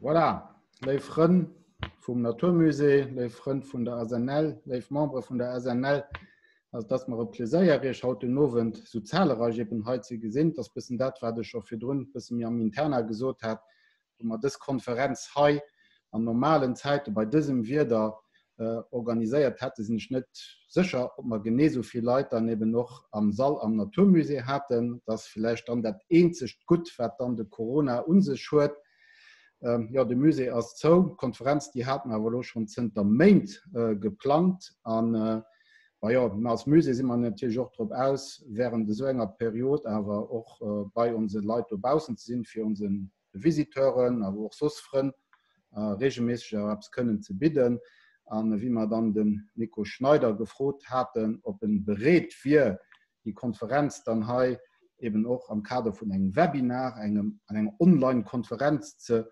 Voilà, léif Frënn vum Naturmusée, léif Frënn vun der SNL, léif Membere vun der SNL, also et ass mer e Pleséier, Iech haut den Owend sou zahlereich eben hei ze gesinn. Et ass bëssen dat, wat ech scho virdrun bësse méi am Interna gesot hat, wou mer dës Konferenz hei an normalen Zäite bei dësem Wieder organiséiert hätten, sinn ech net sécher, ob mer genee esou vill Leit dann eben och am Sall am Naturmusée haten. Dat ass vläicht dann dat eenzegt Gutt, wat dann de Corona u sech huet. Jo, de Musée ass zou. D'Konferenz, déi hate mer awer elo schonn zënter Méint geplangt. An, bah jo, mer als Musée si mer natierlech och drop aus, während esou enger Period awer och bei onse Leit dobaussen ze sinn, fir onse Visiteuren, awer och soss Frënn regelméisseg awer eppes kënnen ze bidden. An wéi mer dann den Nico Schneider gefrot haten, ob en bereet wier, déi Konferenz dann hei eben och am Kader vun engem Webinar, engem, an enger Online-Konferenz ze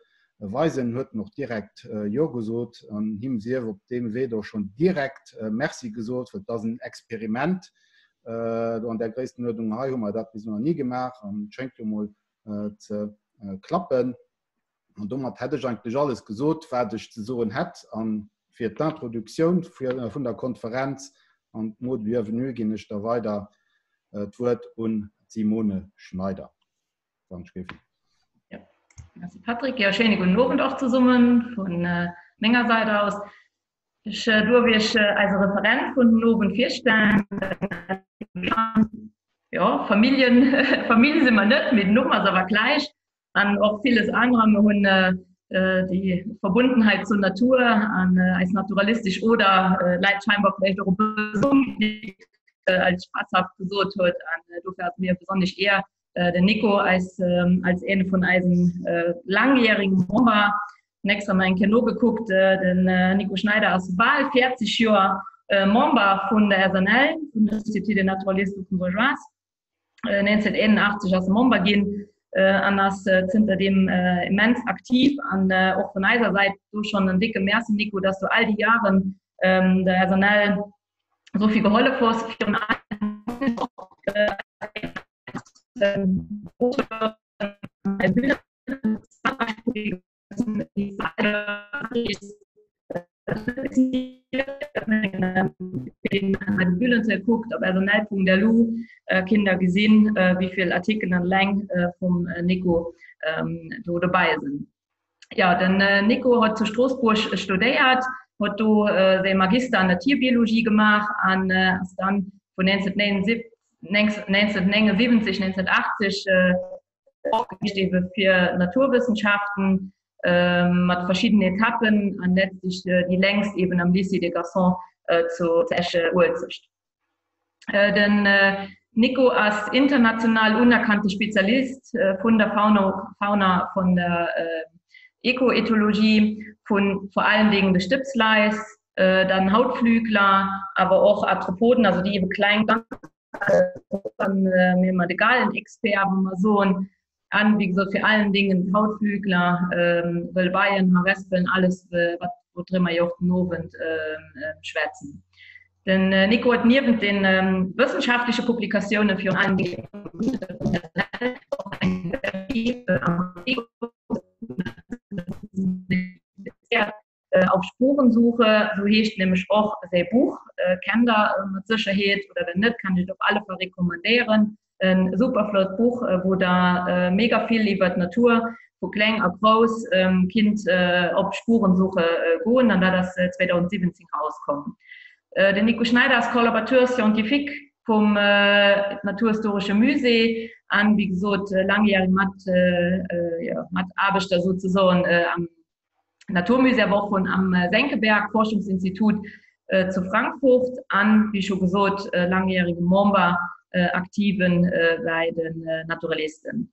weisen, huet en och direkt Jo gesot. An him sief op deem Wee do schonn direkt Merci gesot, well et ass en Experiment do an där Gréisstenuerdnung hei hu mer dat bis elo nach ni gemaach an et schéngt jo mol ze klappen. An domat hätt ech eigentlech alles gesot, wat ech ze soen hätt. An fir d'Introduktioun vun der Konferenz an d'Mot de bienvenue ginn ech da weider d'Wuert un d'Simone Schneider. Wann ech géif. Ja, merci Patrick. Ja, schéine gudden Owend och zesummen vun menger Säit aus. Ech duerf Iech eise Referent vun den Owend virstellen. Jo, Familljen, Famill si mer net, mee den Numm ass awer gläich an och villes anerer. Mer hunn déi Verbundenheit zur Natur an eis naturalistesch Oder läit scheinbar vläicht och e bëssen als spasshaft gesot huet. An dofir ass mir besonnesch Eer, den Nico eis als een vun eisen langjährigen Member Nächst haben eng Kéier nogekuckt, den Nico Schneider ass bal 40 Joer Member vun der SNL, vun der Société des Naturalistes Luxembourgeois. 1981 ass e Member ginn an ass zënter deem immens aktiv an och vun eiser Säit do schonn en décke Merci Nico, dass du all déi Jaren der SNL esou vill gehollef hues, virun allem och Kuckt op snl.lu kinnt der gesinn, wéivill Artikelen eleng vum Nico do dobäi sinn. Jo, den Nico huet zu Stroossbuerg studéiert, huet do säi Magister an der Tierbiologie gemaach an ass dann vun 1979, 1980 ebe fir Naturwëssenschaften mat verschiddenen Etappen an letztlich déi längst eben am Lycée des Garçons zu Esch-Uelzecht. Den Nico ass international unerkannte Spezialist vun der Fauna, Fauna vun der Ecoethologie, vun vor allen Dingen de Stëbsleis, dann Hautflügler, awer och Arthropoden, also déi ebe kleng mir mat de Gallenexpert, wou mer soen, an wéi gesot fir allen Dingen d'Hautflügler, wëll Beien, Harespelen, alles wat woudrëmmer mer jo och den Owend schwätzen. Den Nico huet niewent de wëssenschaftleche Publikatioune virun allem Auf Spurensuche, sou heescht nämlech och säi Buch, kennt der mat Sécherheet, oder wenn net, kann ech et op alle Fall recommandéieren. E super flott Buch, wou der mega vill iwwer d'Natur vu kleng a grouss kinnt op Spurensuche goen, an dat ass 2017 erauskomm. Den Nico Schneider ass Collaborateur scientifique vum Naturhistoresche Musée an, wéi gesot, langjähreg Mataarbechter souzesoen am Naturmusée, awer och vun am Senckenberg Forschungsinstitut zu Frankfurt an, wéi scho gesot, langjärege Member, aktiven bei den Naturalisten.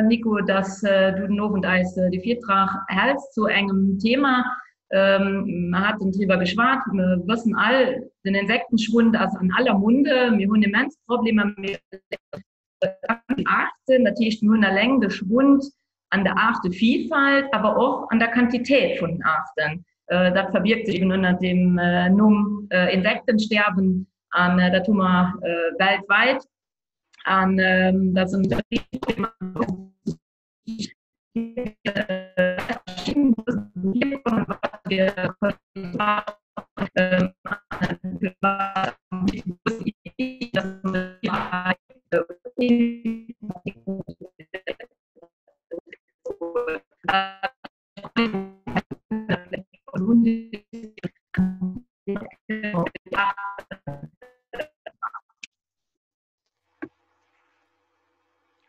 Nico, dass du den Owend eis de Virtrag häls zu engem Thema. Mer haten driwwer geschwat, mer wëssen all, den Insektenschwund ass an aller Munde. Mir hunn immens Problemer mat Aarten, dat heescht mir hunn eleng de Schwund an der Aartevielfalt, awer och an der Quantitéit vun den Aarten. Dat verbiergt sech eben ënner dem Numm Insektensterben an dat hu mer weltwäit an dat ass en. Hutt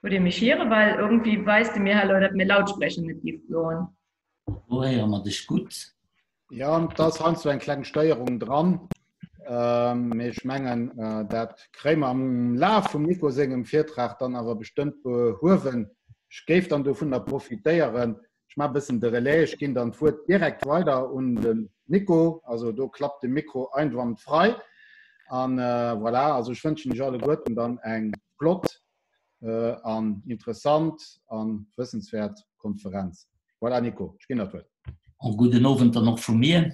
Dir mech hiere well irgendwie weist de mir hallo, dat mir Lautsprecher net giff goen. Lo héiere mer dech gutt. Ja, da ass heiansdo eng kleng Stéierung dran. Ähm, mee ech mengen, äh, dat kréie mer am Laf vum Nico sengem Virtrag dann awer bestëmmt behuewen. Ech géif dann dovunner profitéieren, Ech maache bëssen de Relais, ech ginn dann d'Wuert direkt weider un den Nico. Also do klappt de Mikro einwandfrei. An äh, voilà, also ech wënschen iech alleguerten dann eng flott äh, an interessant an wëssenswäert Konferenz. Voilà Nico, ech ginn der d'Wuert. En gudden Owend dann och vu mir.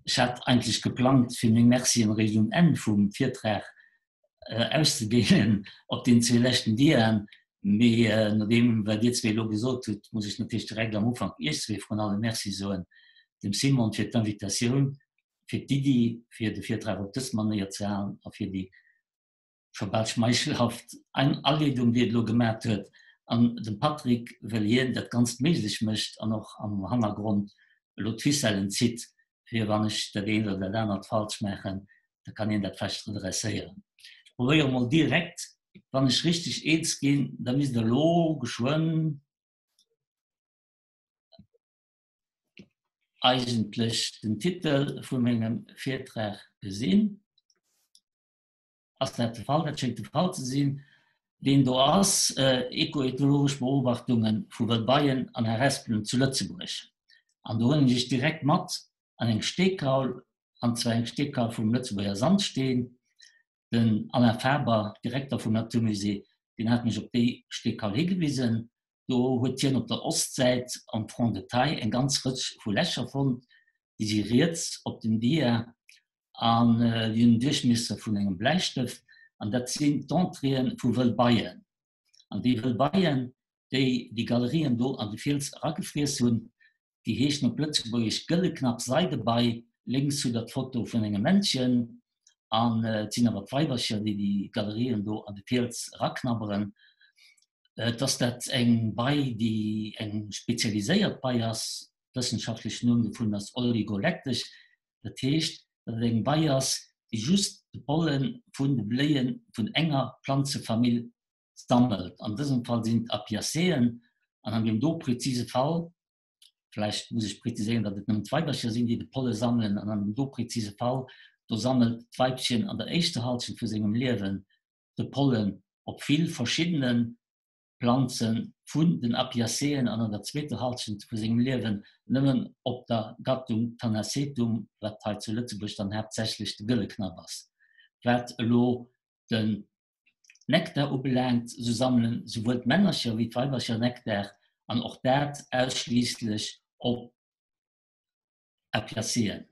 Ech hat eigentlech geplangt, fir meng Mercien eréischt um Enn vum Virtrag auszedeelen op den zwee leschten Diaen. Mee nodeem wat Dir zwee elo gesot hutt, muss ech natierlech direkt am Ufank Iech zwee vrun allem Merci soen, dem Simon fir d'Invitatioun, fir d'Iddi fir de Virtrag op dës Manéier ze halen a fir déi scho bal schmeichelhaft Aleedung, déi et elo gemat huet, an dem Patrick, well hien dat Ganzt méiglech mécht an och am Hannergrond elo d'Ficellen zitt, fir wann ech dat eent oder dat anert falsch maachen, da kann een dat vläicht redresséieren. Ech probéiere mol direkt, wann ech richteg eens ginn, da misst Der elo geschwënn eigentlech den Titel vu mengem Virtrag gesinn. Ass dat de Fall? Dat schéngt de Fall ze sinn. Deen do ass, Ekoethologesch Beobachtunge vu Wëllbeien an Harespelen zu Lëtzebuerg. An do huelen ech Iech direkt mat an eng Steekaul, an zwar eng Steekaul vum Lëtzebuerger Sandsteen. Den Alain Faber, Direkter vum Natur Musée, deen hat mech op déi Steekaul higewisen. Do huet hien op der Ostsäit am Front de taille eng ganz Rëtsch vu Lächer fonnt, déi si riets op dem Dia an déi hunn en Duerchmiesser vun engem Bläistëft an dat sinn d'Entréeë vu wëll Beien. An déi wëll Beien, déi déi Galerien do an de Fiels eragefriess hunn, Déi heeschen op Lëtzebuergesch Gëlle Knapp Seidebei. Lénks hutt der d'Foto vun engem Männchen an et sinn awer d'Weibercher, déi déi Galerien do an de Fiels eraknabberen. Et ass dat eng Bei, déi eng spezialiséiert Bei ass. Wëssenschaftlechen Numm dovun ass Oligolektesch. Dat heescht, datt et eng Bei ass, déi just de Pollen vun de Bléie vun enger Planzefamill sammelt. An dësem Fall sinn et Apiaceen an an deem do prezise Fall, vläicht muss ech preziséieren, datt et nëmmen d'Weibercher sinn, déi de Polle sammelen, an an deem do prezise Fall, do sammelt d'Weibchen an der éischter Halschent vu sengem Liewen de Pollen op vill verschiddene Planze vun den Apiaceen an an der zweeter Halschent vu sengem Liewen nëmmen op der Gattung Tanacetum, wat hei zu Lëtzebuerg dann haaptsächlech de Gëlle Knapp ass. Wat elo den Nektar ubelaangt, sou sammelen souwuel d'Männercher wéi d'Weibercher Nektar, an och dat ausschliisslech op Apiaceen.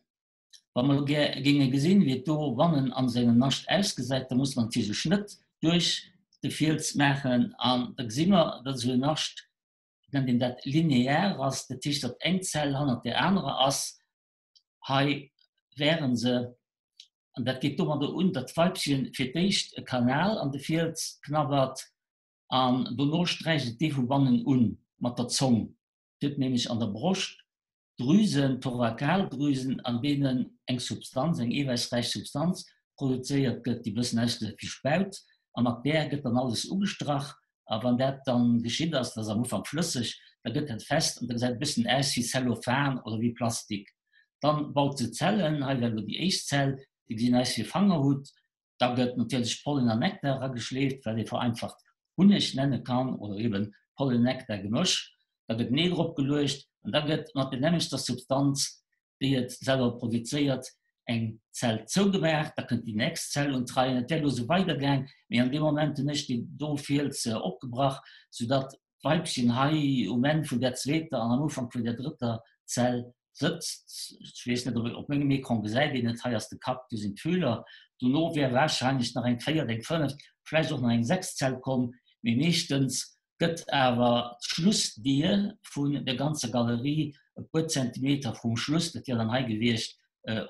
Wa mer elo gär géinge gesinn, wéi et do bannen an esou engem Nascht ausgesäit, da musse mer natierlech e Schnëtt duerch de Fiels maachen an da gesi mer, datt esou en Nascht, et nennt een dat linear ass, dat heescht, datt eng Zell hannert där anerer ass. Hei wären se, an dat geet domadder un, datt d'Weibchen fir d'éischt e Kanal an de Fiels knabbert an dono sträicht et dee vu bannen un mat der Zong. Et huet nämlech an der Broscht Drüsen, Thorakaldrüsen, an deenen eng Substanz, eng eewäissräich Substanz produzéiert gëtt, déi bëssen ausgesäit wéi Spaut, a mat där gëtt dann alles ugestrach. A wann dat dann geschitt ass, dat ass am Ufank flësseg, da gëtt dat fest an da gesäit e bëssen aus wéi Zellophan oder wéi Plastik. Dann baut se Zellen, hei wär elo déi éischt Zell, déi gesinn aus wéi e Fangerhutt. Da gëtt natierlech Pollen an Nektar erageschleeft, wat ee vereinfacht Hunneg nenne kann oder eben Pollen-Nektar-Gemësch. Da gëtt en Ee drop geluecht an da gëtt mat der nämmlechter Substanz déi et selwer produzéiert, eng Zell zougemaach, da kënnt déi nächst Zell un d'Rei an et wär elo esou weidergaang. Mee an deem Moment hunn ech déi do Fiels opgebrach, soudatt d'Weibchen hei um Enn vun där zweeter an am Ufank vun där drëtter Zell sëtzt. Ech weess net, ob op mengem Ecran gesäit een et, hei ass de Kapp, do sinn d'Fühler. Dono wär warscheinlech nach eng véiert, eng fënneft, vläicht och nach eng sechst Zell komm, mee meeschtens. Gëtt awer d'Schlussdier vun der ganzer Galerie e puer Zentimeter vrum Schluss, dat wier dann hei gewiescht,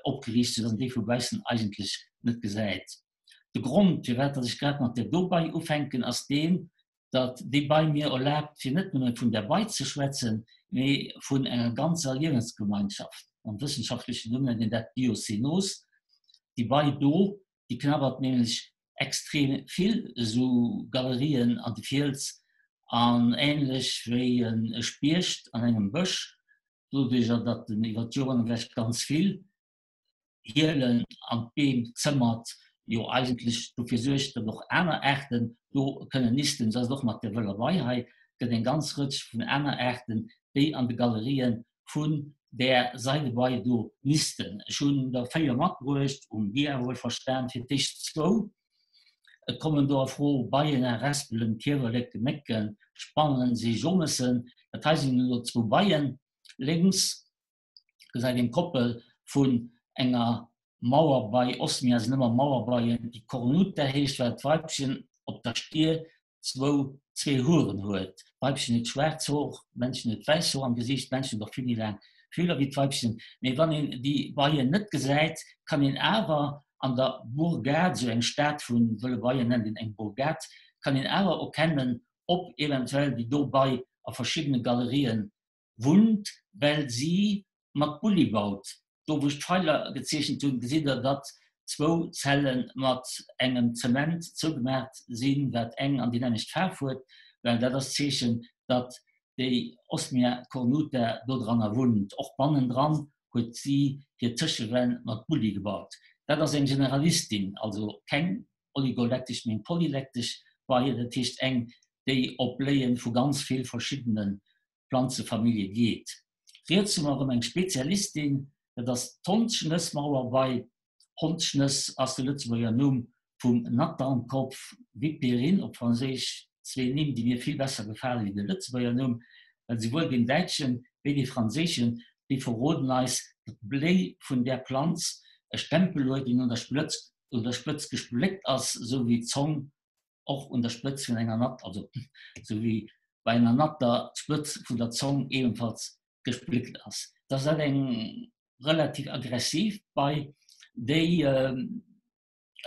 opgeriicht, soudass een déi vu baussen eigentlech net gesäit. De Grond, firwat datt ech grad mat där do Bei ufänken, ass deen, datt déi Bei mir erlaabt, fir net nëmme vun där Bei ze schwätzen, mee vun enger ganzer Liewensgemeinschaft. Am wëssenschaftlechen Numm nennt een dat Biocenos. Déi Bei do, déi knabbert nämlech extrem vill esou Galerien an de Fiels an änlech wéi e Spiecht an engem Bësch, doduerjer datt en iwwer d'Joren ewech ganz vill Hielen an d'Beem zëmmert, jo eigentlech dofir suergt, datt och aner Aarten do kënnen nisten. Esou ass et och mat der wëller Bei hei. Et gëtt eng ganz Rëtsch vun aner Aarten, déi an de Galerië vun där Seidebei do nisten. Ech hunn der 4 matbruecht, um Dia wuelverstan, fir d'éischt zwou. Et kommen do a Fro, Beien, Harespelen, Kiewerleken, Mécken, Spannen, Seejomessen. Dat hei sinn elo zwou Beien. Lénks gesäit een d'Koppel vun enger Mauerbei, Osmia sinn ëmmer Mauerbeien, déi Cornuta heescht, well d'Weibchen op der Stier zwou zwee Hueren huet. D'Weibchen huet schwaarz Hor, d'Männchen huet wäiss Hor am Gesiicht. D'Männchen huet och vill méi laang Fühler wéi d'Weibchen. Mee wann een déi Beien net gesäit, kann een awer an der Bourgade, sou eng Stad vu wëlle Beien nennt een eng Bourgade, kann een awer erkennen, ob eventuell déi do Bei a verschiddene Galerien wunnt, well si mat Bulli baut. Do wou ech d'Feiler gezeechent hunn, gesitt der, datt zwou Zelle mat engem Zement zougemaacht sinn, wat eng an déi nämmlecht Faarf huet, well dat ass d'Zeechen, datt déi Osmia cornuta dodranner wunnt. Och bannendran huet si hir Tëschewänn mat Bulli gebaut. Dat ass eng Generalistin, also keng oligolektesch, mee eng polylektesch Bei, dat heescht eng, déi op Bléie vu ganz vill verschiddene Planzefamillje geet. Riets hu mer erëm eng Spezialistin, dat ass d'Hondsschnëssmauerbei. Hondsschnëss ass de Lëtzebuerger Numm vum Natternkopf, Vipérine op Franséisch, zwee Nimm, déi mir vill besser gefale wéi de Lëtzebuerger Numm, well souwuel deen däitschen wéi dee franséischen, déi verroden eis, datt d'Bléi vun där Planz e Stempel huet, deen un der Splëtz un der Spëtz gespléckt ass, esou wéi d'Zong och un der Spëtz vun enger Natt, also esou wéi bei enger Natter d'Spëtz vun der Zong ebenfalls gespléckt ass. Da ass dat eng relativ aggressiv Bei, déi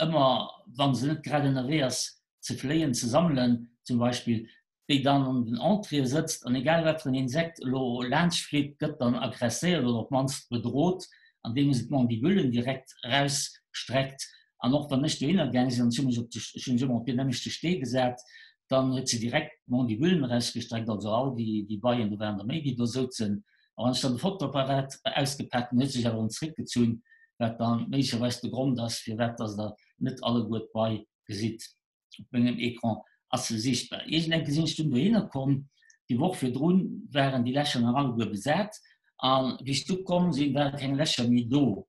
ëmmer, wa se net grad ënnerwee ass, ze fléien, ze sammelen zum Beispill, déi dann an den Entréeë sëtzt an egal wat fir en Insekt elo laanscht flitt, gëtt dann aggresséiert oder op d'mannst bedrot, andeem se d'Mandibulen direkt erausstreckt. An och wann ech dohinner gaang sinn an ech hu mech op de, ech hu mech ëmmer op deen nämmlechte Stee gesat, dann huet se direkt d'Mandibulen erausgestreckt, also all déi, déi Beien, do waren der méi, déi do souzen. A wann ech dann de Fotoapparat ausgepaakt hunn, huet se sech awer erëm zeréckgezunn, wat dann méiglecherweis de Grond ass, firwat dass Der net alleguer d'Bei gesitt. Op mengem Ecran ass se sichtbar. Iergend eng Kéier sinn ech dunn dohinner komm, déi Woch virdrun waren déi Lächer nach alleguer besat a wéi ech du komm sinn, ware keng Lächer méi do.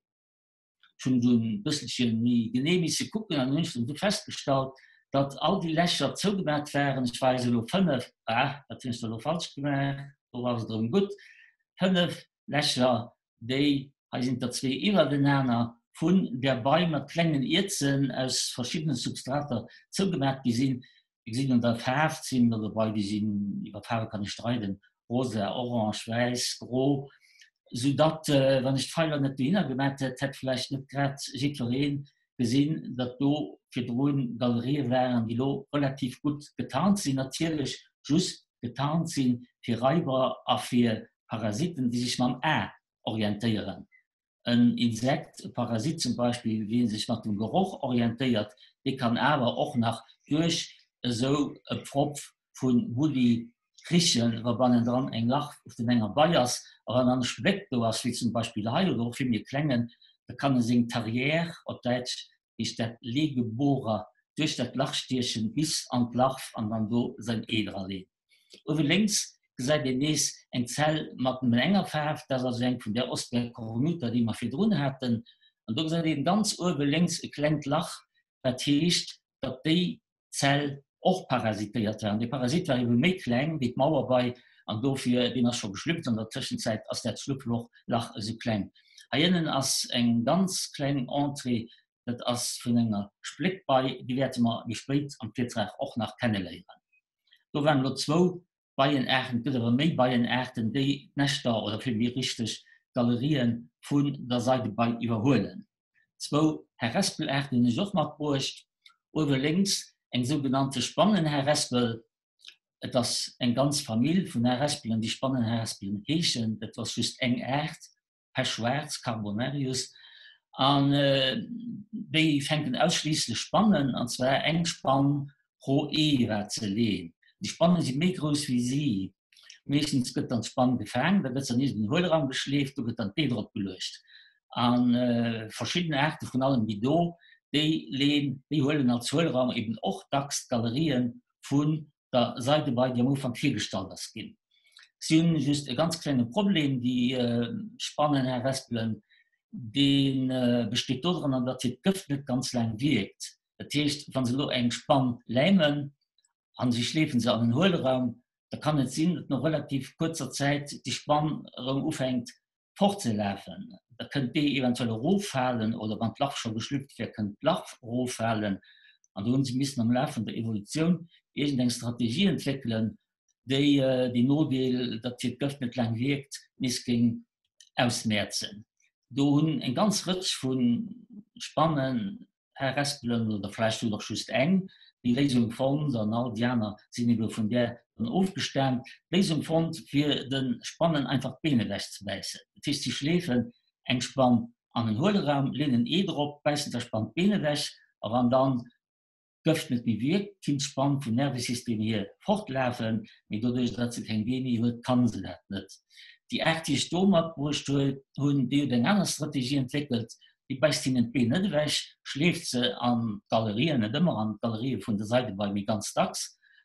Ech hunn dunn e bësselche méi genee misse kucken an hunn ech dann du festgestallt, datt all déi Lächer zougemat waren. Ech weise elo 5, ah, wat hunn ech da elo falsch gemaach, do ass et erëm gutt, 5 Lächer déi, hei sinn der zwee iwwertenaner, vun der Bei mat klengen Ierzen aus verschiddene Substrater zougemat gi sinn. Mir gesinn un der Faarf, sinn der dobei, déi sinn, iwwer Faarwe kann ee streiden, rosa, orange, wäiss, gro, sou datt, wann ech d'Feiler net dohinner gemat hätt, hätt vläicht net grad jiddweree gesinn, datt do virdru Galerië waren, déi lo relativ gutt getarnt sinn, natierlech just getarnt sinn fir Raiber a fir Parasiten, déi sech mam A orientéieren. En Insekt, e Parasit zum Beispill, dee sech mat dem Geroch orientéiert, dee kann awer och nach duerch esou e Pfropf vu Bulli richen, wa bannendran eng Larv vun enger Bei ass. A wann dann e Spléck do ass, wéi zum Beispill hei oder och vill méi e klengen, da kann e seng Tarière, op Däitsch heescht dat Legebohrer, duerch dat Lach stiechen bis an d'Larv an dann do säin Ee dra leen. Uewe lénks gesäit een nees eng Zell mat nëmmen enger Faarf, dat ass also eng vun där Ostia cornuta, déi mer virdrun haten. An do gesäit een ganz uewe lénks e klengt Lach, wat heescht, datt déi Zell och parasitéiert war. An dee Parasit war ebe méi kleng wéi d'Mauerbei an dofir, deen ass scho geschlüpft, an der Tëschenzäit ass dat Schlupfloch esou kleng. Hei ënnen ass eng ganz kleng Entrée, dat ass vun enger Spléckbei, déi wäerte mer méi spéit am Virtrag och nach kenneléieren. Do waren elo zwou Beienaarten, et gëtt awer méi Beienaarten, déi d'Näschter oder vill méi richteg d'Galerien vun der Seidebei iwwerhuelen. Zwou Harespelaarten hunn ech och matbruecht. Uewe lénks eng sougenannte Spannenharespel. Et ass eng ganz Famill vun Harespelen, déi Spannenharespelen heeschen. Et ass just eng Aart, Pechschwaarz, Carbonarius, an déi fänken ausschliisslech Spannen, an zwar eng Spann pro Ee wat se leen. Déi Spanne si méi grouss wéi si. Meeschtens gëtt dann d'Spann gefaang, da gëtt se an iergendeen Huelraum geschleeft, do gëtt dann d'Ee drop geluecht. A verschidden Aarte vrun allem déi do, déi leen, déi huelen als Huelraum eben och dacks d'Galerien vun der Seidebei, déi am Ufank virgestallt ass ginn. Si hunn just e ganz klenge Problem, déi Spannenharespelen, dee besteet dodranner, datt hiert Gëft net ganz laang wierkt. Dat heescht, wa se elo eng Spann läimen a si schleefe se an en Huelraum, da kann et sinn, datt no relativ kuerzer Zäit déi Spann erëm ufänkt fortzelafen. Da kënnt d'Ee eventuell eroffalen oder wann d'Larv scho geschlüpft wär, kënnt d'Larv eroffalen. An do hu se missen am Laf vun der Evolutioun iergendeng Strategie entwéckelen, déi deen Nodeel, datt hiert Gëft net laang wierkt, nees géing ausmäerzen. Do hunn eng ganz Rëtsch vu Spannen Harespelen oder vläicht huet och just eng déi Léisung fonnt an all déi aner sinn ebe vun där dann ofgestaamt, d'Léisung fonnt fir de Spannen einfach d'Been ewech ze bäissen. Dat heescht si schleefen eng Spann an en Huelraum, leen en Ee drop, bäissen der Spann d'Been ewech a wann dann d'Gëft net méi wierkt, kinnt d'Spann vum Nervesystem hier fortlafen, mee doduerch datt se keng Been méi huet, kann se dat net. Déi Aart déi ech do matbruecht hunn, déi huet eng aner Strategie entwéckelt, Déi bäisst hinnen d'Been net ewech, schleeft se an d'Galerien, net ëmmer an d'Galerië vun der Seidebei, mee ganz dacks,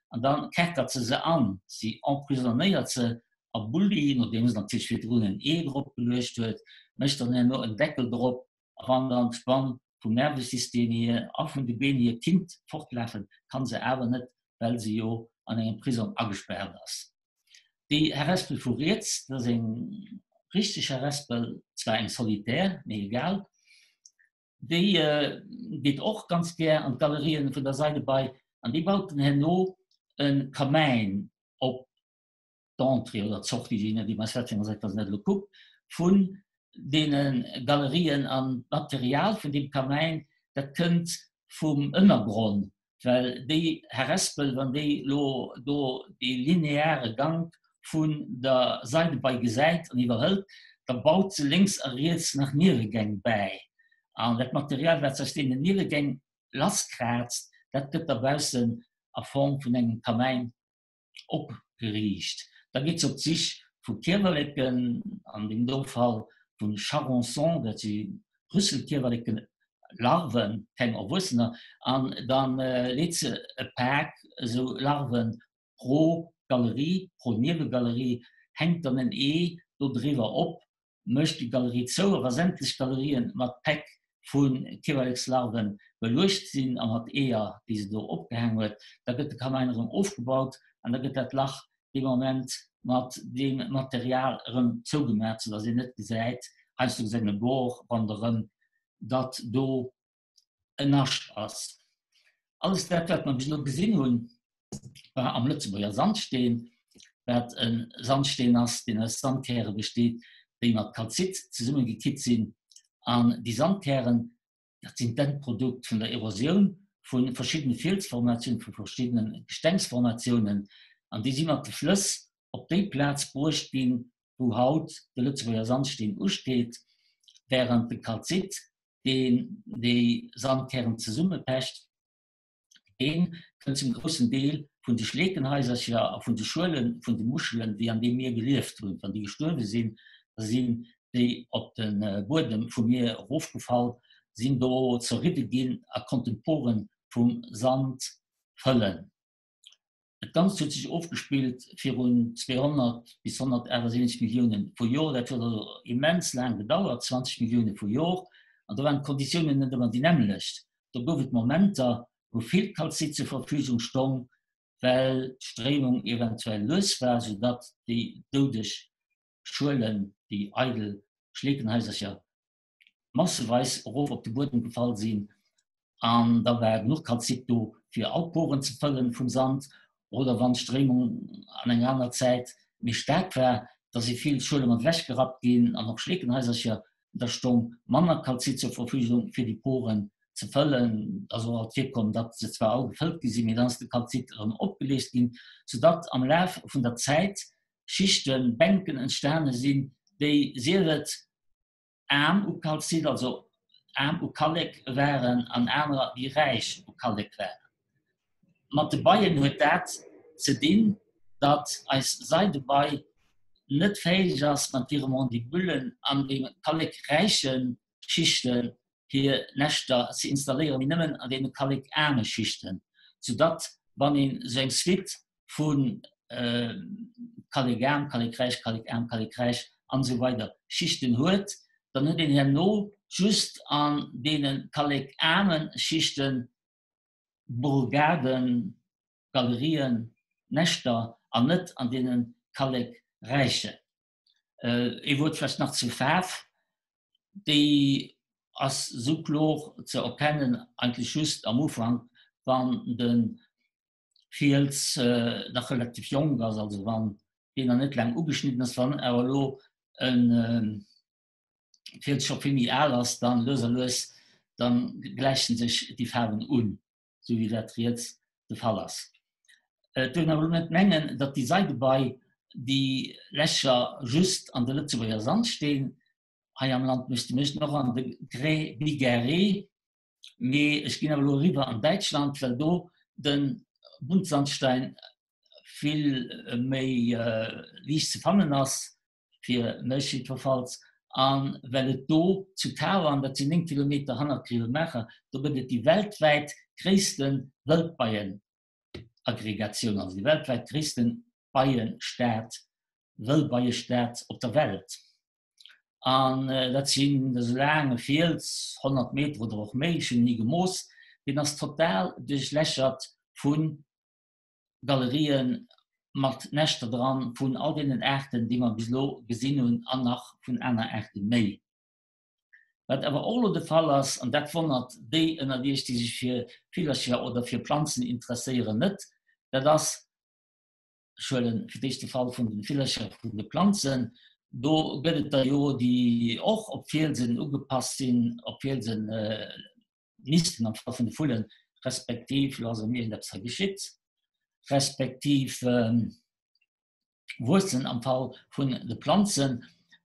an da kerkert se se an. Si emprisonnéiert se a Bulli, nodeem se natierlech virdrun en Ee drop geluecht huet, mécht dann herno en Deckel drop, a wann dann d'Spann vum Nervesystem hier a vun de Been hier kinnt fortlafen, kann se awer net, well se jo an engem Prisong agespaart ass. Déi Harespel vu riets, dat ass eng richteg Harespel, zwar eng solitär, mee egal, déi geet och ganz gär an d'Galerien vun der Seidebei an déi baut dann herno e Kamäin op d'Entrée oder d'Sortie, je nodeem aus wat fir enger Säit dass een dat elo kuckt, vun deene Galerien. An d'Material vun deem Kamäin, dat kënnt vum Ënnergronn, Well déi Harespel, wann déi elo do dee lineare Gank vun der Seidebei gesäit an iwwerhëlt, da baut se lénks a riets nach Niewegäng bäi. An dat Material, wat se aus deenen Niewegäng lasskraazt, dat gëtt da baussen a Form vun engem Kamäin opgeriicht. Da geet se op d'Sich vu Kiewerleken, an deem do Fall vu Charançon, dat si Rüsselkiewerleken, Larven, keng Erwuessener, an da leet se e Pak esou Larven pro Galerie, pro Niewegalerie, hänkt dann en Ee do driwwer op mécht déi Galerie zou a wa sämtlech Galerien mat Päck vu Kiewerlekslarven beluecht sinn a mat Eeër, déi se do opgehaang huet, da gëtt de Kamäin erëm ofgebaut an da gëtt dat Lach dee Moment mat deem Material erëm zougemaach, soudatt een net gesäit, heiansdo gesäit een e Bor ronderëm, datt do en Nascht ass. Alles dat, wat mer bis elo gesinn hunn, war am Lëtzebuerger Sandsteen, wat e Sandsteen ass, deen aus Sandkäre besteet, déi mat Kalzit zesummegekitt sinn. An déi Sandkären, dat sinn d'Endprodukt vun der Erosioun vu verschiddene Fielsformatiounen, vu verschiddene Gestengsformatiounen. An déi si mat de Flëss op déi Plaz bruecht ginn, wou haut de Lëtzebuerger Sandsteen usteet, wärend de Kalzit, deen déi Sandkären zesummepecht, dee kënnt zum groussen Deel vun de Schleekenhaisercher a vun de Schuele vun de Muschelen, déi an deem Mier gelieft hunn. Wann déi gestuerwe sinn, da sinn déi op de Buedem vum Mier erofgefall, sinn do zerridde ginn a konnten d'Poren vum Sand fëllen. Dat Ganzt huet sech ofgespillt virun 200 bis 178 Millioune vu Jor. Dat huet also immens laang gedauert, 20 Millioune vu Jor. An do waren d'Konditiounen net ëmmer déi nämmlecht. Do gouf et Momenter, wou vill Kalzit zur Verfügung stong, well d'Stréimung eventuell lues war, soudatt déi doudeg Schuelen, déi eidel Schleekenhaisercher, masseweis erof op de Buedem gefall sinn an da war genuch Kalzit do fir all Poren ze fëllen vum Sand. Oder wann d'Stréimung an enger aner Zäit méi staark war, da si vill Schuele mat ewechgerappt ginn an och Schleekenhaisercher. Da stong manner Kalzit zur Verfügung, fir déi Poren ze fëllen. Et ass och alt virkomm, datt se zwar all gefëllt gi sinn, mee dann ass de Kalzit erëm opgeleest ginn, soudatt am Laf vun der Zäit Schichten, Bänken entstane sinn, déi sief et aarm u Kalzit, also aarm u Kallek waren an anerer, déi räich u Kallek waren. Mat de Beien huet dat ze dinn, datt eis Seidebei net fäeg ass, mat hire Mandibullen an de kallekräiche Schichten hir Näschter ze installéieren, mee nëmmen an deene kallekaarme Schichten, soudatt wann een esou eng Suite vu kallekaarm, kallekräich, kallekaarm, kallekräich an esou weider Schichten huet, dann huet een herno just an deene kallekaarme Schichten Bourgaden, Galerien, Näschter an net an deene Kallekräichen. Ee Wuert vläicht nach zur Faarf, Déi ass esou klor ze erkennen eigentlech just am Ufank, wann de Fiels nach relativ jonk ass, also wann deen nach net laang ugeschnidden ass. Wann awer elo e Fiels scho vill méi al ass, dann lues a lues dann gläichen sech déi Faarwen un, sou wéi dat riets de Fall ass. Et duerf een awer elo net mengen, datt déi Seidebei déi Lächer just an de Lëtzebuerger Sandsteen, hei am Land mécht de meeschten och an de Grès bigarré, mee ech ginn awer elo eriwwer an Däitschland, well do de Buntsandstein vill méi liicht ze fannen ass, fir mech jiddwerfalls, a well et do zu Tauern, dat sinn 9 Kilometer hannert Grevenmacher, do gëtt et déi weltwäit gréisste Wëldbeienaggregatioun, also déi weltwäit gréisste Beiestad, Wëllbeiestad op der Welt. An dat sinn esou laang e Fiels, 100 Meter oder och méi, ech hunn en ni gemooss, deen ass total duerchlächert vu Galerien mat Näschter dran vun all deenen Aarten, déi mer bis elo gesinn hunn an nach vun aner Aarte méi. Wat awer och elo de Fall ass, an dat wonnert déi ënnert Iech, déi sech fir Villercher oder fir Planzen interesséieren, net, dat ass, ech huele fir d'éischt de Fall vun de Villercher, vun de Planzen, do gëtt et der jo, déi och op Fielsen ugepasst sinn, op Fielsen Nisten am Fall vun de Vullen, respektiv, elo ass erëm iergendeppes hei geschitt, respektiv Wuessen am Fall vun de Planzen.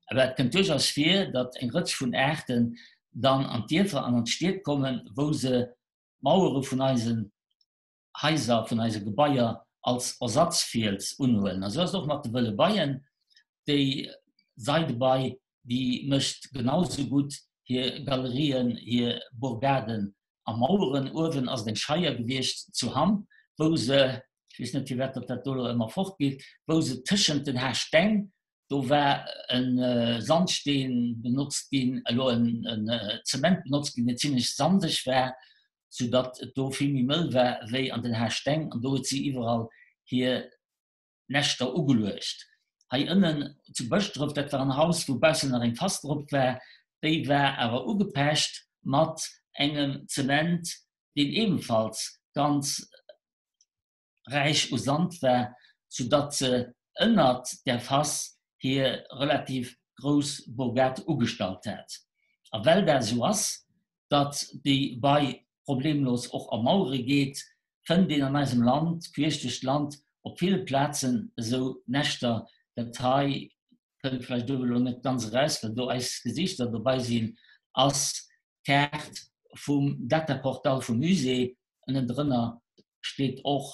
Awer et kënnt duerchaus vir, datt eng Rëtsch vun Aarten dann an d'Dierfer an an d'Stied kommen, wou se d'Mauere vun eisen Haiser, vun eise Gebaier als Ersatzfiels unhuelen. A sou ass et och mat de wëlle Beien. Déi Seidebei, déi mécht genau sou gutt hir Galerien, hir Bourgaden a Maueren. Uewen ass et eng Scheier gewiescht zu Hamm, wou se, ech weess net firwat datt dat do elo ëmmer fortgeet, wou se tëschent den Haarsteng, do war e Sandsteen benotzt ginn, elo en Zement benotzt ginn, deen zimlech sandeg war, sou datt et do vill méi mëll war wéi an den Haarsteng an do huet si iwwerall hir Näschter ugeluecht. Hei ënnen zu Bëschdref, dat war en Haus wou baussen nach eng Fass drop war, déi war awer ugepecht mat engem Zement deen ebenfalls ganz räich u Sand war, sou datt se ënnert där Fass hir relativ grouss Bourgade ugestallt hat. A well dat esou ass, datt déi Bei problemlos och a Mauere geet, fënnt een an eisem Land, queesch duerch d'Land, op ville Plazen esou Näschter. Dat hei kënnt vläicht do elo net ganz eraus, well do eis Gesiichter dobei sinn, ass d'Kaart vum Dataportal vum Musée. Ënnendrënner steet och,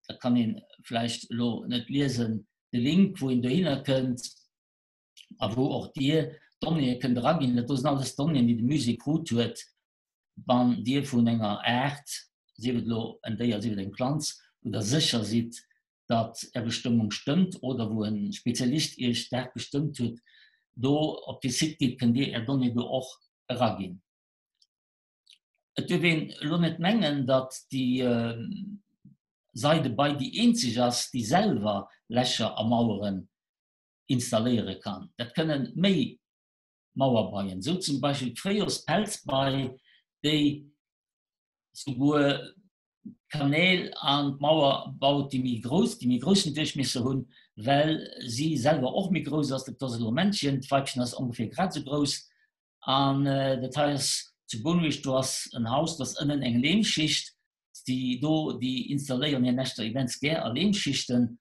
dat kann ee vläicht elo net liesen, de Link, wou een dohinner kënnt a wou och Dir Donnéeë kënnt eraginn. Dat do sinn alles Donnéeën, déi de Musée krut huet, wann Dir vun enger Aart, sief et elo en Déier, sief et eng Planz, wou Der sécher sidd, datt Är Bestëmmung stëmmt oder wou e Spezialist Iech dat bestëmmt huet, do op dee Site gitt, kënnt Dir Är Donnée do och eraginn. Et duerf een elo net mengen, datt déi Seidebei déi eenzeg ass, déi selwer Lächer a Maueren installéiere kann. Dat kënnen méi Mauerbeien, esou zum Beispill d'Fréijoerspelzbei, déi souguer. Kanäl an d'Mauer baut, déi méi grouss, déi méi groussen Duerchmiesser hunn, well si selwer och méi grouss ass. Dat ass elo e Männchen, d'Weibchen ass ongeféier grad esou grouss. An dat hei ass zu Bouneweg, do ass en Haus, do ass ënnen eng Leemschicht. Déi do, déi installéieren hir Näschter immens gär a Leemschichten.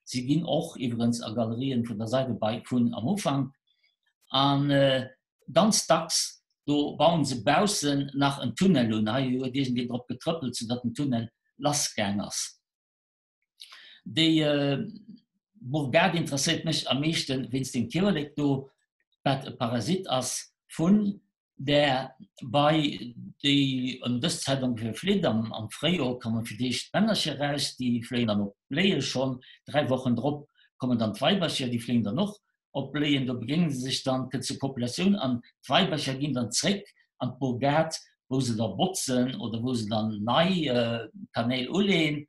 Si ginn och iwwerens a Galerien vun der Seidebei vun am Ufank. An ganz dacks, do bauen se baussen nach en Tunnel un. Hei huet iergendeen drop getrëppelt, soudatt den Tunnel lassgaang ass. Déi Bourgade interesséiert mech am meeschten wéinst deem Kiewerlek do, wat e Parasit ass vun där Bei, déi ëm dës Zäit ongeféier flitt. Am Fréijor komme fir d'éischt d'Männercher eraus, déi fléien dann op d'Bléie schonn. 3 Wochen drop kommen dann d'Weibercher, déi fléien dann och op d'Bléien. Do begéinge se sech dann, kënnt zur Kopulatioun an d'Weibercher ginn dann zréck an d'Bourgade, wou se da botzen oder wou se dann nei Kanäl uleeën.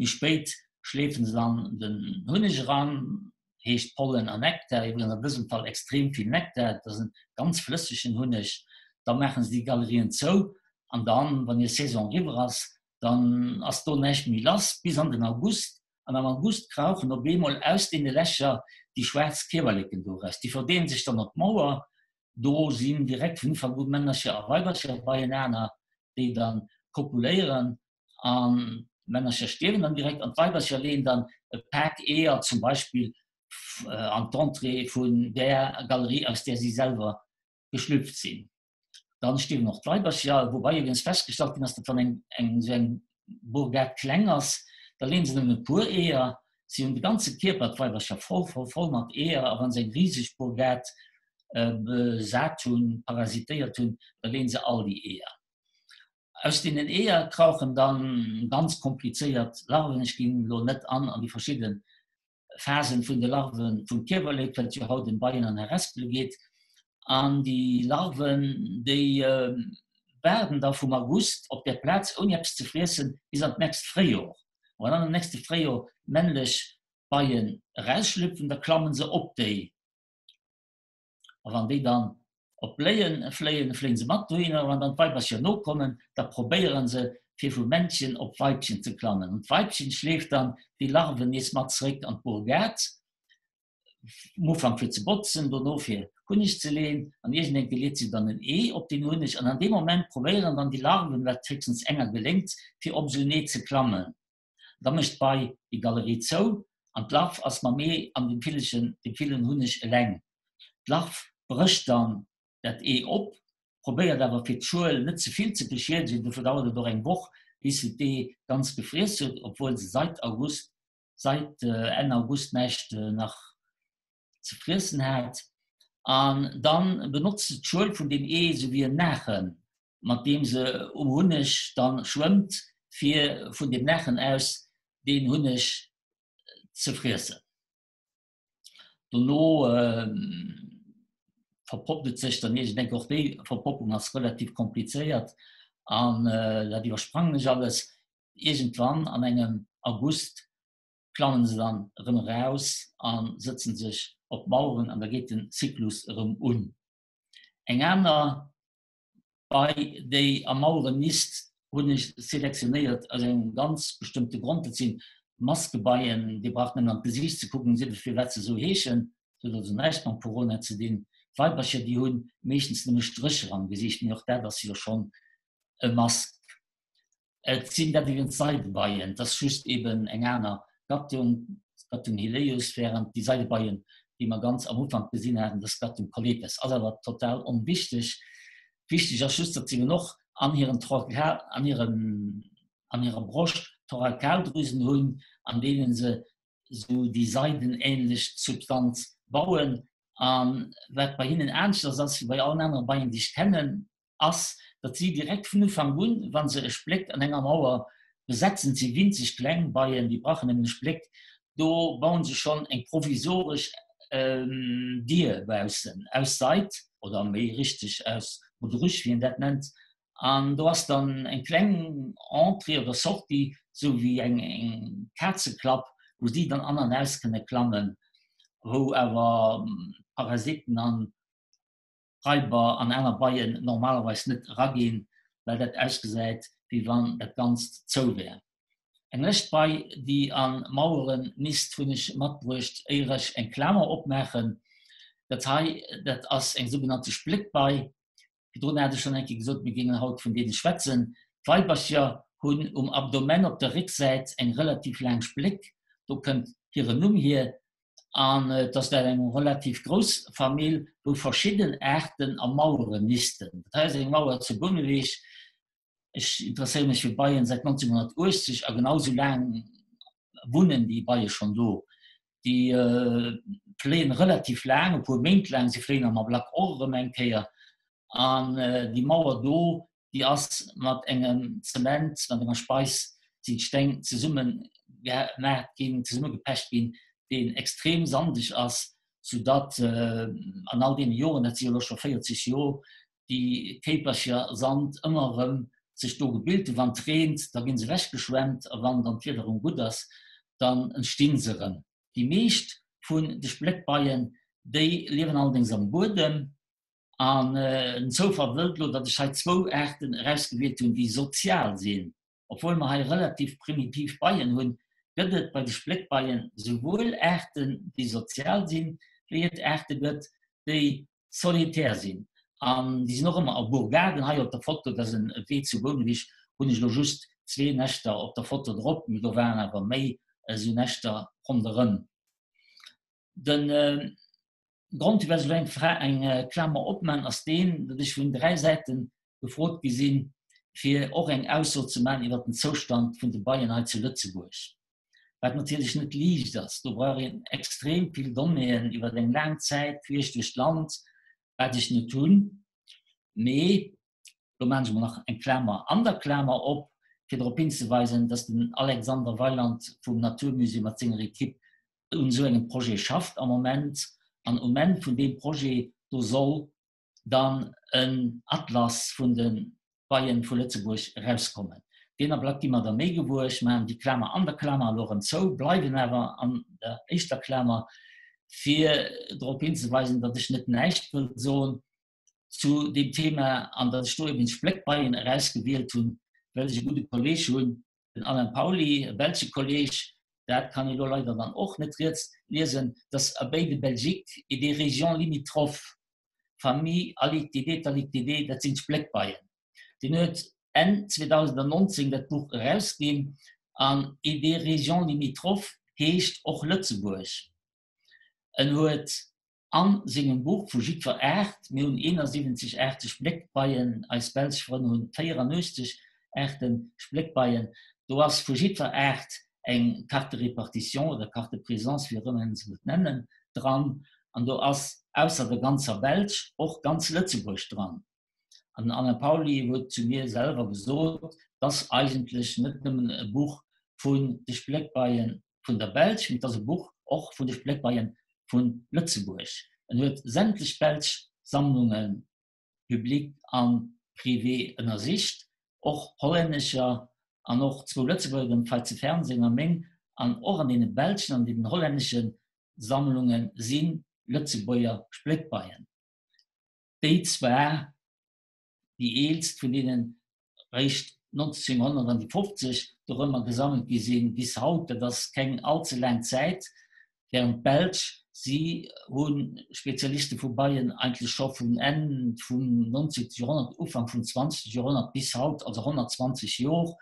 Méi spéit schleefe se dann den Hunneg eran, heescht Pollen an Nektar, iwwregens an dësem Fall extrem vill Nektar, et ass en ganz flëssegen Hunneg. Da maache se déi Galerien zou an dann, wann hir Saison eriwwer ass, dann ass do näischt méi lass bis an den August. An am August krauchen op eemol aus deene Lächer déi schwaarz Kiewerleken do eraus. Déi verdeelen sech dann op d'Mauer. Do sinn direkt vun Ufank u Männercher a Weibercher beienaner, déi dann kopuléieren. An d'Männercher stierwen dann direkt an d'Weibercher leeën dann e Pak Eeër zum Beispill an d'Entrée vun där Galerie, aus där si selwer geschlüpft sinn. Dann stierwen och d'Weibercher, woubei iwwregens festgestallt ginn ass, datt wann eng eng esou eng Bourgade kleng ass, da leeën se nëmmen e puer Eeër. Si hunn de ganze Kierper, d'Weibercher, voll, voll, voll mat Eeër a wa se eng riseg Bourgade besat hunn, parasitéiert hunn, da leeën se all déi Eeër. Aus deenen Eeër krauchen dann ganz komplizéiert Larven. Ech ginn elo net an an déi verschidde Phasen vun de Larven vum Kiewerlek, well et jo haut ëm Beien an Harespele geet. An déi Larven, déi waarden da vum August op där Plaz ouni eppes ze friessen bis an d'nächst Fréijor. A wann dann am nächste Fréijor männlech Beien erausschlüpfen, da klammen se op déi. A wann déi dann op d'Bléie fléien, fléien se mat dohinner. A wann dann d'Weibercher nokommen, da probéiere se, fir vum Männchen op d'Weibchen ze klammen. An d'Weibchen schleeft dann déi Larven nees mat zeréck an d'Bourgade, um Ufank fir ze botzen, dono fir Hunneg ze leeën. An iergendeng Kéier leet si dann en Ee op deen Hunneg. An an deem Moment probéieren dann déi Larven, wat héchstens enger geléngt, fir op esou en Ee ze klammen. Da mécht d'Bei déi Galerie zou an d'Larv ass mam Ee an dem villechen, dem villen Hunneg eleng. D'Larv brécht dann dat Ee op, probéiert awer fir d'Schuel net ze vill ze beschiedegen, dofir dauert et och eng Woch bis se d'Ee ganz gefriess huet, obwuel se seit August, seit Enn August näischt nach ze friessen hat. An dann benotzt se d'Schuel vun deem Ee sou wéi en Naachen, mat deem se um Hunneg dann schwëmmt, fir vun dem Naachen aus deen Hunneg ze friessen. Dono verpoppt et sech dann iergendeng, och déi Verpoppung ass relativ komplizéiert an dat iwwersprangen ech alles. Iergendwann an engem August klammen se dann erëm eraus a sëtzen sech op d'Maueren an da geet den Zyklus erëm un. Eng aner Bei déi a Maueren nist hunn ech selektionéiert aus engem ganz bestëmmte Grond. Dat sinn Maskebeien, Dir braucht nëmmen an d'Gesiicht ze kucken, sidd et firwat se esou heeschen. Dat huet also näischt mam Corona ze dinn. D'Weibercher, déi hu meeschtens nëmme Strécher am Gesiicht, mee och dat ass jo schonn e Mask. Et sinn dat iwwregens Seidebeien, et ass just eben eng aner Gattung, d'Gattung Hylaeus, während déi Seidebeien, déi mer ganz am Ufank gesinn haten, dat ass d'Gattung Colletes. Ass awer total onwichteg. Wichteg ass just, datt se eben och an hiren Thorakal, an hirem, an hirer Broscht Thorakaldrüsen hunn, an deene se sou déi seidenähnlech Substanz bauen. A wat bei hinnen aneschters ass wéi bei allen anere Beien, déi ech kennen, ass, datt si direkt vun Ufank un, wa se e Spléck an enger Mauer besetzen, et si winzeg kleng Beien, déi brauchen nëmmen e Spléck, do bauen se schonn eng provisoresch Dier baussen aus Seid, oder méi richteg aus Baudruche, wéi een dat nennt, an do ass dann eng kleng Entrée oder Sortie, sou wéi eng Kazeklapp, wou si dann an an aus kënne klammen, wou awer Parasiten an Raiber an aner Beien normalerweis net eraginn, well dat ausgesäit. wéi wann dat Ganzt zou wär. Eng lescht Bei, déi a Maueren nisst, hunn ech matbruecht, éier ech eng Klamer opmaachen. Dat hei, dat ass eng sougenannte Spléckbei. Virdrun hat ech schonn eng Kéier gesot, mir géingen haut vun deene schwätzen. D'Weibercher hunn um Abdomen op der Récksäit eng relativ laang Spléck, do kënnt hiren Numm hier. An et ass dat eng relativ grouss Famill, wou verschidden Aarten a Maueren nisten. Dat hei ass eng Mauer zu Bouneweg. Ech interesséiere mech fir Beien säit 1980 a genau sou laang wunnen déi Beie schonn do. Déi fléien relativ laang, e puer Méint laang, se fléien am Ablack och erëm eng Kéier. An déi Mauer do, déi ass mat engem Zement, mat enger Speis sinn d'Steng zesumme gemaach ginn, zesummegepecht ginn, deen extrem sandeg ass, soudatt an all deene Joren, dat si jo elo scho 40 Jor, déi Kéipercher Sand ëmmer erëm sech do gebilt hunn. Wann et reent, da gi se ewechgeschwemmt a wann dann d'Wieder erëm gutt ass, dann entsti se erëm. Déi meescht vun de Spléckbeien, déi liewen allerdéngs am Buedem. An den Zoufall wëllt elo, datt ech hei zwou Aarten erausgewielt hunn, déi sozial sinn. Obwuel mer hei relativ primitiv Beien hunn, gëtt et bei de Spléckbeien souwuel Aarten, déi sozial sinn, wéi et Aarte gëtt, déi solitär sinn. An déi sinn och ëmmer a Bourgaden. Hei op der Foto, dat ass e Wee zu Bouneweg, hunn ech elo just zwee Näschter op der Foto drop, mee do waren awer méi esou Näschter ronderëm. De Grond, firwat ech elo eng Fra eng Klamer opman, ass deen, datt ech vun dräi Säite gefrot gi sinn, fir och eng Ausso ze man iwwer den Zoustand vun de Beien hei zu Lëtzebuerg. Wat natierlech net liicht ass. Do brauch een extrem vill Donnéeën iwwer eng laang Zäit queesch duerch d'Land, wat ech net hunn. Mee do maachen ech emol nach eng Klamer an der Klamer op, fir drop hinzeweisen, dass den Alexander Weiland vum Naturmusée mat senger Ekipp un esou engem Projet schafft am Moment. An um Enn vun deem Projet, do soll dann en Atlas vun de Beien vu Lëtzebuerg erauskommen. Deen Ablack gi mer da méi gewuer. Ech maachen déi Klamer an der Klamer elo erëm zou, bleiwen awer an der éischter Klamer, fir drop hinzeweisen, datt ech net näischt wëll soen zu deem Thema an datt ech do eben d'Spléckbeien erausgewielt hunn, well ech e gudde Kolleeg hunn, den Alain Pauly, e belsche Kolleeg, dat kann ee lo leider dann och net riets liesen, dass Abeilles de Belgique et des régions limitrophes Famille Halictidae, Halictidae, dat sinn d'Spléckbeien. Deen huet Enn 2019 dat Buch erausginn an Et des régions limitrophes heescht och Lëtzebuerg. En huet a sengem Buch vu jiddwer Aart, mir hunn 71 Aarte Spléckbeien, eis belsch Frënn hunn 84 Aarte Spléckbeien, do ass vu jiddwer Aart eng Carte de répartition oder Carte de présence, wéi och ëmmer een se wëllt nennen, dran. An do ass ausser der ganzer Belsch och ganz Lëtzebuerg dran. An den Alain Pauly huet zu mir selwer gesot, 't ass eigentlech net nëmmen e Buch vun de Spléckbeie vun der Belsch, mee 't ass e Buch och vun de Spléckbeie vu Lëtzebuerg. En huet sämtlech belsch Sammlungen public a privé ënnersicht, och hollännescher an och zwou Lëtzebuerger, dem Feitze Fernseng a meng, an och an deene belschen an deenen hollännesche Sammlunge si Lëtzebuerger Spléckbeien, déi zwar déi eelst vun deenen réischt 1950 dorëmmer gesammelt gi sinn, bis haut, dat ass keng all ze laang Zäit, während d'Belsch, si hu Spezialiste vu Beien eigentlech scho vun Enn vum 19. Joerhonnert, Ufank vum 20. Joerhonnert bis haut, also 120 Jor.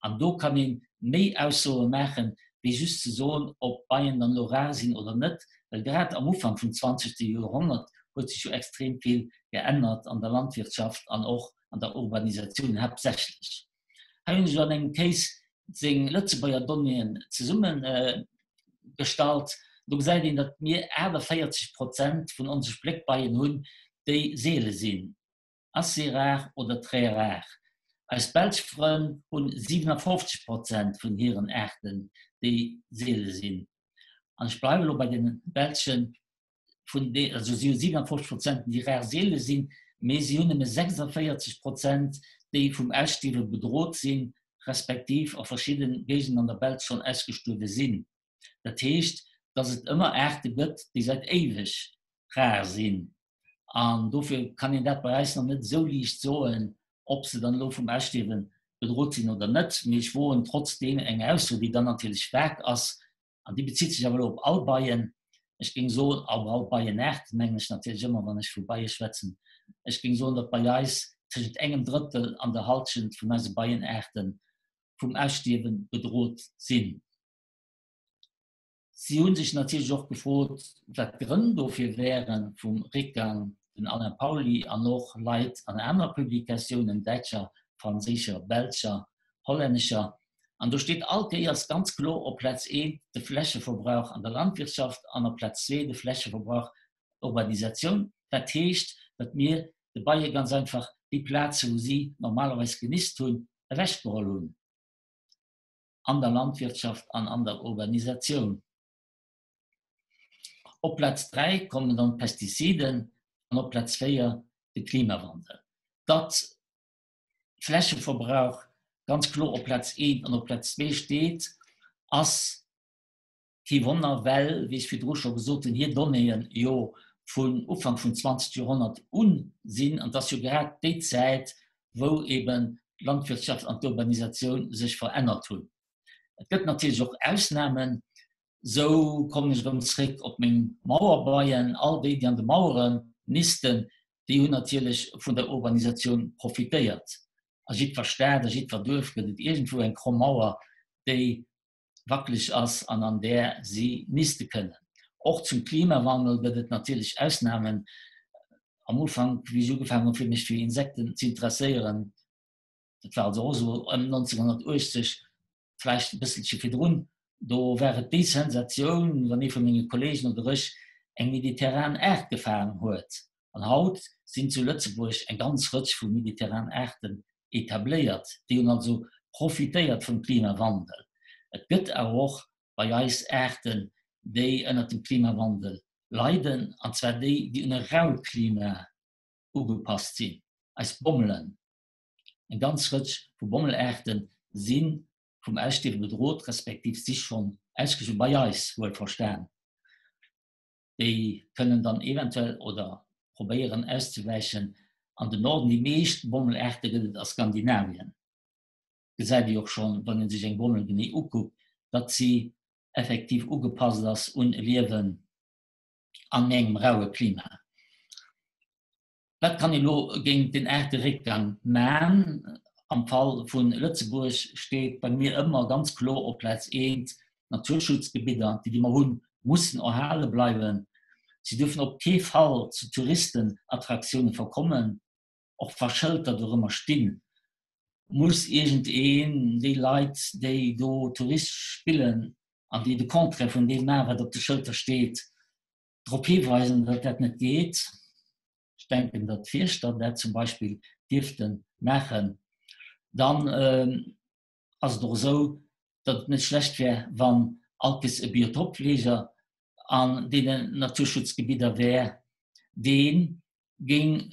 An do kann ee méi Aussoe maachen, wéi just ze soen, ob d'Beien dann elo rar sinn oder net, well grad am Ufank vum 20. Joerhonnert huet sech jo extrem vill geännert an der Landwirtschaft an och an der Urbanisatioun haaptsächlech. Hei hunn ech elo an engem Case seng Lëtzebuerger Donnéeën zesumme gestallt. Do gesäit een, datt mir 48 Prozent vun onse Spléckbeien hunn, déi seele sinn, assez rare oder très rare. Eis belsch Frënn hu 57 Prozent vun hiren Aarten, déi seele sinn. An ech bleiwe elo bei de belschen vun de, also si hu 57 Prozent, déi rar seele sinn, mee si hunn nëmme 46 Prozent, déi vum Ausstierwe bedrot sinn, respektiv a verschidde Géigenden an der Belsch schonn ausgestuerwe sinn. Dat heescht, datt et ëmmer Aarte gëtt, déi säit éiweg rar sinn. An dofir kann een dat bei eis nach net esou liicht soen, ob se dann elo vum Ausstierwe. bedrot sinn oder net. Mee ech woen trotzdeem eng Ausso, déi dann natierlech vag ass, an déi bezitt sech awer elo op all Beien, ech géing soen, op all Beienaarten, mengen ech natierlech ëmmer, wann ech vu Beie schwätzen, ech géing soen, datt bei eis tëschent engem Drëttel an der Halschent vun eise Beienaarte vum Ausstierwe bedrot sinn. Si hu sech natierlech och gefrot, wat d'Grënn dofir wären, vum Réckgang, den Alain Pauly an och Leit an aner Publikatiounen, däitscher, franséischer, belscher, hollännescher. An do steet all Kéiers ganz kloer op Plaz eent de Flächeverbrauch an der Landwirtschaft an op Plaz zwee de Flächeverbrauch Urbanisatioun. Dat heescht, datt mir de Beie ganz einfach déi Plaze wou si normalerweis genisst hunn, ewechgeholl hunn. an der Landwirtschaft an an der Urbanisatioun. Op Plaz 3 kommen dann d'Pestiziden an op Plaz 4 de Klimawandel. Datt Flächeverbrauch ganz kloer op Plaz 1 an op Plaz 2 steet, ass kee Wonner, well, wéi ech virdru scho gesot hunn, hir Donnéeën jo vun Ufank vum 20. Joerhonnert u sinn, an et ass jo grad déi Zäit, wou eben d'Landwirtschaft an d'Urbanisatioun sech verännert hunn. Et gëtt natierlech och Ausnamen. Sou kommen ech erëm zréck op meng Mauerbeien. All déi, déi an de Maueren nisten, déi hunn natierlech vun der Urbanisatioun profitéiert. A jiddwer Stad, a jiddwer Duerf gëtt et iergendwou eng kromm Mauer, déi wackeleg ass an an där si niste kënnen. Och zum Klimawandel gëtt et natierlech Ausnamen. Am Ufank, wéi ech ugefaangen hunn, fir mech fir Insekten ze interesséieren, dat war also och esou ëm 1980, vläicht e bësselche virdrun, do war et déi Sensatioun, wann ee vu menge Kolleegen oder ech eng mediterran Aart gefaangen huet. An haut sinn zu Lëtzebuerg eng ganz Rëtsch vu mediterran Aarten etabléiert. Déi hunn also profitéiert vum Klimawandel. Et gëtt awer och bei eis Aarten, déi ënnert dem Klimawandel leiden, an zwar déi, déi un e raut Klima ugepasst sinn, eis Bommelen. Eng ganz Rëtsch vu Bommelaarte si vum Ausstierwe bedrot, respektiv si schonn ausgestuerwen, bei eis wuelverstan. Déi kënnen dann eventuell oder probéieren auszewäichen an den Norden. Déi meescht Bommelaarte gëtt et a Skandinavien. Gesäit ee och schonn, wann ee sech eng Bommel genee ukuckt, datt si effektiv ugepasst ass un e Liewen an engem raue Klima. Wat kann ee lo géint den Aarteréckgang man? Am Fall vu Lëtzebuerg steet bei mir ëmmer ganz kloer op Plaz eent, d'Naturschutzgebidder, déi déi mer hunn, mussen erhale bleiwen. Si duerfen op kee Fall zu Touristenattraktiounen verkommen, och wa Schëlter dorëmmer stinn. Muss iergendeen déi Leit, déi do Tourist spillen an déi de Contraire vun deem maachen, wat op de Schëlter steet, drop hiweisen, datt dat net geet. Ech denken, datt d'Fierschter dat zum Beispill dierfte maachen. Dann ass et och esou, datt et net schlecht wär, wann allkéiers e Biotoppfleger an deenen Naturschutzgebidder wär, dee géing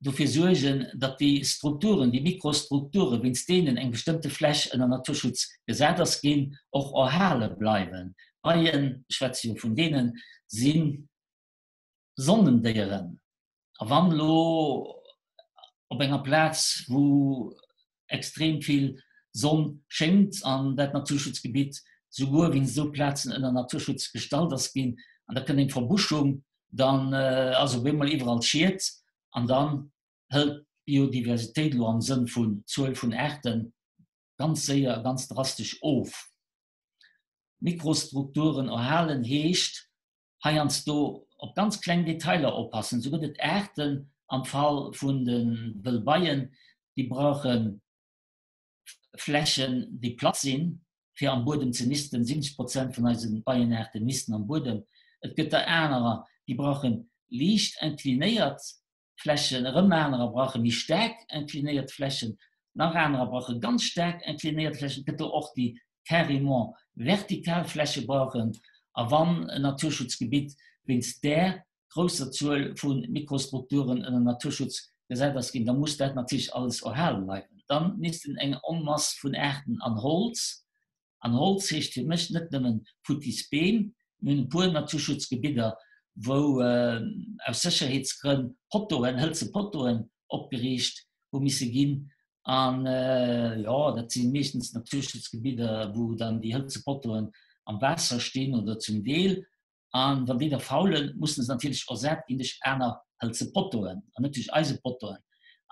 dofir suergen, datt déi Strukturen, déi Mikrostrukturen, wéinst deenen eng bestëmmte Fläch ënner Naturschutz gesat ass ginn, och erhale bleiwen. D'Beien, ech schwätze jo vun deenen, si Sonnendéieren. A wann elo op enger Plaz, wou extrem vill Sonn schéngt an dat Naturschutzgebitt souguer wéinst esou Plazen ënner Naturschutz gestallt ass ginn, an da kënnt eng Verbuschung, dann ass op eemol iwwerall Schied an dann hëlt d'Biodiversitéit elo am Sënn vun Zuel vun Aarte ganz séier a ganz drastesch of. Mikrostrukturen erhalen heescht heiansdo op ganz kleng Detailer oppassen. Esou gëtt et Aarten am Fall vun de Wëllbeien, déi brauche Flächen, déi platt sinn, fir am Buedem ze nisten. 70 Prozent vun eise Beienaarte nisten am Buedem. Et gëtt der anerer, déi brauche liicht inclinéiert Flächen, erëm anerer brauche méi staark inclinéiert Flächen, nach anerer brauche ganz staark inclinéiert Flächen. Et gëtt der och, déi carrément vertikal Fläche brauchen. A wann en Naturschutzgebitt wéinst där grousser Zuel vu Mikrostrukturen ënner Naturschutz gesat ass ginn, da muss dat natierlech alles erhale bleiwen. Dann missten eng Onmass vun Aarten an Holz, an Holz heescht fir mech net nëmmen futtis Beem, mir hunn e puer Naturschutzgebidder, wou aus Sécherheetsgrënn Pottoen, hëlze Pottoen opgeriicht hu misse ginn. An jo, dat si meeschtens Naturschutzgebidder, wou dann déi hëlze Pottoen am Waasser stinn oder zum Deel. An wann déi da faulen, mussen se natierlech ersat ginn duerch aner hëlze Pottoen an net duerch Eisepottoen.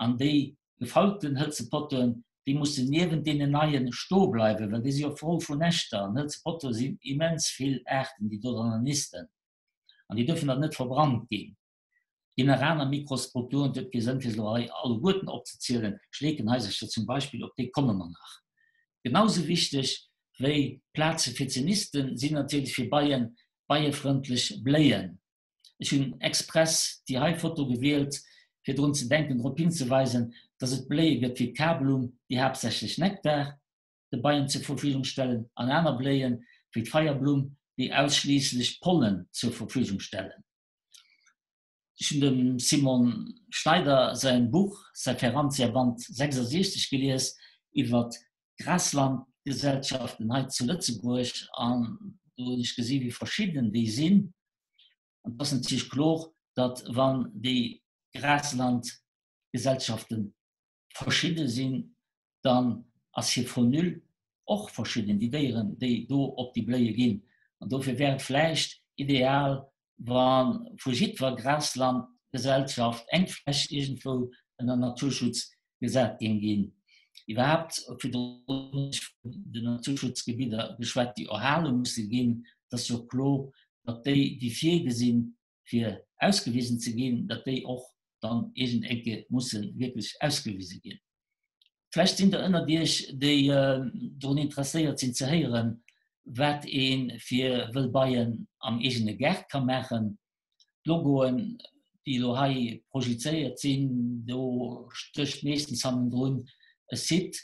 An déi gefaulten hëlze Pottoen, déi mussen niewent deenen neien stoe bleiwen, well déi si jo voll vun Näschter. An hëlze Pottoe sinn immens vill Aarten, déi dodranner nisten. An déi dürfen dann net verbrannt ginn. Ginn nach aner Mikrostrukturen, et huet kee Sënn fir se elo hei alleguerten opzezielen, Schleekenhaisercher zum Beispill, op déi komme mer nach. Genau sou wichteg wéi Plaze fir ze nisten sinn natierlech fir Beien beiefrëndlech Bléien. Ech hunn express déi hei Foto gewielt fir drun ze denken, drop hinzeweisen, dass et Bléie gëtt wéi d'Karblumm, déi haaptsächlech Nektar de Beien zur Verfügung stellen, an aner Bléien wéi d'Feierblumm, déi ausschliisslech Pollen zur Verfügung stellen. Ech hunn dem Simon Schneider säin Buch, säi Ferrantia Band 66 gelies iwwer d'Graslandgesellschaften hei zu Lëtzebuerg an do hunn ech gesi wéi verschidden déi sinn. An et ass natierlech kloer, datt wann déi Graslandgesellschaften verschidde sinn, dann ass hir Faunule och verschidden, déi Déieren, déi do op déi Bléie ginn. An dofir wär et vläicht ideal, wa vu jiddwer Graslandgesellschaft eng Fläch iergendwou ënner Naturschutz gesat géing ginn. Iwwerhaapt, virdrun hunn ech vun den Naturschutzgebidder geschwat, déi erhale musse ginn. Et ass jo kloer, datt déi, déi virgesinn fir ausgewisen ze ginn, datt déi och dann iergend eng Kéier musse wierklech ausgewise ginn. Vläicht sinn der ënnert Iech, déi drun interesséiert sinn ze héieren, wat ee fir wëll Beien am eegene Gaart ka maachen. D'Logoen, déi elo hei projizéiert sinn, do stécht meeschtens hannendrun e Site,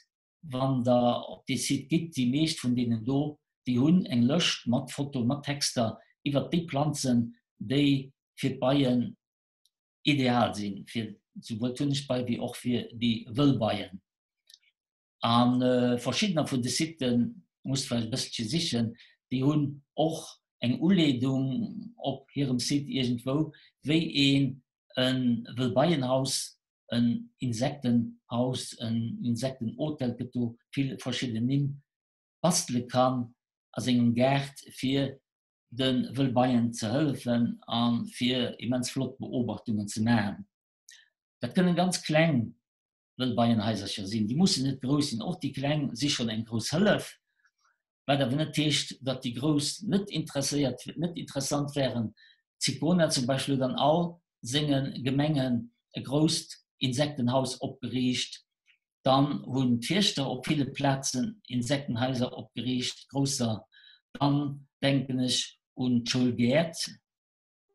Wann der op dee Site gitt, déi meescht vun deenen do, déi hunn eng Lëscht mat Fotoen, mat Texter iwwert déi Planzen, déi fir d'Beien ideal sinn, fir souwuel d'Hunnegbei wéi och fir déi wëll Beien. A verschiddener vun de Siten, musst vläicht e bësselche sichen, déi hunn och eng Uleedung op hirem Site iergendwou, wéi een e Wëllbeienhaus en Insektenhaus, en Insektenhotel, et gëtt do vill verschidden Nimm, bastele kann a sengem Gaart fir de Wëllbeien ze hëllefen a fir immens flott Beobachtungen ze maachen. Dat kënnen ganz kleng Wëllbeienhaisercher sinn, déi mussen net grouss sinn, och déi kleng si schonn eng grouss Hëllef, wat awer net heescht, datt déi grouss net interesséiert, net interessant wären. D'Sicona zum Beispill huet an all senge Gemengen e grousst Insektenhaus opgeriicht. Dann hunn d'Fierschter op ville Plazen Insektenhaiser opgeriicht, grousser. Dann denken ech un d'Schoulgäert.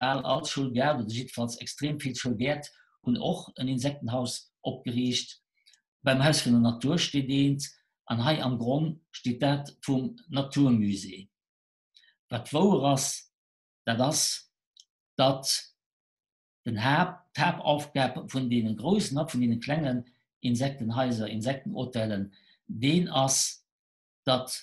Bal all Schoulgäert, oder jiddefalls extrem vill Schoulgäert, hunn och en Insektenhaus opgeriicht. Beim Haus vun der Natur steet eent an hei am Gronn steet dat vum Naturmusée. Wat wouer ass, dat ass, datt den Haapt, d'Haaptaufgab vun deene groussen a vun deene klengen Insektenhaiser, Insektenhotellen, deen ass, datt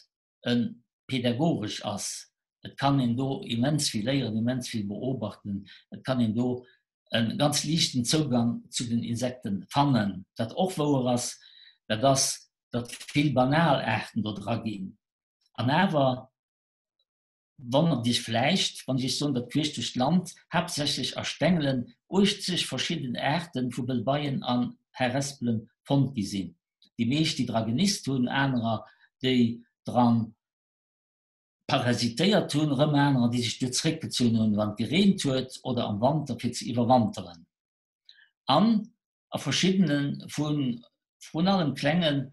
e pädagogesch ass. Et kann een do immens vill léieren, immens vill beobachten. Et kann een do e ganz liichten Zougang zu den Insekten fannen. Wat och wouer ass, dat ass, datt vill banal Aarten do dra ginn. An awer wonnert Iech vläicht, wann ech Iech soen, datt queesch duerch d'Land, haaptsächlech a Stengelen, 80 verschidden Aarte vu Wëllbeien an Harespelen fonnt gi sinn. Déi meescht, déi dra genist hunn, anerer, déi dra parasitéiert hunn, erëm anerer, déi sech do zeréckgezunn hunn, wann et gereent huet oder am Wanter, fir ze iwwerwanteren. An a verschiddene vu vrun allem klenge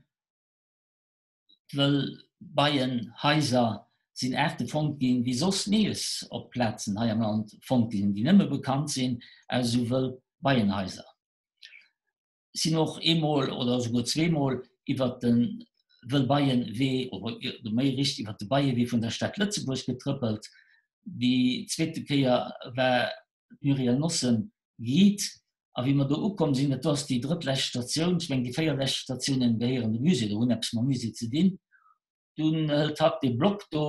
Wëllbeienhaiser sinn Aarte fonnt ginn, déi soss nees op Plazen hei am Land fonnt gi sinn, déi nëmme bekannt sinn aus esou Wëllbeienhaiser. Sinn och eemol oder esouguer zweemol iwwer de Wëllbeienwee, oder méi richteg iwwer de Beiewee vun der Stad Lëtzebuerg getrëppelt. Déi zweete Kéier war d'Muriel Nossen Guide. A wéi mer do ukomm sinn, dat do ass déi drëttlescht Statioun, ech mengen déi 4 lescht Statiounen gehéieren dem Musée oder hunn eppes mam Musée ze dinn, dunn hëlt hatt dee Block do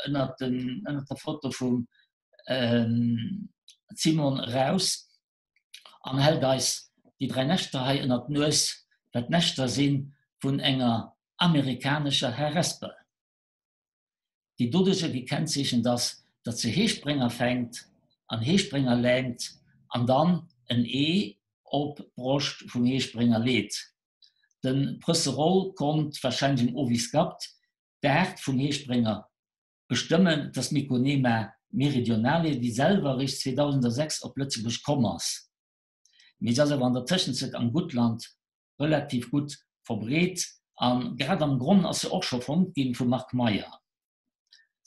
ënnert den, ënnert der Foto vum Simon eraus an hält eis déi 3 Näschter hei ënnert d'Nues. wat Näschter si vun enger amerikanescher Harespel, déi doduercher gekennzeechent ass, datt se Heesprénger fänkt an Heesprénger läimt an dann en Ee op d'Broscht vum Heesprénger leet. De Prësseroll konnt warscheinlech um Oviscapt d'Aart vum Heesprénger bestëmmen, et ass d'Miconema meridionale, déi selwer eréischt 2006 op Lëtzebuerg komm ass, mee se ass awer an der Tëschenzäit am Guttland relativ gutt verbreet a grad am Gronn ass se och scho fonnt ginn vum Marc Meyer.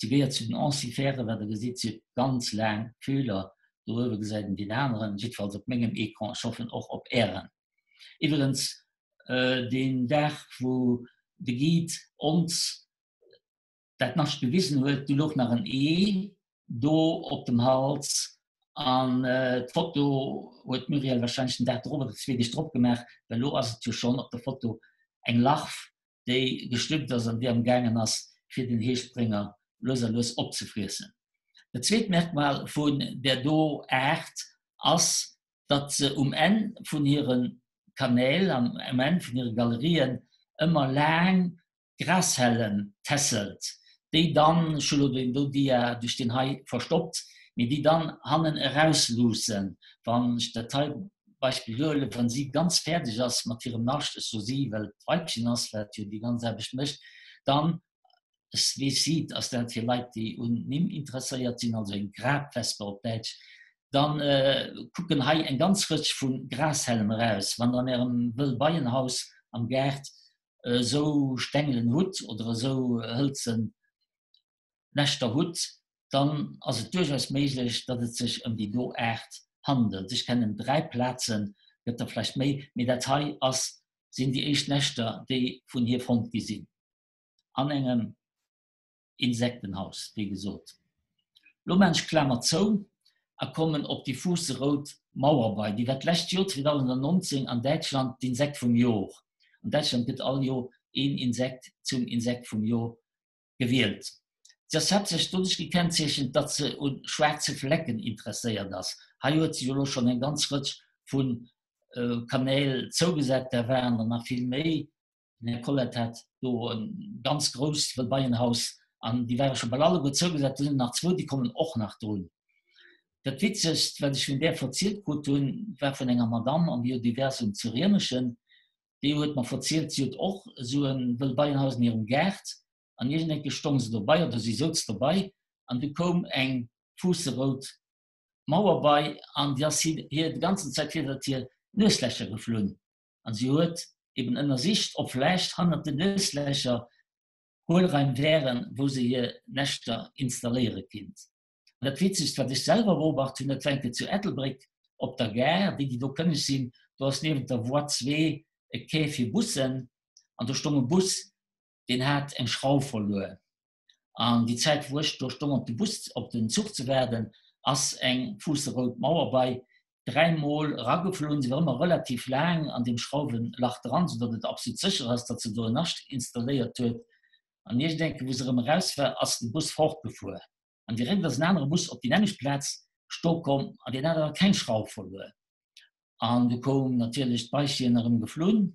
Se gehéiert zu den Ensiferen, wat der gesitt, si huet ganz laang Fühler, do uewe gesäit een deen aneren, jiddefalls op mengem Ecran, ech hoffen och op ären. Iwwerens deen Dag wou de Guide ons dat Nascht gewisen huet, du louch nach en Ee do op dem Hals an d'Foto huet d'Muriel wahrscheinlech den Dag drop oder zwee Deeg drop gemaach, well elo ass et jo schonn op der Foto eng Larv, déi geschlüpft ass an déi am gaangen ass fir den Heesprénger lues a lues opzefriessen. Dat zweet Merkmal vun där do Aart ass, datt se um Enn vun hire Kanäl an um Enn vun hire Galerien ëmmer laang Grashellen tässelt, déi dann, ech hu lo deen do Dia duerch deen hei verstoppt, mee déi dann hannen erausluussen. Wann ech dat hei Beispill huelen, wa si ganz fäerdeg ass mat hirem Nascht, ech soe si, well et d'Weibchen ass, wat jo déi ganz Aarbecht mécht, dann, ech weess si, ass dat fir Leit, déi un Nimm interesséiert sinn, also eng Grabwespe op Däitsch, dann kucken hei eng ganz Rëtsch vu Grashällem eraus. Wann Der an Ärem Wëllbeienhaus am Gaart esou Stengelen hutt oder esou hëlzen Näschter hutt, dann ass et duerchaus méiglech, datt et sech ëm déi do Aart handelt. Ech kennen 3 Plazen, gëtt der vläicht méi, mee dat hei ass, sinn déi éischt Näschter, déi vun hir fonnt gi sinn an engem. Insektenhaus, wéi gesot. Lo maan ech d'Klamer zou a kommen op déi fuusserout Mauerbei. Déi war d'lescht Joer, 2019, an Däitschland d'Insekt vum Jor. An Däitschland gëtt all Joer een Insekt zum Insekt vum Jor gewielt. Si ass haaptsächlech doduerch gekennzeechent, datt se u schwaarze Flecken interesséiert ass. Hei huet se jo elo schonn eng ganz Rëtsch vu Kanäl zougesat, där waren der nach vill méi. Den Här Collette hat do e ganz grousst Wëllbeienhaus an déi ware scho bal alleguer zougesat. Do sinn nach zwou, déi kommen och nach drun. Dat Witzegst, wat ech vun där verzielt krut hunn, war vun enger Madamm am Biodiversum zu Riemeschen. Déi huet mer verzielt, si huet och esou e Wëllbeienhaus an hirem Gaart an iergendeng Kéier stong se dobei oder si souz dobei an du koum eng fuusserout Mauerbei an déi ass hir déi ganzen Zäit virwert hir Nueslächer geflunn. An si huet eben ënnersicht, ob vläicht hannert den Nueslächer Huelraim wären, wou se hir Näschter installéiere kinnt. An dat Witzegst, wat ech selwer beobacht hunn, dat war eng Kéier zu Ettelbréck op der Gare, déi, déi do kënneg sinn, do ass niewent der Voie 2 e Quai fir Bussen, an do stong e Bus, deen hat eng Schrauf verluer. An déi Zäit, wou ech do stong op de Bus, op den Zuch ze waarden, ass eng fuusserout Mauer bei dräimol erageflunn. Se war ëmmer relativ laang an deem Schrauwenlach dran, soudatt et absolut sécher ass, datt se do en Nascht installéiert huet. An iergendenke, wou se erëm eraus war, ass de Bus fortgefuer. An direkt ass en anere Bus op déi nämmlecht Plaz stoe komm an deen hat awer keng Schrauf verluer. An du koum natierlech d'Beischen erëm geflunn.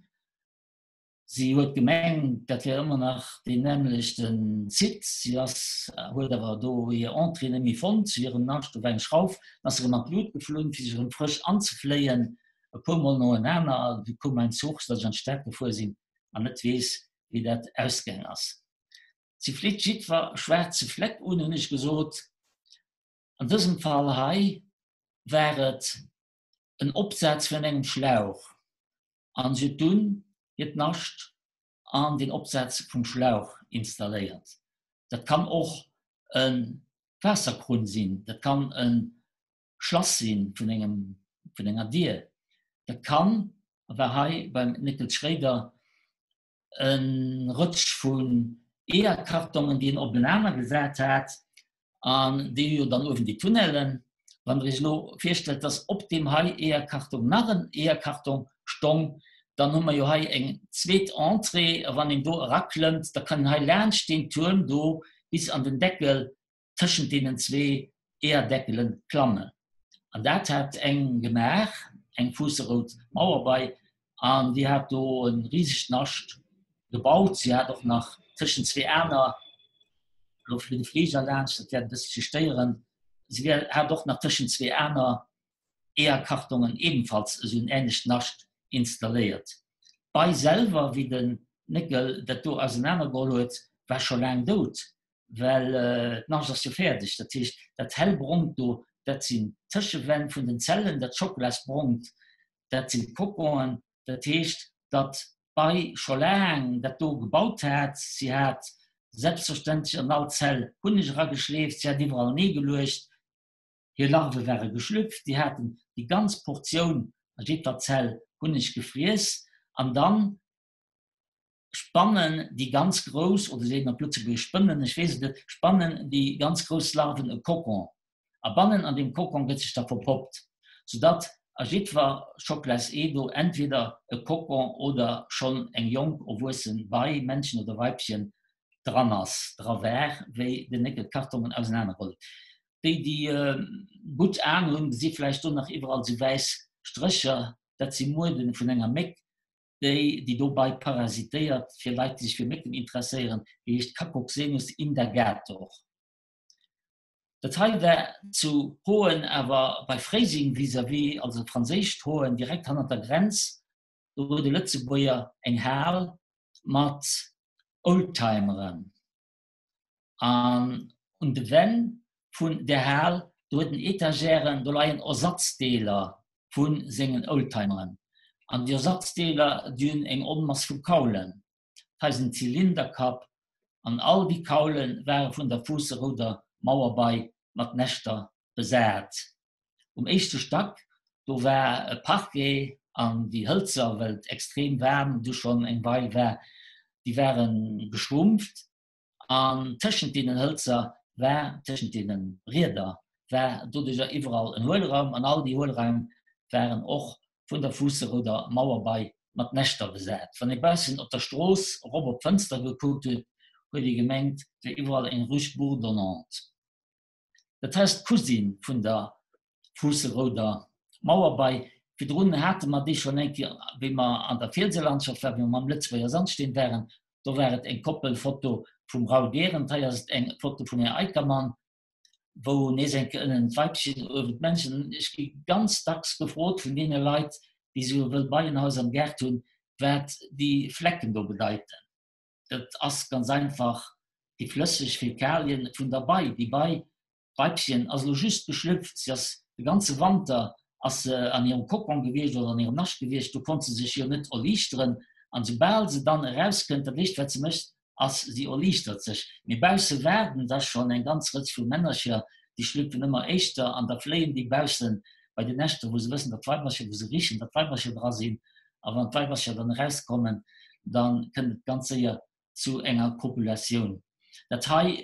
Si huet gemengt, dat wär ëmmer nach deen nämmlechte Site. Si ass, huet awer do hir Entrée net méi fonnt zu hirem Nascht. Do war eng Schrauf. Dann ass se erëm an d'Lut geflunn, fir sech erëm frësch anzefléien, e puer Mol noenaner. Du koum mäin Zuch, soudatt ech an d'Stad gefuer sinn an net weess, wéi dat ausgaang ass. Si flitt jiddwer schwaarze Fleck un, hunn ech gesot. An dësem Fall hei war et en Opsaz vun engem Schlauch. An si huet dunn hiert Nascht an den Opsaz vum Schlauch installéiert. Dat kann och e Waasserkrunn sinn, dat kann e Schlass sinn vun engem, vun enger Dier, dat kann, a war hei beim Néckel Schréider, e Rëtsch vun Eeërkartongen, déi en openaner gesat hat, an déi hu jo dann uewen déi Tunnelen. Wann Der Iech elo virstellt, dass op deem hei Eeërkartong nach en Eeërkartong stong, dann hu mer jo hei eng zweet Entrée, a wann een do eraklëmmt, da kann een hei laanscht deen Tuerm do bis an den Deckel tëschent deenen zwee Eeërdeckele klammen. An dat hat eng gemaach, eng fuusserout Mauerbei. An déi hat do e risegt Nascht gebaut. Si hat och nach tëschent zwee aner, elo flitt e Fliger laanscht, dat wäert e bësselche stéieren, si hat och nach tëschent zwee aner Eeërkartongen ebenfalls esou en änlecht Nascht installéiert. D'Bei selwer, wéi den Néckel dat do ausenanergeholl huet, war scho laang dout, well d'Nascht ass jo fäerdeg. Dat heescht, dat hellbrongt do, dat sinn d'Tëschewänn vun den Zellen, dat schokolasbrongt, dat sinn d'Kokonen. Dat heescht, datt d'Bei scho laang dat do gebaut hat. Si hat selbstverständlech an all Zell Hunneg erageschleeft, si hat iwwerall en Ee geluecht, Hir Larve ware geschlüpft, déi haten déi ganz Portioun a jiddwer Zell Hunneg gefriess an dann spannen déi ganz grouss, oder seet een op Lëtzebuergesch spënnen, ech weess et net, spannen déi ganz grouss Larven e Kokon a bannen an deem Kokon gëtt sech da verpoppt, soudatt a jiddwer Schocklass-Ee do entweder e Kokon oder schonn eng jonk erwuesse Bei, Männchen oder Weibchen, dran ass, dra war, wéi den Néckel d'Kartongen ausenanerrollt. Déi, déi gutt Aen hunn, gesi vläicht do nach iwwerall sou wäiss Strécher. Dat si Mueden vun enger Méck, déi déi dobei parasitéiert. Fir Leit, déi sech fir Mécken interesséieren, déi heescht Cacoxenus indagator. Dat hei war zu Hoen, awer bei Fréiseng vis-à-vis, also franséischt Hoen, direkt hannert der Grenz. Do huet e Lëtzebuerger eng Hal mat Oldtimeren. An un de Wänn vun där Hal, do huet en Etagèren, do leien Ersatzdeeler vu sengen Oldtimeren. An déi Ersatzdeeler, déi hunn eng Onmass vu Kaulen. Hei ass en Zylinderkapp an all déi Kaule ware vun der fuusserouder Mauerbei mat Näschter besat. Um éischte Stack, do war e Parquet an déi Hëlzer, well et extrem waarm du schonn eng Weil war, déi ware geschrumpft an tëschent deenen Hëlzer war, tëschent deene Brieder war doduercher iwwerall en Huelraum an all déi Huelraim waren och vun der fuusserouder Mauerbei mat Näschter besat. Wann ee baussen op der Strooss erop op d'Fënster gekuckt huet, huet ee gemengt, et wär iwwerall eng Ruche bourdonnante. Dat hei ass d'Cousine vun der fuusserouder Mauerbei. Virdrun hate mer déi schonn eng Kéier, wéi mer an der Fielselandschaft waren, wéi mer mam Lëtzebuerger Sandsteen waren. Do war et eng Koppelfoto vum Raoul Gehrendt. Hei ass et eng Foto vum Här Eickermann, wou nees eng Kéier ënnen d'Weibchen, uewen d'Männchen. Ech gi ganz dacks gefrot vun deene Leit, déi esou e wëllt Beienhaus am Gaart hunn, wat déi Flecken do bedeiten. Dat ass ganz einfach déi flësseg Fäkalien vun der Bei. Déi Bei, d'Weibchen, ass elo just geschlüpft. Si ass de ganze Wanter ass se an hirem Kokon gewiescht oder an hirem Nascht gewiescht. Do konnt se sech jo net erliichteren. An soubal se dann erauskënnt, dat éischt wat se mécht, ass si erliichtert sech. Mee bausse waarden da schonn eng ganz Rëtsch vu Männercher, déi schlüpfen ëmmer éischter an da fléien déi bausse bei den Näschter, wou se wëssen, datt d'Weibercher, wou se richen, datt d'Weibercher dra sinn. A wann d'Weibercher dann erauskommen, da kënnt et ganz séier zu enger Kopulatioun. Dat hei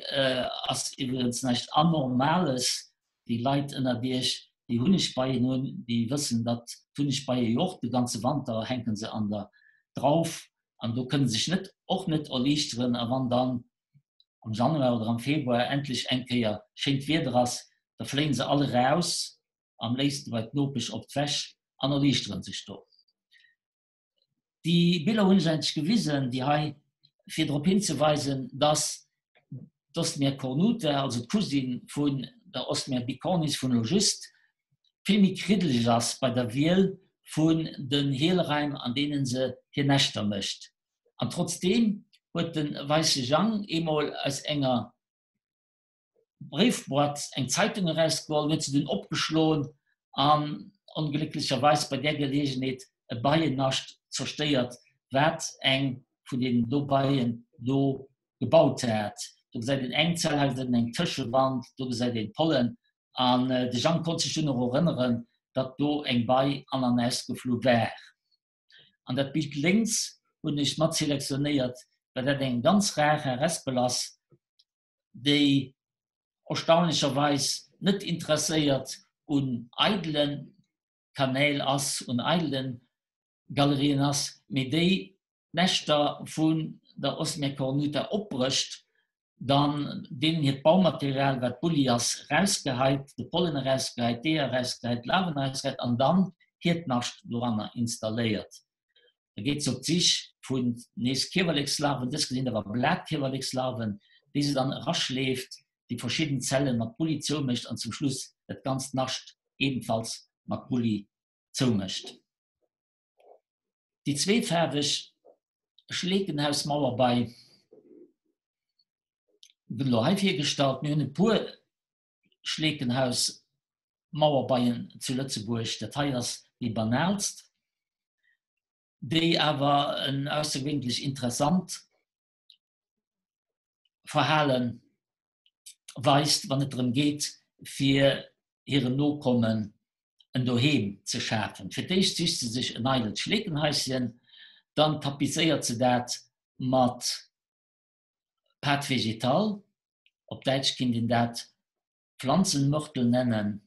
ass iwwregens näischt Anormales. Déi Leit ënnert Iech, déi Hunnegbeien hunn, déi wëssen, datt d'Hunnegbeie jo och de ganze Wanter hänke se an der Drauf an do kënne sech net och net erliichteren. A wann dann am Januar oder am Februar endlech eng Kéier schéint Wieder ass, da fléie se all eraus am léifste bei d'Nopesch op d'Wäsch an erliichteren sech do. Déi Biller hunn ech eigentlech gewisen, déi hei, fir drop hinzeweisen, dass d'Osmia cornuta, also d'Cousine vun der Osmia bicornis vun elo just, vill méi kriddeleg ass bei der Wiel vun den Hielraim, an deene se hir Näschter mécht. An trotzdeem huet de Weisse Jang eemol aus enger Bréifboîte eng Zeitung erausgeholl, huet se dunn opgeschloen an onglécklecherweis bei där Geleegenheet e Beiennascht zerstéiert, wat eng vun deenen do Beien do gebaut hat. Do gesäit een eng Zell, hei gesäit een eng Tëschewand, do gesäit een d'Pollen. An de Jang konnt sech dunn och erënneren, datt do eng Bei an an ausgeflu war. An dat Bild lénks hunn ech mat selektionéiert, well dat eng ganz rar Harespel ass, déi erstaunlecherweis net interesséiert un eidele Kanäl ass, un eidele Galerien ass, mee déi d'Näschter vun der Osmia cornuta opbrécht, dann deenen hiert Baumaterial, wat Bulli ass, erausgeheit, de Pollen erausgeheit, d'Eeër erausgeheit, d'Larven erausgeheit an dann hiert Nascht doranner installéiert. Da geet se op d'Sich vun nees Kiewerlekslarven, dës gesinn awer Blatkiewerlekslarven, déi se dann eraschleeft, déi verschidden Zellen mat Bulli zoumécht an zum Schluss dat ganzt Nascht ebenfalls mat Bulli zoumécht. Déi zweefaarweg Schleekenhausmauerbei gëtt elo hei virgestallt. Mir hunn e puer Schleekenhausmauerbeien zu Lëtzebuerg. Dat hei ass déi banaalst, déi awer en aussergewéinlech interessant Verhale weist, wann et drëm geet, fir hiren Nokommen en Doheem ze schafen. Fir d'éischt sicht se sech en eidelt Schleekenhaischen, dann tapiséiert se dat mat Pâte végétale, op Däitsch kinnt een dat Pflanzenmörtel nennen.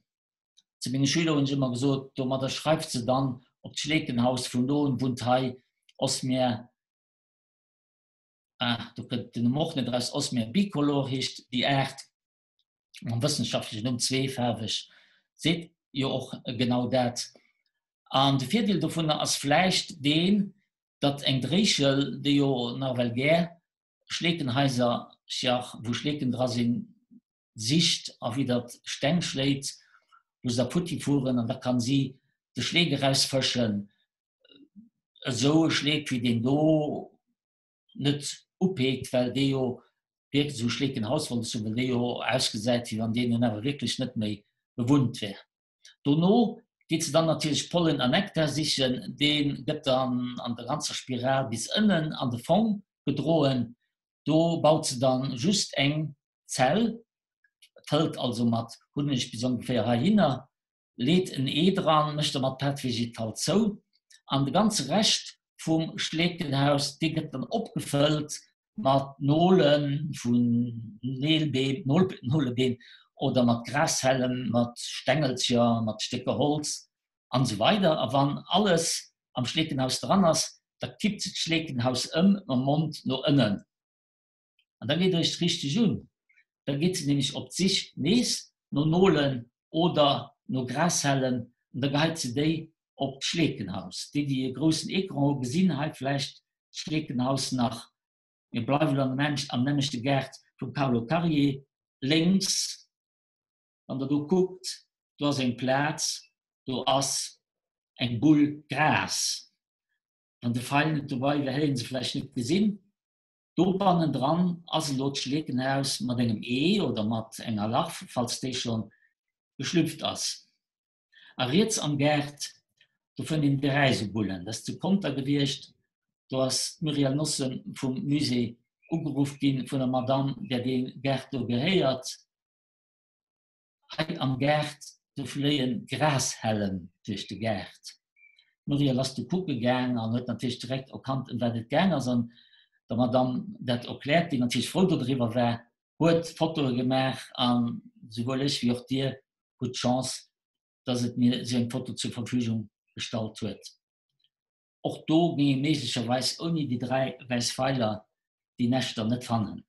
Zu menge Schüler hunn ech ëmmer gesot, domadder schreift se dann op d'Schleekenhaus vun Noen, wunnt hei Osmia Ah, do kënnt den Numm och net eraus, Osmia bicolor heescht déi Aart mam wëssenschaftlechen Numm, zweefaarweg, seet jo och genau dat. An de Virdeel dovunner ass vläicht deen, datt eng Dréischel, déi jo nawell gär Schleekenhaisercher, wou Schleeken dra sinn, sicht a widder d'Steng schléit, wou se da futti fueren an da kann si de Schleek erausfëschen, esou e Schleek wéi deen do net upeekt, well dee jo wierklech, esou e Schleekenhaus wollt ech soen, well dee jo ausgesäit, wéi wann deen nun awer wierklech net méi bewunnt wär. Dono geet se dann natierlech Pollen a Nektar sichen, dee gëtt dann an der ganzer Spiral bis ënnen an de Fong gedroen. Do baut se dann just eng Zell, fëllt also mat Hunneg bis ongeféier heihinner, leet en Ee dran, mécht der mat Pâte végétale zou an de ganze Rescht vum Schleekenhaus, dee gëtt dann opgefëllt mat Nole vun Neelbeem, Nolebeem oder mat Grashällem, mat Stengelcher, mat Stécker Holz an esou weider. A wann alles am Schleekenhaus dran ass, da kippt se d'Schleekenhaus ëm mam Mond no ënnen. An da geet eréischt richteg un. Da geet se nämlech op d'Sich nees no Nolen oder no Grashällem an da geheit se déi op d'Schleekenhaus. Déi, déi e groussen Ecran hu gesinn hei vläicht d'Schleekenhaus nach. Mir bleiwen am nämmlechte Gaart vum Carlo Karier. Lénks, wann Der do kuckt, do ass eng Plaz, do ass eng Bull Gras. Wann de Feil net dobei wär, hätt ee se vläicht net gesinn. Do bannendran ass elo d'Schleekenhaus mat engem Ee oder mat enger Larv, falls déi scho geschlüpft ass. A riets am Gaart, do fënnt een d'Räisebullen. Dat ass zu Conter gewiescht. Do ass d'Muriel Nossen vum Musée ugeruff gi vun der Madamm, där dee Gaart do gehéiert. Hei am Gaart, do fléien Grashällem duerch de Gaart. D'Muriel ass du kucke gaang an huet natierlech direkt erkannt, ëm wat et gaang ass an der Madamm dat erkläert, déi natierlech frou dodriwwer war, huet Fotoe gemaach an souwuel ech wéi och dir hutt d'Chance, dass et mir esou eng Foto zur Verfügung gestallt huet. Och do géing ee méiglecherweis ouni déi 3 wäiss Feiler déi Näschter net fannen.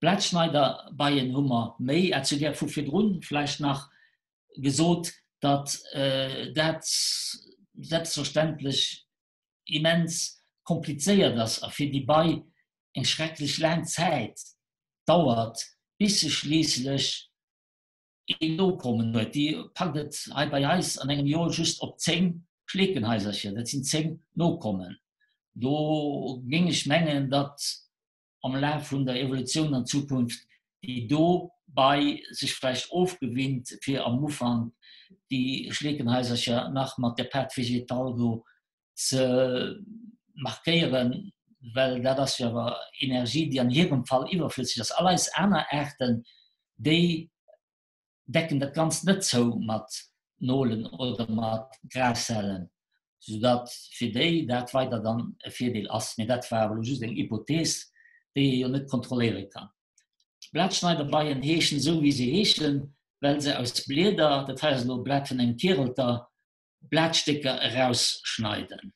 Blatschneiderbeien hu mer méi. Ah, zu där vu virdrun vläicht nach gesot, datt dat selbstverständlech immens komplizéiert ass a fir déi Bei eng schrecklech laang Zäit dauert, bis se schliisslech een Nokommen huet. Déi packt et hei bei eis an engem Joer just op 10 Schleekenhaisercher, dat sinn 10 Nokommen. Do géing ech mengen, datt am Laf vun der Evolutioun an Zukunft, déi do bei sech vläicht ofgewinnt, fir am Ufank déi Schleekenhaisercher nach mat der Pâte végétale do ze markéieren, well dat ass jo awer Energie, déi an hirem Fall iwwerflësseg ass. All eis aner Aarten, déi decken dat Ganzt net zou mat Nolen oder mat Graszellen, soudatt fir déi dat weider dann e Virdeel ass. Mee dat war awer elo just eng Hypothees, déi ee jo net kontrolléiere kann. D'Blatschneiderbeien heeschen esou wéi se heeschen, well se aus Blieder, dat hei ass elo e Blat vun engem Kirelter, Blatstécker erausschneiden.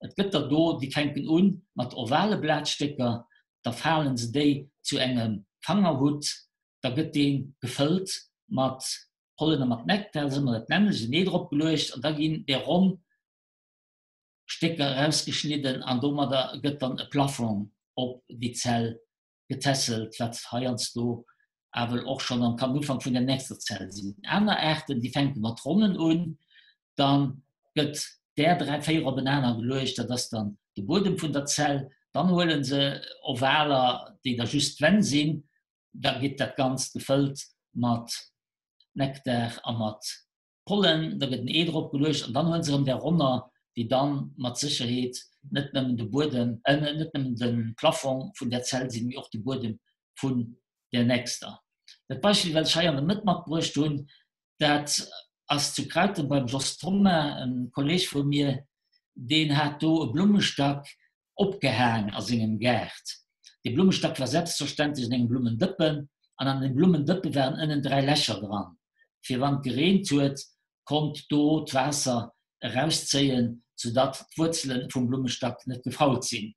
Et gëtt der do, déi fänken u mat ovale Blatstécker, da falen se déi zu engem Fangerhutt, da gëtt dee gefëllt mat Pollen a mat Nektar, dat ass ëmmer dat nämmlecht, en Ee drop geluecht an da ginn där ronn. Stécker erausgeschnidden an domadder gëtt dann e Plafong op déi Zell getässelt, wat heiansdo awel och schonn an kann Ufank vun der nächster Zell sinn. Aner Aarten, déi fänke mat Ronnen un, da gëtt där 3, 4 openaner geluecht, dat ass dann de Buedem vun der Zell. Dann huele se Ovaler, déi da just d'Wänn sinn, da gëtt dat Ganzt gefëllt mat Nektar a mat Pollen, da gëtt en Ee drop geluecht an dann huele se erëm där Ronner, déi dann mat Sécherheet net nëmmen de Buedem, äh, net nëmmen de Plafong vun där Zell sinn, mee och de Buedem vun där nächster. Dat Beispill, wat ech hei an der Mëtt matbruecht hunn, dat ass zu Krauten beim Jos Thoma, e Kolleg vu mir, deen hat do e Blummestack opgehaang a sengem Gaart. Dee Blummestack war selbstverständlech an engem Blummendëppen an an deem Blummendëppe waren ënnen 3 Lächer dran, fir wann et gereent huet, konnt do d'Waasser erauszéien, soudatt d'Wuerzele vum Blummestack net gefault sinn.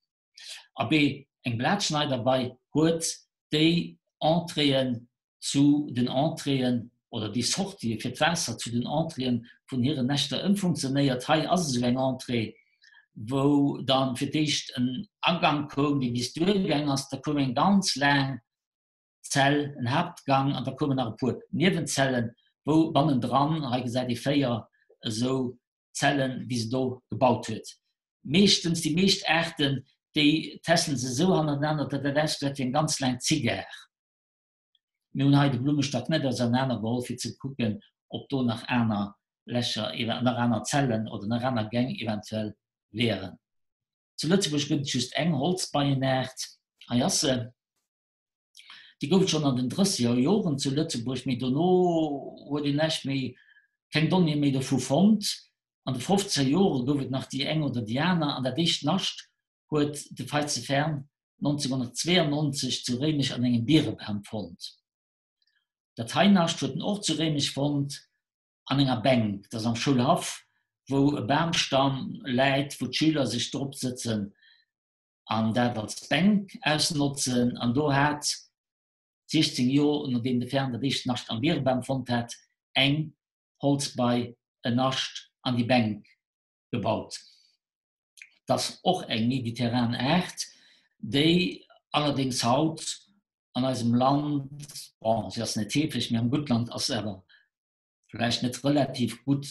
Abee, eng Blatschneiderbei huet déi Entréeën zu den Entréeën oder déi Sortië fir d'Waasser zu den Entréeën vun hiren Näschter ëmfunktionéiert. Hei ass esou eng Entrée, wou dann fir d'éischt en Agank koum, dee bis duergaang ass, da koum eng ganz laang Zell, en Haaptgang an da koumen nach e puer Niewenzellen, wou bannendran, hei gesäit ee 4 esou Zellen, déi se do gebaut huet. Meeschtens, déi meescht Aarten, déi tässelen se esou hannertenaner, datt dat ausgesäit wéi eng ganz laang Zigar. Mir hunn hei de Blummestack net ausernaner geholl, fir ze kucken, ob do nach aner Lächer, nach aner Zellen oder nach aner Gäng eventuell wären. Zu Lëtzebuerg gëtt et just eng Holzbeienaart, hei ass se. Déi gouf et schonn an den drësseger Joren zu Lëtzebuerg, mee dono huet een näischt méi, keng Donnéeë méi dovu fonnt. An de fofzeger Jore gouf et nach déi eng oder déi aner an dat éischt Nascht huet de Veitze Fern 1992 zu Réimech an engem Bierebam fonnt. Dat hei Nascht huet en och zu Réimech fonnt, an enger Bänk. Dat ass am Schoulhaff, wou e Bamstamm läit, wou d'Schüler sech drop sëtzen an dat als Bänk ausnotzen. An do hat, 16 Joer nodeem de Fern dat éischt Nascht am Bierebam fonnt hat, eng Holzbei en Nascht an déi Bänk gebaut. Et ass och eng mediterran Aart, déi allerdéngs haut an eisem Land, bon, si ass net heefeg, mee am Guttland ass se awer vläicht net relativ gutt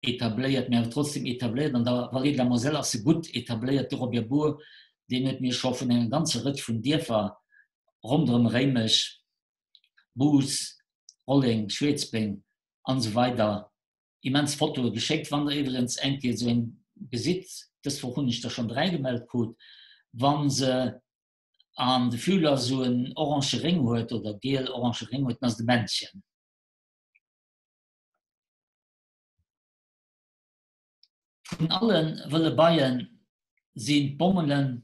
etabléiert, mee awer trotzdem etabléiert. An der Vallée de la Moselle ass se gutt etabléiert. De Robert Bour, deen huet mir scho vun enger ganzer Rëtsch vun Dierfer ronderëm Réimech, Bous, Rolleng, Schweetzbeng an esou weider Immens Fotoe geschéckt. Wann der iwwregens eng Kéier esou eng gesitt, dës Woch hunn ech der schonn 3 gemellt krut, wa se an de Fühler esou en orange Réng huet oder giel-orange Réng huet, dann ass et e Männchen. Vun alle wëlle Beie sinn d'Bommelen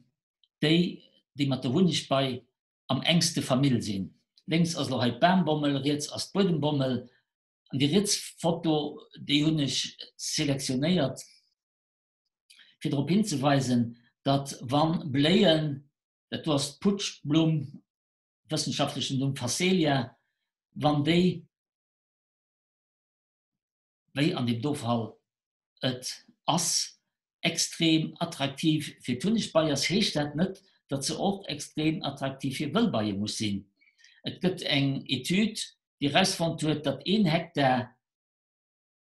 déi, déi mat der Hunnegbei am enkste Famill sinn. Lénks ass elo hei d'Bambommel, riets ass d'Buedembommel. An déi riets Foto, déi hunn ech selektionéiert, fir drop hinzeweisen, datt wa Bléien, dat do ass d'Putschblumm, wëssenschaftlechen Numm Phacelia, wann déi, wéi an deem do Fall et ass, extrem attraktiv fir d'Hunnegbei ass, heescht dat net, datt se och extrem attraktiv fir Wëllbeie muss sinn. Et gëtt eng Etüd, déi erausfonnt huet, datt een Hektar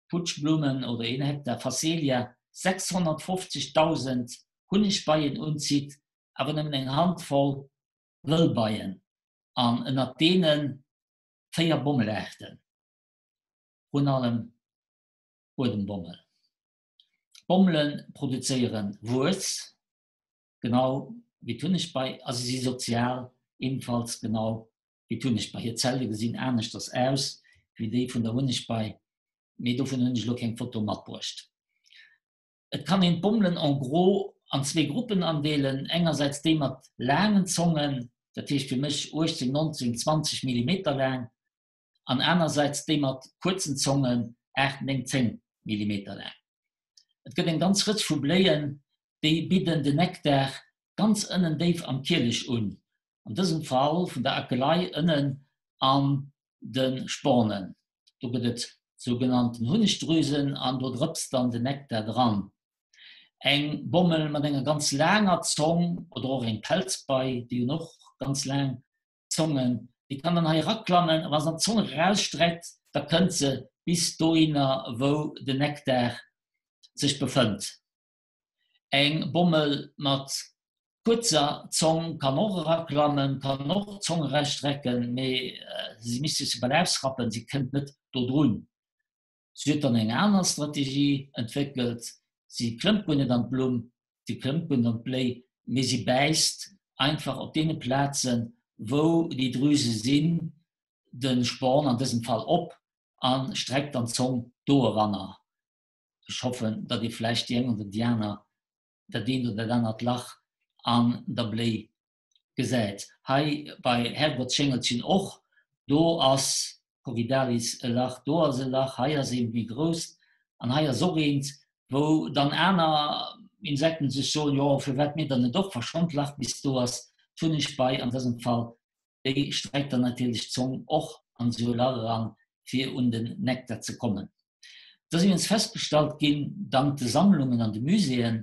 Putschblummen oder een Hektar Phacelia 650.000 Hunnegbeien unzitt, awer nëmmen eng Handvoll Wëllbeien an ënnert deene 4 Bommelaarten, vrun allem Buedembommel. D'Bommele produzéiere Wuess, genau wéi d'Hunnegbei, a se si sozial, ebenfalls genau wéi d'Hunnegbei. Hir Zelle gesinn aneschters aus wéi déi vun der Hunnegbei, mee dovun hunn ech elo keng Foto matbruecht. Et kann een d'Bommelen en gros an zwee Gruppen andeelen, engersäits déi mat laangen Zongen, dat heescht fir mech 18, 19, 20 Millimeter laang, an anersäits déi mat kuerzen Zongen, 8, 9, 10 Millimeter laang. Et gëtt eng ganz Rëtsch vu Bléien, déi bidden den Nektar ganz ënnen déif am Kielech un, an dësem Fall vun der Akelei ënnen an de Spornen. Do gëtt et sougenannten Hunnegdrüsen an do drëpst dann den Nektar dran. Eng Bommel mat enger ganz laanger Zong oder och eng Pelzbei, déi hunn och ganz laang Zongen, déi kann dann hei eraklammen a wa se dann d'Zong erausstreckt, da kënnt se bis dohinner, wou den Nektar sech befënnt. Eng Bommel mat kuerzer Zong kann och eraklammen, kann och d'Zong erausstrecken, mee si misst sech bal ausrappen, si kënnt net dodrun. Si huet dann eng aner Strategie entwéckelt, si klëmmt guer net an d'Blumm, si klëmmt guer net an d'Bléi, mee si bäisst einfach op deene Plazen, wou déi Drüse sinn, de Sporn an dësem Fall op a streckt dann d'Zong do eranner. Ech hoffen, datt ee vläicht déi eng oder déi aner, dat eent oder dat anert Lach an der Bléi gesäit. Hei bei Herrgottsschéngelchen och, do ass Corydalis e Lach, do ass e Lach, hei ass eent méi grousst an hei ass och eent, wou dann aner Insekten sech soen, jo firwat mir dann net och, wa schonn d'Lach bis do ass. D'Hunnegbei an dësem Fall, déi streckt dann natierlech d'Zong och an esou e Lach eran, fir un den Nektar ze kommen. Et ass iwwregens festgestallt ginn, dank de Sammlungen an de Muséeën,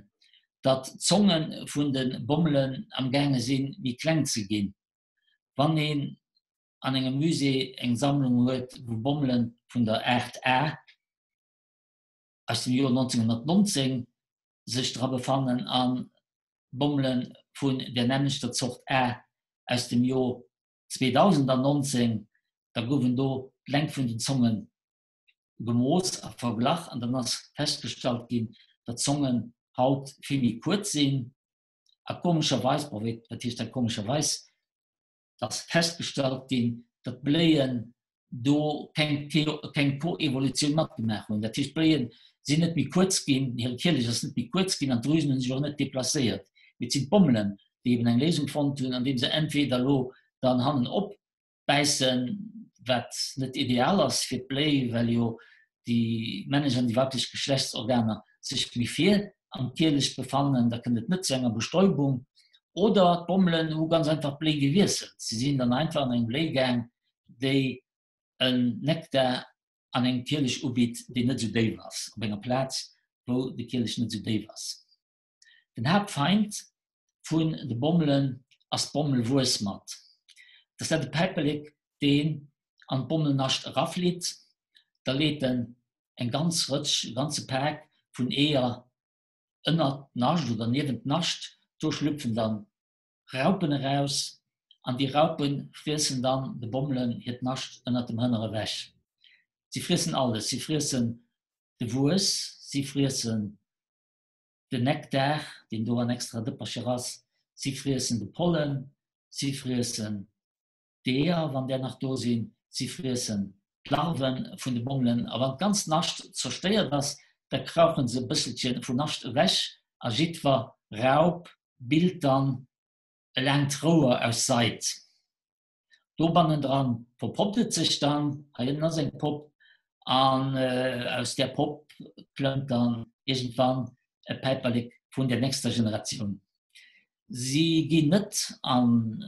datt d'Zonge vun de Bommelen am gaange sinn, méi kleng ze ginn. Wann een an engem Musée eng Sammlung huet, wou Bommele vun der Aart A aus dem Joer 1919 sech dra befannen a Bommele vun der nämmlechter Zort A aus dem Joer 2019, da gouwen do d'Längt vun den Zonge gemooss a verglach an dann ass festgestallt ginn, datt d'Zongen haut vill méi kuerz sinn a komescherweis, bon wéi, wat heescht dat komescherweis, et ass festgestallt ginn, datt d'Bléien do keng keng Koevolutioun matgemaach hunn. Dat heescht d'Bléien sinn net méi kuerz ginn, hire Kielech ass net méi kuerz ginn an d'Drüsen hu sech och net deplacéiert. Mee et sinn d'Bommelen, déi eben eng Léisung fonnt hunn, andeem se entweder elo dann hannen op bäissen, wat net ideal ass fir d'Bléi, well jo déi männlech an déi weiblech Geschlechtsorganer sech méi vir am Kielech befannen, da kënnt et net zu enger Bestäubung. Oder d'Bommelen hu ganz einfach d'Bléi gewiesselt, si sinn dann einfach an eng Bléi gaang, déi en Nektar an engem Kielech ubitt, deen net esou déif ass, op enger Plaz, wou de Kielech net esou déif ass. Den Haaptfeind vun de Bommelen ass d'Bommelwuessmatt. Et ass dat e Päiperlek, deen an d'Bommelnascht eraflitt. Da leet en eng ganz Rëtsch, e ganze Pak vun Eeër ënnert d'Nascht oder niewent d'Nascht. Do schlüpfen dann Raupen eraus an déi Raupe friessen dann de Bommelen hiert Nascht ënnert dem Hënner ewech. Si friessen alles, si friessen de Wuess, si friessen den Nektar, deen do an extra Dëppercher ass, si friessen de Pollen, si friessen d'Eeër, wann där nach do sinn, si friessen d'Larve vun de Bommelen a wann d'ganzt Nascht zerstéiert ass, da krauche se e bësselche vum Nascht ewech a jiddwer Raup bilt dann e laangt Rouer aus Seid. Do bannendran verpoppt et sech dann, hei ënnen ass eng Popp, an aus där Popp klëmmt dann iergendwann e Päiperlek vun der nächster Generatioun. Si ginn net an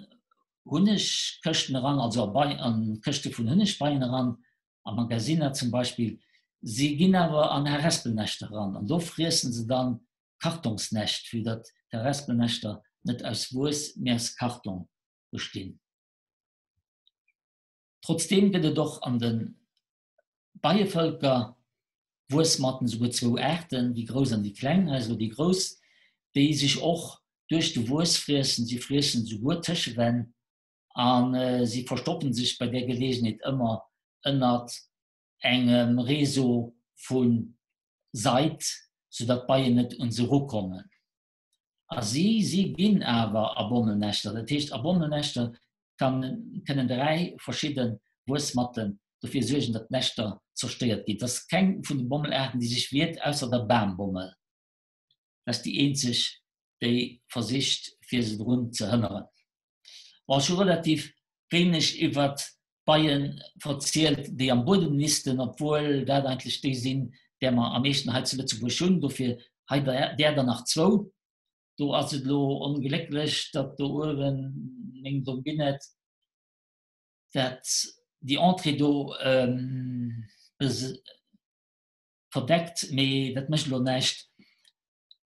Hunnegkëschten eran, also a Këschte vun Hunnegbeien eran, a Magasinner zum Beispill. Si ginn awer an Harespelnäschter eran an do friessen se dann Kartongsnäscht, vue datt d'Harespelnäschter net aus Wuess, mee aus Kartong bestinn. Trotzdeem gëtt et och an de Beievëlker Wuessmatten, esouguer zwou Aarten, déi grouss an déi kleng. Hei ass elo déi grouss, déi sech och duerch de Wuess friessen. Si friessen esouguer Tëschewänn a si verstoppen sech bei där Geleegenheet ëmmer ënnert engem Réseau vu Seid, soudatt d'Beien net un se erukommen. A si si ginn awer a Bommelnäschter. Dat heescht, a Bommelnäschter kann, kënnen 3 verschidde Wuessmatten dofir suergen, datt d'Näschter zerstéiert ginn. Et ass keng vun de Bommelaarten, déi sech wiert, ausser der Bambommel. Dat ass déi eenzeg, déi versicht, fir se drun ze hënneren. Bon, ech hu relativ wéineg iwwert d'Beie verzielt, déi am Buedem nisten, obwuel dat eigentlech déi sinn, där mer am meeschten hei zu Lëtzebuerg hunn. Dofir hei där der nach zwou. Do ass et elo onglécklech, datt do uewen meng Dombinett dat déi Entrée do verdeckt, mee dat mécht elo näischt.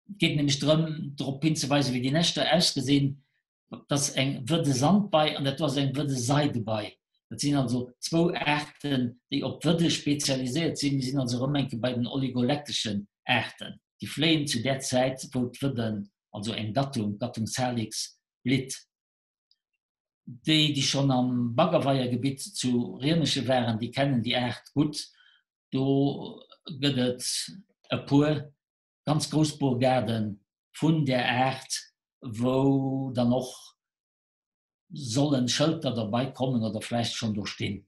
Et geet nämlech drëm, drop hinzeweisen, wéi déi Näschter ausgesinn. Dat ass eng wëde Sandbei an dat do ass eng wëde Seidebei. Dat sinn also zwou Aarten, déi op Wëde spezialiséiert sinn. Mir sinn also erëm eng Kéier bei den oligolekteschen Aarten. Déi fléien zu där Zäit, wou d'Wëdden, also eng Gattung, d'Gattung Salix, blitt. Déi, déi schonn am Baggerweiergebitt zu Riemeche waren, déi kennen déi Aart gutt. Do gëtt et e puer ganz grouss Bourgaden vun där Aart, wou dann och sollen Schëlter derbei kommen oder vläicht schonn do stinn.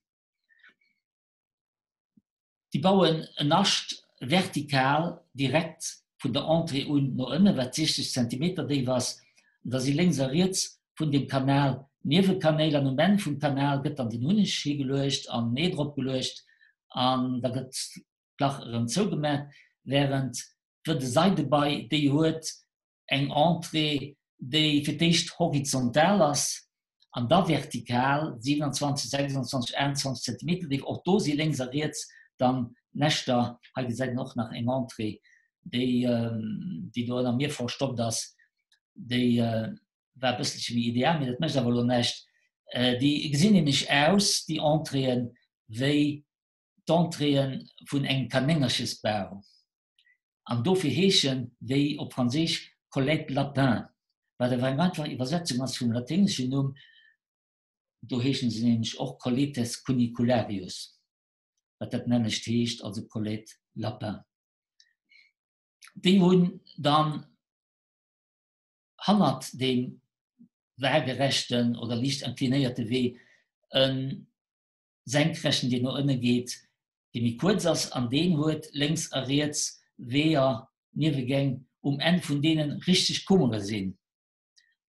Déi bauen en Nascht vertikal direkt vun der Entrée un no ënne, wat 60 Zentimeter déif ass. Da si lénks a riets vun deem Kanal Niewekanäl an um Enn vum Kanal gëtt dann den Hunneg higeluecht an en Ee drop geluecht an da gëtt d'Lach erëm zougemaach, wärend d'Wëde Seidebei, déi huet eng Entrée, déi fir d'éischt horizontal ass an da vertikal, 27, 26, 28 Zentimeter déif. Och do si lénks a riets dann Näschter. Hei gesäit een och nach eng Entrée, déi, déi do ënner mir verstoppt ass. Déi war e bësselche méi ideal, mee dat mécht awer elo näischt. Déi gesinn nämlech aus, déi Entréeën, wéi d'Entréeë vun engem Kanéngerchesbau, an dofir heeschen déi op Franséisch Collègue Lapin, wat awer eng einfach Iwwersetzung ass vum laténgeschen Numm, do heeschen se nämlech och Colletes cunicularius, wat dat nämmlecht heescht, also Collègue Lapin. Déi hunn dann hannert deem waagerechten oder liicht inclinéierte Wee e Senkrechten, deen no ënne geet, dee méi kuerz ass, an deen huet lénks a riets Weeër, Niewegäng, um Enn vun deene richteg Kummere sinn.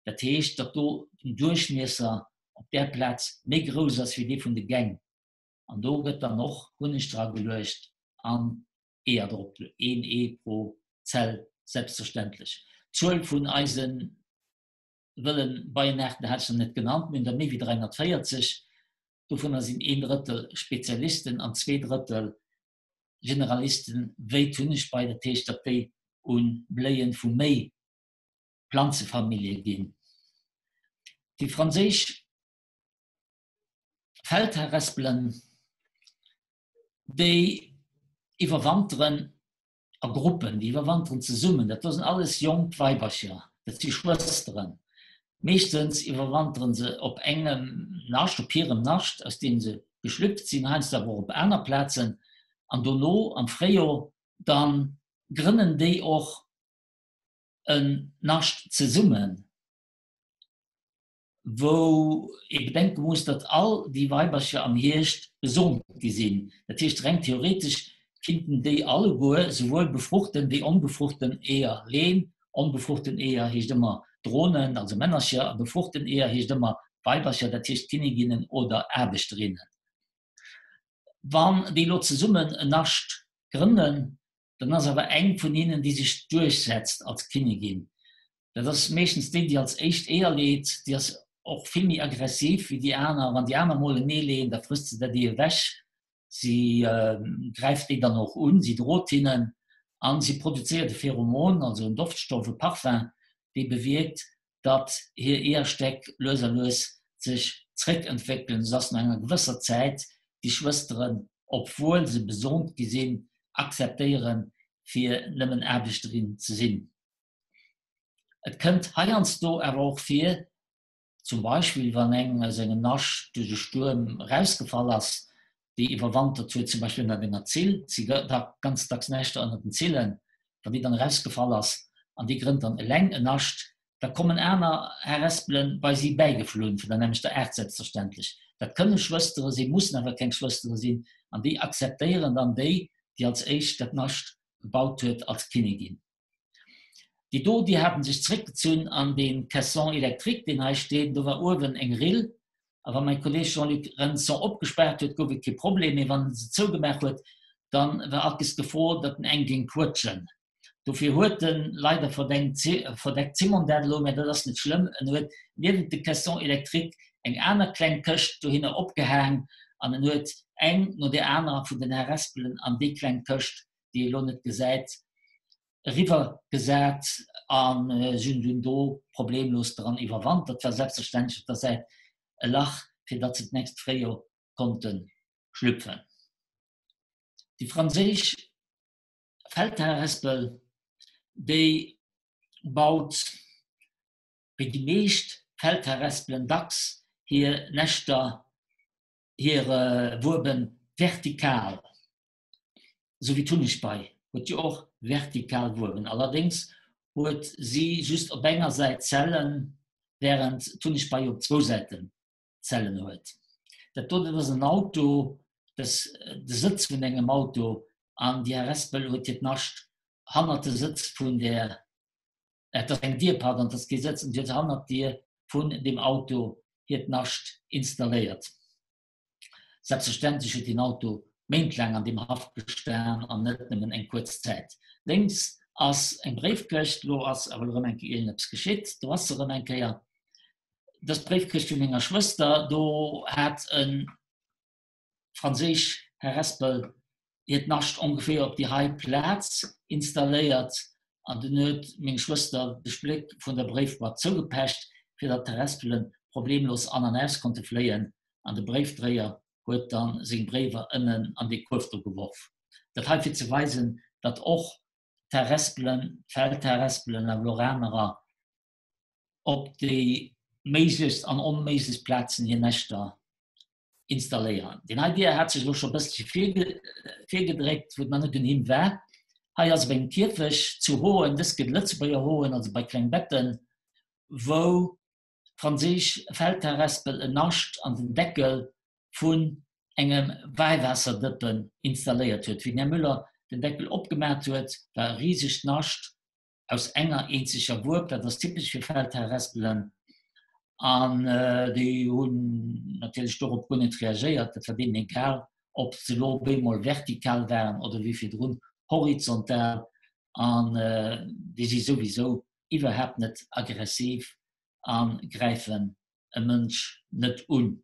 Dat heescht, datt do den Duerchmiesser op där Plaz méi grouss ass wéi dee vun de Gäng. An do gëtt dann och Hunneg dra geluecht an Eeër drop, een Ee pro Zell selbstverständlech. D'Zuel vun eise wëlle Beienaarten hat ech nach net genannt, mir hunn der méi wéi 340, dovunner sinn een Drëttel Spezialisten an zwee Drëttel Generalisten wéi d'Hunnegbei, dat heescht, datt déi u Bléie vu méi Planzefamillje ginn. Déi franséisch Feldharespelen, déi iwwerwanteren a Gruppen, déi iwwerwanteren zesummen. Dat do sinn alles jonk Weibercher, dat si Schwësteren. Meeschtens iwwerwanteren se op engem Nascht, op hirem Nascht, aus deem se geschlüpft sinn, heiansdo awer och op aner Plazen. An dono am Fréijor, da grënnen déi och en Nascht zesummen. wou ee bedenke muss, datt all déi Weibercher am Hierscht besomt gi sinn. Dat heescht, reng theoretesch kinnten déi alleguer souwuel befruchten wéi onbefruchten Eeër leen. Onbefruchten Eeër heescht ëmmer Dronen, also Männercher, a befruchten Eeër heescht ëmmer Weibercher, dat heescht Kinniginnen oder Aarbechterinnen. Wann déi elo zesummen en Nascht grënnen, Dann ass awer eng vun hinnen, déi sech duerchsetzt als Kinnigin. Dat ass meeschtens déi, déi als éischt Eeër leet. Déi ass och vill méi aggressiv wéi déi aner. Wann déi aner mol en Ee leeën, da frësst se dat Ee ewech. Si gräift déi dann och un, si drot hinnen a si produzéiert e Pheromon, also en Doftstoff, e Parfum, dee bewierkt, datt hir Eeërstäck lues a lues sech zréckentwéckelen, soudass no enger gewësser Zäit déi Schwësteren, obwuel se besomt gi sinn, akzeptéieren, fir nëmmen Aarbechterin ze sinn. Et kënnt heiansdo awer och vir, zum Beispill wann eng aus engem Nascht duerch e Stuerm erausgefall ass, déi iwwerwantert huet, zum Beispill ënnert enger Zill, et si ganz dacks Näschter ënnert den Zillen, wann déi dann erausgefall ass an déi grënnt dann eleng en Nascht, da kommen aner Harespelen bei si bäigeflunn, vun der nämmlechter Aart selbstverständlech. Dat kënne Schwëstere sinn, mussen awer keng Schwëstere sinn, an déi akzeptéieren dann déi, déi als éischt dat Nascht gebaut huet, als Kinnigin. Déi do, déi haten sech zréckgezunn an dee Caisson électrique, deen hei steet. Do war uewen eng Rill. A wa mäi Kolleeg Jean-Luc Renson opgespaart huet, gouf et kee Problem. Mee wann en se zougemaach huet, da war alt d'Gefor, datt en eng géing quëtschen. Dofir huet en, leider verdeckt Simon dat elo, mä dat ass net schlëmm, en huet niewent de Caisson électrique eng aner kleng Këscht dohinner opgehaang an en huet eng no där anerer vun den Harespelen an déi kleng Këscht, déi ee elo net gesäit. Eriwwer gesat a si hunn dunn do problemlos dran iwwerwantert. Dat war selbstverständlech op der Säit e Lach, fir datt se d'nächst Fréijor konnte schlüpfen. Déi franséisch Feldharespel, déi baut wéi déi meescht Feldharespelen dacks hir Näschter, hir Wueben vertikal. Esou wéi d'Hunnegbei huet jo och vertikal Wueben. Allerdéngs huet si just op enger Säit Zellen, wärend d'Hunnegbei op zwou Säiten Zellen huet. Dat do, dat ass en Auto, dat ass de Sëtz vun engem Auto an déi Harespel huet hiert Nascht hannert de Sëtz vun där, et ass eng Dier, pardon, et ass kee Sëtz, an si huet hannert d'Dier vun deem Auto hiert Nascht installéiert. Selbstverständlech huet deen Auto méintlaang an deem Haff gestan an net nëmmen eng kuerz Zäit. Lénks ass eng Bréifkëscht, lo ass awer erëm eng Kéier iergendeppes geschitt, do ass se erëm eng Kéier. Dat ass d'Bréifkëscht vu menger Schwëster, do hat e franséisch Harespel hiert Nascht ongeféier op déi hei Plaz installéiert an dunn huet meng Schwëster de Spléck vun der Bréifboîte zougepecht, fir datt d'Harespele problemlos an an aus konnte fléien an de Bréifdréier huet dann seng Bréiwer ënnen an dee Kuerf do geworf. Dat hei fir ze weisen, datt och d'Harespelen, d'Feldharespelen awer och anerer, op déi méiglechst an onméiglechst Plazen hir Näschter installéieren. Deen hei Dier hat sech elo scho bësselche virgedréckt, wou et nach net un him war. Hei ass op engem Kierfecht zu Hoen, dëst gëtt Lëtzebuerger Hoen, also bei Klengbetten, wou d'franséisch Feldharespel en Nascht an den Deckel vun engem Wäiwaasserdëppen installéiert huet. Wéi den Här Müller den Deckel opgemat huet, war e risegt Nascht aus enger eenzeger Wueb, dat ass typesch fir Feldharespelen, an déi hunn natierlech dorop guer net reagéiert. Dat war deenen egal, ob se elo op eemol vertikal waren oder wéi virdrun horizontal, an déi si souwisou iwwerhaapt net aggressiv a gräifen e Mënsch net un.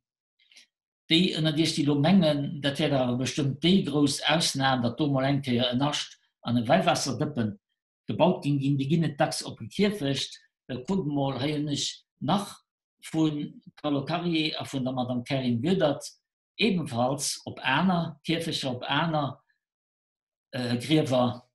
Déi ënnert Iech, déi elo mengen, dat wär dach awer bestëmmt déi grouss Ausnam, datt do mol eng Kéier en Nascht an e Wäiwaasserdëppen gebaut géing ginn, déi ginn et dacks op e Kierfecht. Kuckt mol, hei hunn ech nach vu Carlo Carrier a vun der Madame Carine Goedert ebenfalls op aner Kierfechter, op aner Griewer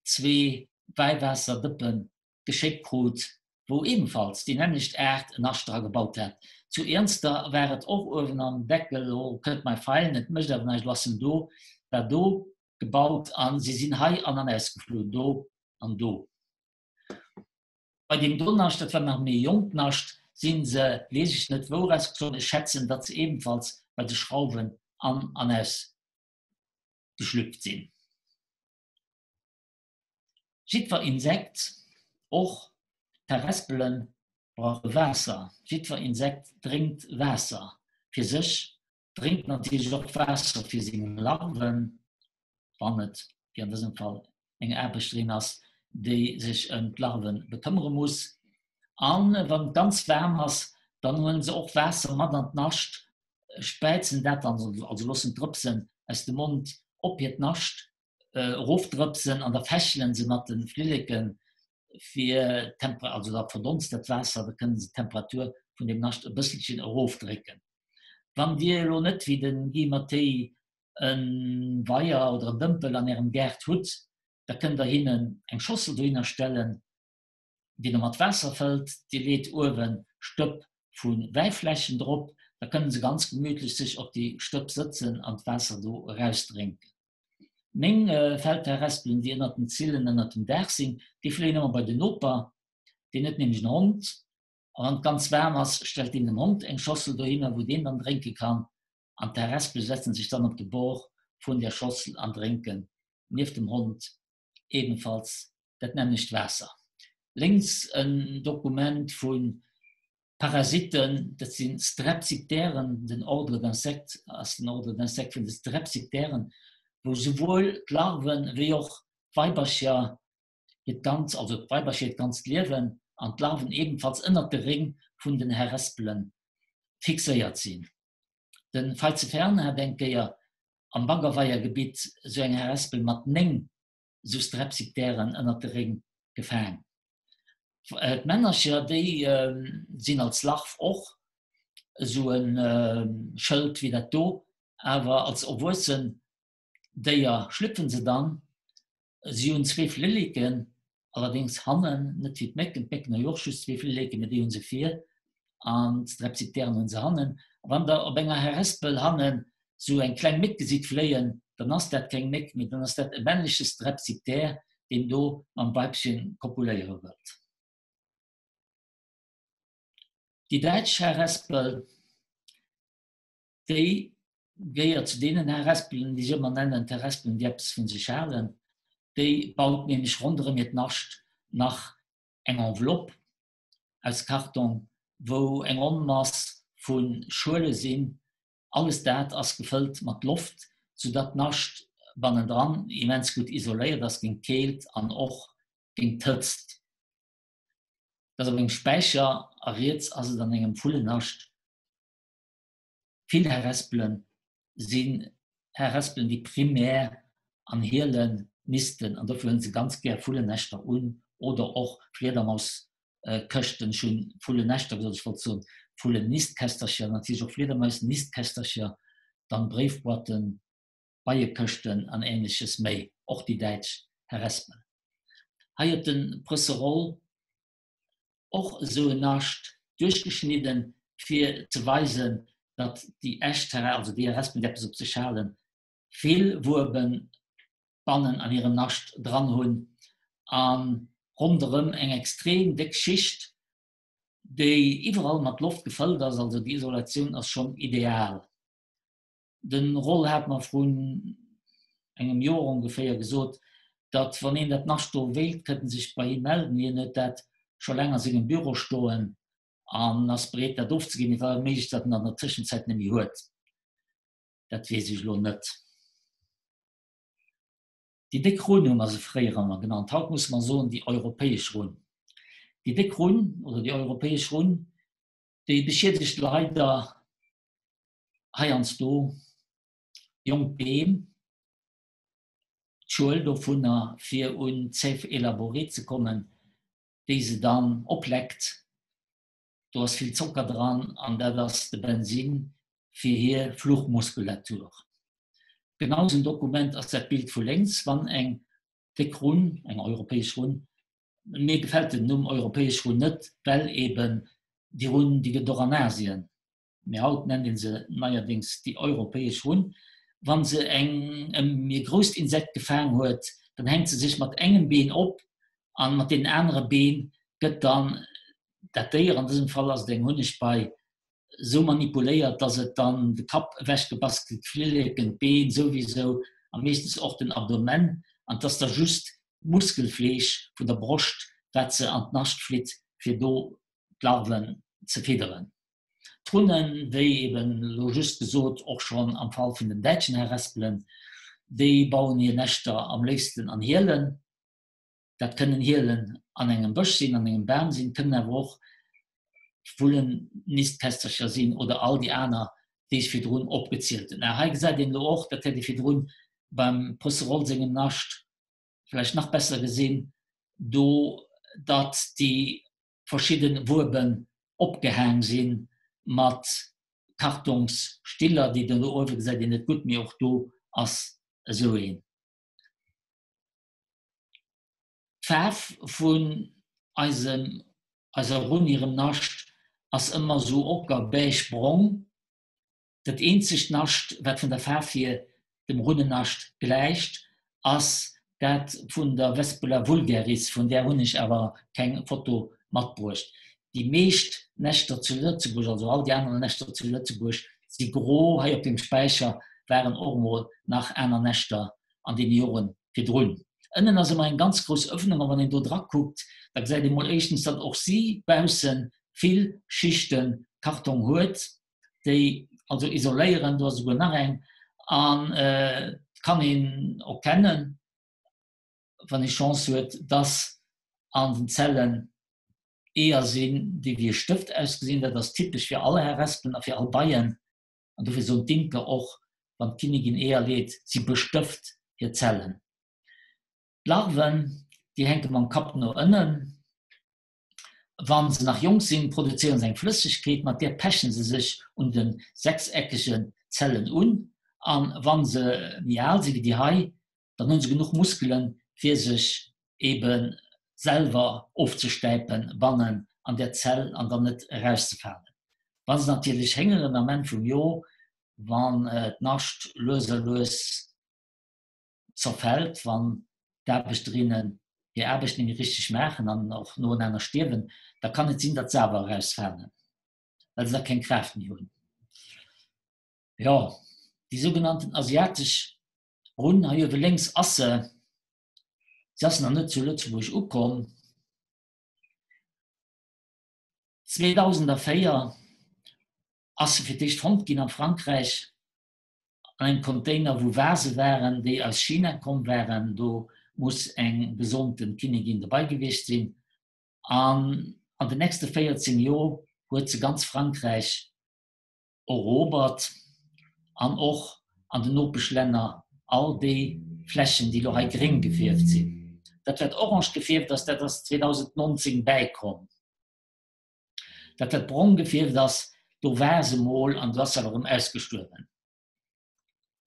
zwee Wäiwaasserdëppen geschéckt krut, wou ebenfalls déi nämmlecht Aart en Nascht dra gebaut hat. Zu Iernster war et och uewen am Deckel, elo kënnt mei Feil net, mécht awer näischt, elo ass en do, war do gebaut a si sinn hei an an ausgeflunn, do an do. Bei deem do Nascht, dat war nach méi e jonkt Nascht, si se, weess ech net wou, erausgeflunn, ech schätzen, datt se ebenfalls bei de Schrauwen an an ausgeschlüpft sinn. Jiddwer Insekt, och d'Harespelen, brauche Waasser. Jiddwer Insekt drénkt Waasser fir sech, drénkt natierlech och Waasser fir seng Larven, wann et, wéi an dësem Fall, eng Aarbechterin ass, déi sech ëm d'Larve bekëmmere muss. A wann et ganz waarm ass, dann huele se och Waasser mat an d'Nascht, späizen dat dann, also loossen d'Drëpsen aus dem Mond op hiert Nascht erofdrëpsen an da fächelen se mat de Flilleken fir d'Temper also da verdonst dat Waasser, da kënnen se d'Temperatur vun dem Nascht e bësselchen erofdrécken. Wann Dir elo net wéi de Guy Mathay e Weier oder en Dëmpel an Ärem Gaart hutt, da kënnt Der hinnen eng Schossel dohinner stellen, déi Der mat Waasser fëllt. Dir leet uewe Stëpp vu Wäifläschen drop, da kënnen se ganz gemütlech sech op déi Stëpp sëtzen an d'Waasser do erausdrénken. Meng Feldharespelen, déi ënnert den Zillen ënnert dem Daach sinn, déi fléien ëmmer bei den Noper. Deen huet nämlech en Hond a wann et ganz waarm ass, stellt deen dem Hond eng Schossel dohinner, wou deen dann drénke kann. An d'Harespele setzen sech dann op de Bord vun där Schossel an drénken nieft dem Hond ebenfalls dat nämmlecht Waasser. Lénks en Dokument vu Parasiten, dat si Strepsipteren, den Ordre d'insectes ass den Ordre d'insectes vun de Strepsipteren, wou souwuel d'Larven wéi och d'Weibercher hiert ganz, also d'Weibercher hiert ganzt Liewen an d'Larven ebenfalls ënnert de Réng vun den Harespelen fixéiert sinn. De Veitze Fern hat eng Kéier am Baggerweiergebitt esou eng Harespel mat 9. esou Strepsipteren ënnert de Réng gefaang. D'Männercher, déi sinn als Larv och esou e Schëld wéi dat do, awer als erwuessen Déier schlüpfen se dann. Si hunn zwee Flilleken, allerdéngs hannen, net wéi d'Mécken. D'Mécken hu jo och just zwee Flilleken, mee déi hu se vir an d'Strepsipteren hu se hannen. A wann Der op enger Harespel hannen sou eng kleng Méck gesitt fléien, dann ass dat keng Méck, mee dann ass dat e männleche Strepsipter, deen do mam Weibchen kopuléiere wëllt. Déi däitsch Harespel, déi gehéiert zu deenen Harespelen, déi ech ëmmer nennen, d'Harespelen, déi eppes vu sech halen. Déi baut nämlech ronderëm hiert Nascht nach eng Enveloppe aus Karton, wou eng Onmass vu Schuele sinn. Alles dat ass gefëllt mat Loft, soudatt d'Nascht bannendran immens gutt isoléiert ass géint d'Keelt an och géint d'Hëtzt. Dat ass op engem Späicher a riets ass et an engem Vullennascht. Vill Harespelen sinn Harespelen, déi primär an Hielen nisten an dofir hunn se ganz gär Vullennäschter un oder och Fliedermauskëschten. Ech hunn Vullennäschter gesot, ech wollt soen Vullennistkästercher, natierlech och Fliedermausnistkästercher, dann Bréifboîten, Beiekëschten an ähnleches méi, och déi däitsch Harespel. Hei huet de Prësseroll och esou en Nascht duerchgeschnidden, fir ze weisen, datt déi echt, also déi Harespelen, déi eppes op sech halen, vill Wueben bannen an hirem Nascht dran hunn a ronderëm eng extrem déck Schicht, déi iwwerall mat Loft gefëllt ass. Also déi Isolatioun ass schonn ideal. De Roll hat mer vrun engem Joer ongeféier gesot, datt wann een dat Nascht do wéilt, kënnt en sech bei him melden. Hien huet dat scho laang a sengem Büro stoen an ass bereet dat ofzeginn. Et war méiglech, datt en an der Tëschenzäit net méi huet. Dat weess ech elo net. Déi déck Runn hu mer se fréier ëmmer genannt, haut musse mer soen déi europäesch Runn. Déi déck Runn oder déi europäesch Runn, déi beschiedegt leider heiansdo jonk Beem, d'Schuel dovunner, fir un d'Sève élaborée ze kommen, déi se dann opleckt. Do ass vill Zocker dran an dat ass de Bensin fir hir Fluchmuskulatur. Genau esou en Dokument ass dat Bild vu lénks, wann eng déck Runn, eng europäesch Runn, mir gefält den Numm europäesch Runn net, well eben déi Runn, déi gëtt och an Asien mee haut nennt een se neierdéngs déi europäesch Runn, wa se eng e méi grousst Insekt gefaang huet, dann hänkt se sech mat engem Been op an mat deenen anere Been gëtt dann dat Déier, an dësem Fall ass et eng Hunnegbei, sou manipuléiert, dass et dann de Kapp ewechgebass kritt, d'Flilleken, d'Been souwisou a meeschtens och den Abdomen, an 't ass da just d'Muskelfleesch vun der Broscht, wat se an d'Nascht flitt, fir do d'Larven ze fidderen. D'Runnen, wéi eben elo just gesot, och schonn am Fall vun den däitschen Harespelen, déi bauen hir Näschter am léifsten an Hielen. Dat kënnen Hielen an engem Bësch sinn, an engem Bam sinn, kënnen awer och Vullennistkästercher sinn oder all déi aner, déi ech virdrun opgezielt hunn. Hei gesäit een elo och, dat hätt ee virdrun beim Prësseroll sengem Nascht vläicht nach besser gesinn, do datt déi verschidden Wueben opgehaang sinn mat Kartongsstiller, déi do uewe gesäit een net gutt, mee och do ass esou een. D'Faarf vun eisem eiser Runn hirem Nascht ass ëmmer sou ocker beige-brong. Dat eenzegt Nascht, wat vun der Faarf hier dem Runnennascht gläicht, ass dat vun der Vespula vulgaris, vun där hunn ech awer keng Foto matbruecht. Déi meescht Näschter zu Lëtzebuerg, also all déi aner Näschter zu Lëtzebuerg, si gro. Hei op deem Späicher waren och emol nach aner Näschter an deene Jore virdrun. Ënnen ass ëmmer eng ganz grouss Öffnung a wann een do dra kuckt, da gesäit ee mol éischtens, datt och si bausse vill Schichte Kartong huet. déi also isoléieren, do ass esouguer nach eng, an et kann een och kennen, wann ee Chance huet, dass an den Zellen Eeër sinn, déi wéi e Stëft ausgesinn. Dat ass typesch fir all Harespen a fir all Beien. An dofir soen d'Imker och, wann d'Kinnigin Eeër leet, si bestëft hir Zellen. D'Larven, déi hänke mam Kapp no ënnen. Wa se nach jonk sinn, produzéiere se eng Flëssegkeet, mat där pechen se sech un de sechseckegen Zellen un. A wa se méi al sinn, wéi déi hei, dann hu se genuch Muskelen, fir sech ebe selwer ofzestäipen bannen an där Zell an dann net erauszefalen. Wa se natierlech héngeren am Enn vum Jor, wann d'Nascht lues a lues zerfält, wann d'Aarbechterinnen hir Aarbecht net méi richteg maachen an och noenaner stierwen, da kann et sinn, datt se awer erausfalen, well se da keng Kraaft méi hunn. Jo, déi sougenannten asiatesch Runn, hei uewe lénks ass se, se ass nach net zu Lëtzebuerg ukomm. 2004 ass se fir d'éischt fonnt ginn a Frankräich. An engem Container wou Vase waren, déi aus China komm waren. Do muss eng besonnten Kinnigin dobei gewiescht sinn. An an den nächste 14 Joer huet se ganz Frankräich erobert an och an den Nopeschlänner all déi Flächen, déi lo hei gréng gefierft sinn. Dat wat orange gefierft ass, dat ass 2019 bäikomm. Dat wat brong gefierft ass, do war se mol an do ass se awer erëm ausgestuerwen.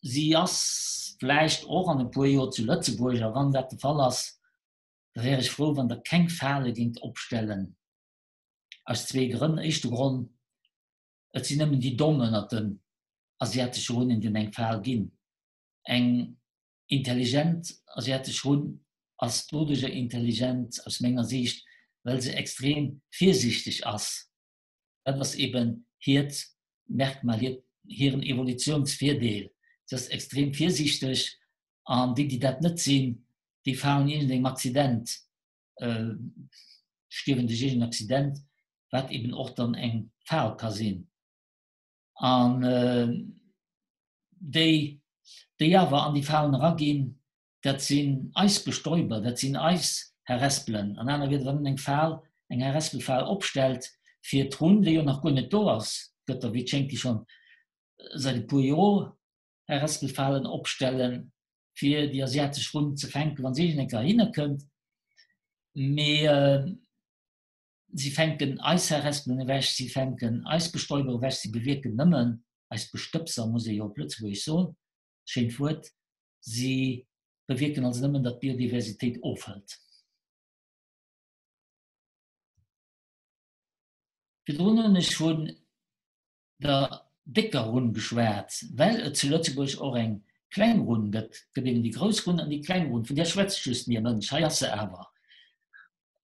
Si ass vläicht och an e puer Joer zu Lëtzebuerg a wann dat de Fall ass, da wär ech frou, wann Der keng Fale géingt opstellen, aus zwee Grënn. Éischte Grond, Et sinn nëmmen déi Domm ënnert den asiatesche Runnen, deenen eng Fal ginn. Eng Intelligent asiatesch Runn ass doduercher intelligent, aus menger Siicht, well se extrem virsiichteg ass. Dat ass eben hiert Merkmal, hiren Evolutiounsvirdeel. Se ass extrem virsiichteg an déi, déi dat net sinn, déi falen iergendengem Accident, stierwen duerch iergendeng Accident, wat eben och dann eng Fal ka sinn. An déi, déi awer an déi Falen eraginn, dat sinn eis Bestäuber, dat sinn eis Harespelen. An aner Wieder, wann en eng Fal, eng Harespelfal opstellt fir d'Runn, déi jo nach guer net do ass, gëtt der wéi et schéngt déi schonn säit e puer Joer Harespelfalen opstellen, fir déi asiatesch Runn ze fänken, wa se iergend eng Kéier heihinner kënnt. Mee Si fänken eis Harespelen ewech, si fänken eis Bestäuber ewech, si bewierken nëmmen, eis Bestëbser, muss ee jo op Lëtzebuergesch soen, schéint Wuert, si bewierken also nëmmen, datt d'Biodiversitéit ofhëlt. Virdrun hunn ech vun der décker Runn geschwat, well et zu Lëtzebuerg och eng kleng Runn gëtt. Et gëtt eben déi grouss Runn an déi kleng Runn, vun där schwätzt just ni e Mënsch. Hei ass se awer.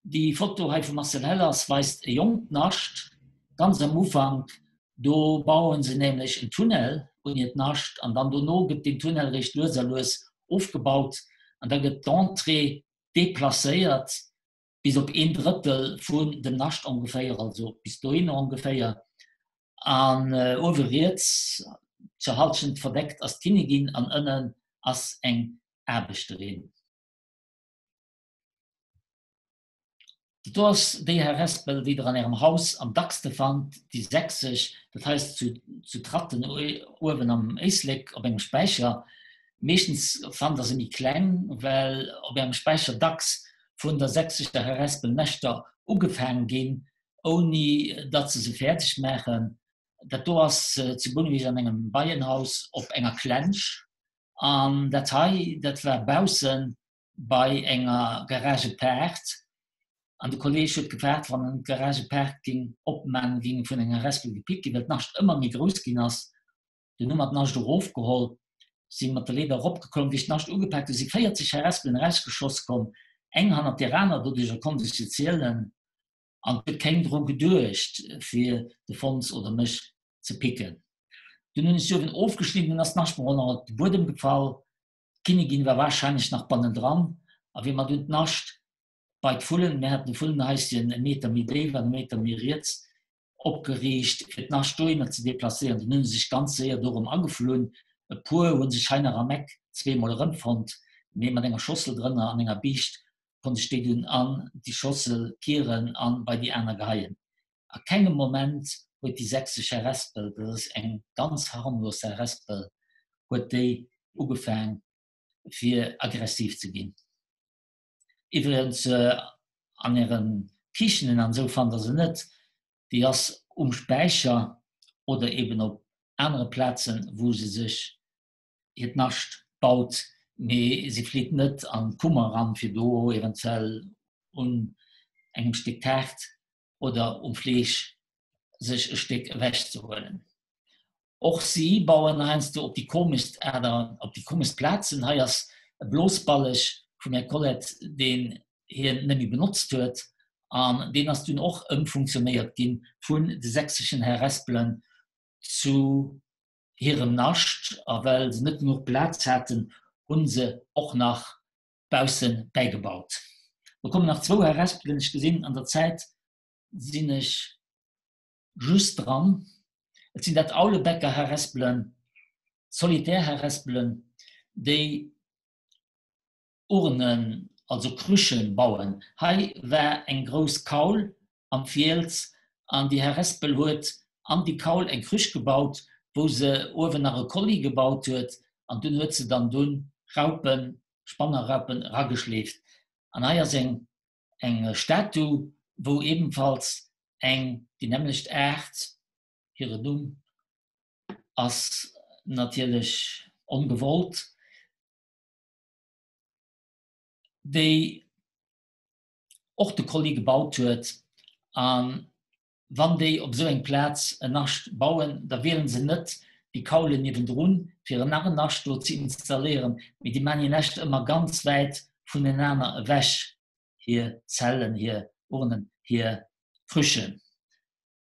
Déi Foto hei vum Marcel Hellers weist e jonkt Nascht ganz am Ufank. Do baue se nämlech en Tunnel un hiert Nascht an dann dono gëtt deen Tunnel eréischt lues a lues ofgebaut an da gëtt d'Entrée deplacéiert bis op een Drëttel vun dem Nascht ongeféier, also bis dohinner ongeféier. An uewe riets, zur Halschent verdeckt, ass d'Kinnigin an ënnen ass eng Aarbechterin. Dat do ass déi Harespel, déi Der an Ärem Haus am dackste fannt, déi sächsesch, dat heist zu zu Tratten uewen am Éislek op engem Späicher. Meeschtens fannt Der se méi kleng, well op Ärem Späicher dacks vun der sächsescher Harespel Näschter ugefaang ginn, ouni datt se se fäerdeg maachen. Dat do ass zu Bouneweg an engem Beienhaus op enger Klensch. An dat hei, dat war bausse bei enger Garagepaart. An de Kolleeg huet gewaart, wann en d'Garagepaart géing opman, géing e vun enger Harespel gepickt ginn, well d'Nascht ëmmer méi grouss ginn ass. Dunn hu mer d'Nascht erofgeholl, si mat der Leeder eropgeklomm. Wéi ech d'Nascht ugepaakt hu si 40 Harespelen erausgeschoss komm, eng hannert där aner, doduercher konnt ech se zielen an et huet keng dru geduecht fir de Fons oder mech ze picken. Dunn hunn ech se uewen ofgeschnidden, dunn ass d'Nascht mer och nach op de Buedem gefall. D'Kinnigin war warscheinlech nach bannendran a wéi mer dunn d'Nascht bei d'Vullen, mir haten e Vullenhaischen e Meter méi déif an e Meter méi riets, opgeriicht, fir d'Nascht dohinner ze deplacéieren. Dunn hu se sech ganz séier do erëm ageflunn. E puer hu sech hei nach am Eck zweemol erëmfonnt, mee mat enger Schossel drënner an enger Biischt konnt ech déi dunn an déi Schossel kieren a bei déi aner geheien. A kengem Moment huet déi sächsesch Harespel, dat ass eng ganz harmlos Harespel, huet déi ugefaang fir aggressiv ze ginn. Iwwregens an äre Kichenen an esou fannt der se net. Déi ass um Späicher oder eben op anere Plazen, wou se sech hiert Nascht baut, mee se flitt net an d'Kummer eran, fir do eventuell un engem Stéck Taart oder um Fleesch sech e Stéck ewech ze huelen. Och si bauen heiansdo op déi komeschst Aart a op déi komeschst Plazen. Hei ass e Blosballeg vum Här Collet, deen hien net méi benotzt huet, an deen ass dunn och ëmfunktionéiert gi vun de sächseschen Harespelen zu hirem Nascht. A well se net genuch Plaz haten, hu se och nach bausse bäigebaut. Do kommen nach zwou Harespelen, ech gesinn, an der Zäit sinn ech just dran. Et sinn dat Aulebäcker-Harespelen, Solitär-Harespelen, déi Urnen, also Krüchen, bauen. Hei war eng grouss Kaul am Fiels an déi Harespel huet an déi Kaul eng Krüch gebaut, wou se uewen nach e Kolli gebaut huet an dunn huet se dann dunn Raupen, Spannerraupen erageschleeft. An hei ass eng eng Statu, wou ebenfalls eng déi nämmlecht Aart, hire Numm ass natierlech ongewollt, déi och de Kolli gebaut huet. A wann déi op esou eng Plaz en Nascht bauen, da wielen se net déi Kaulen niewendrun, fir nach en Nascht do ze installéieren, mee déi maachen hir Näscht ëmmer ganz wäit vunenaner ewech, hir Zellen, hir Urnen, hir Krüchen.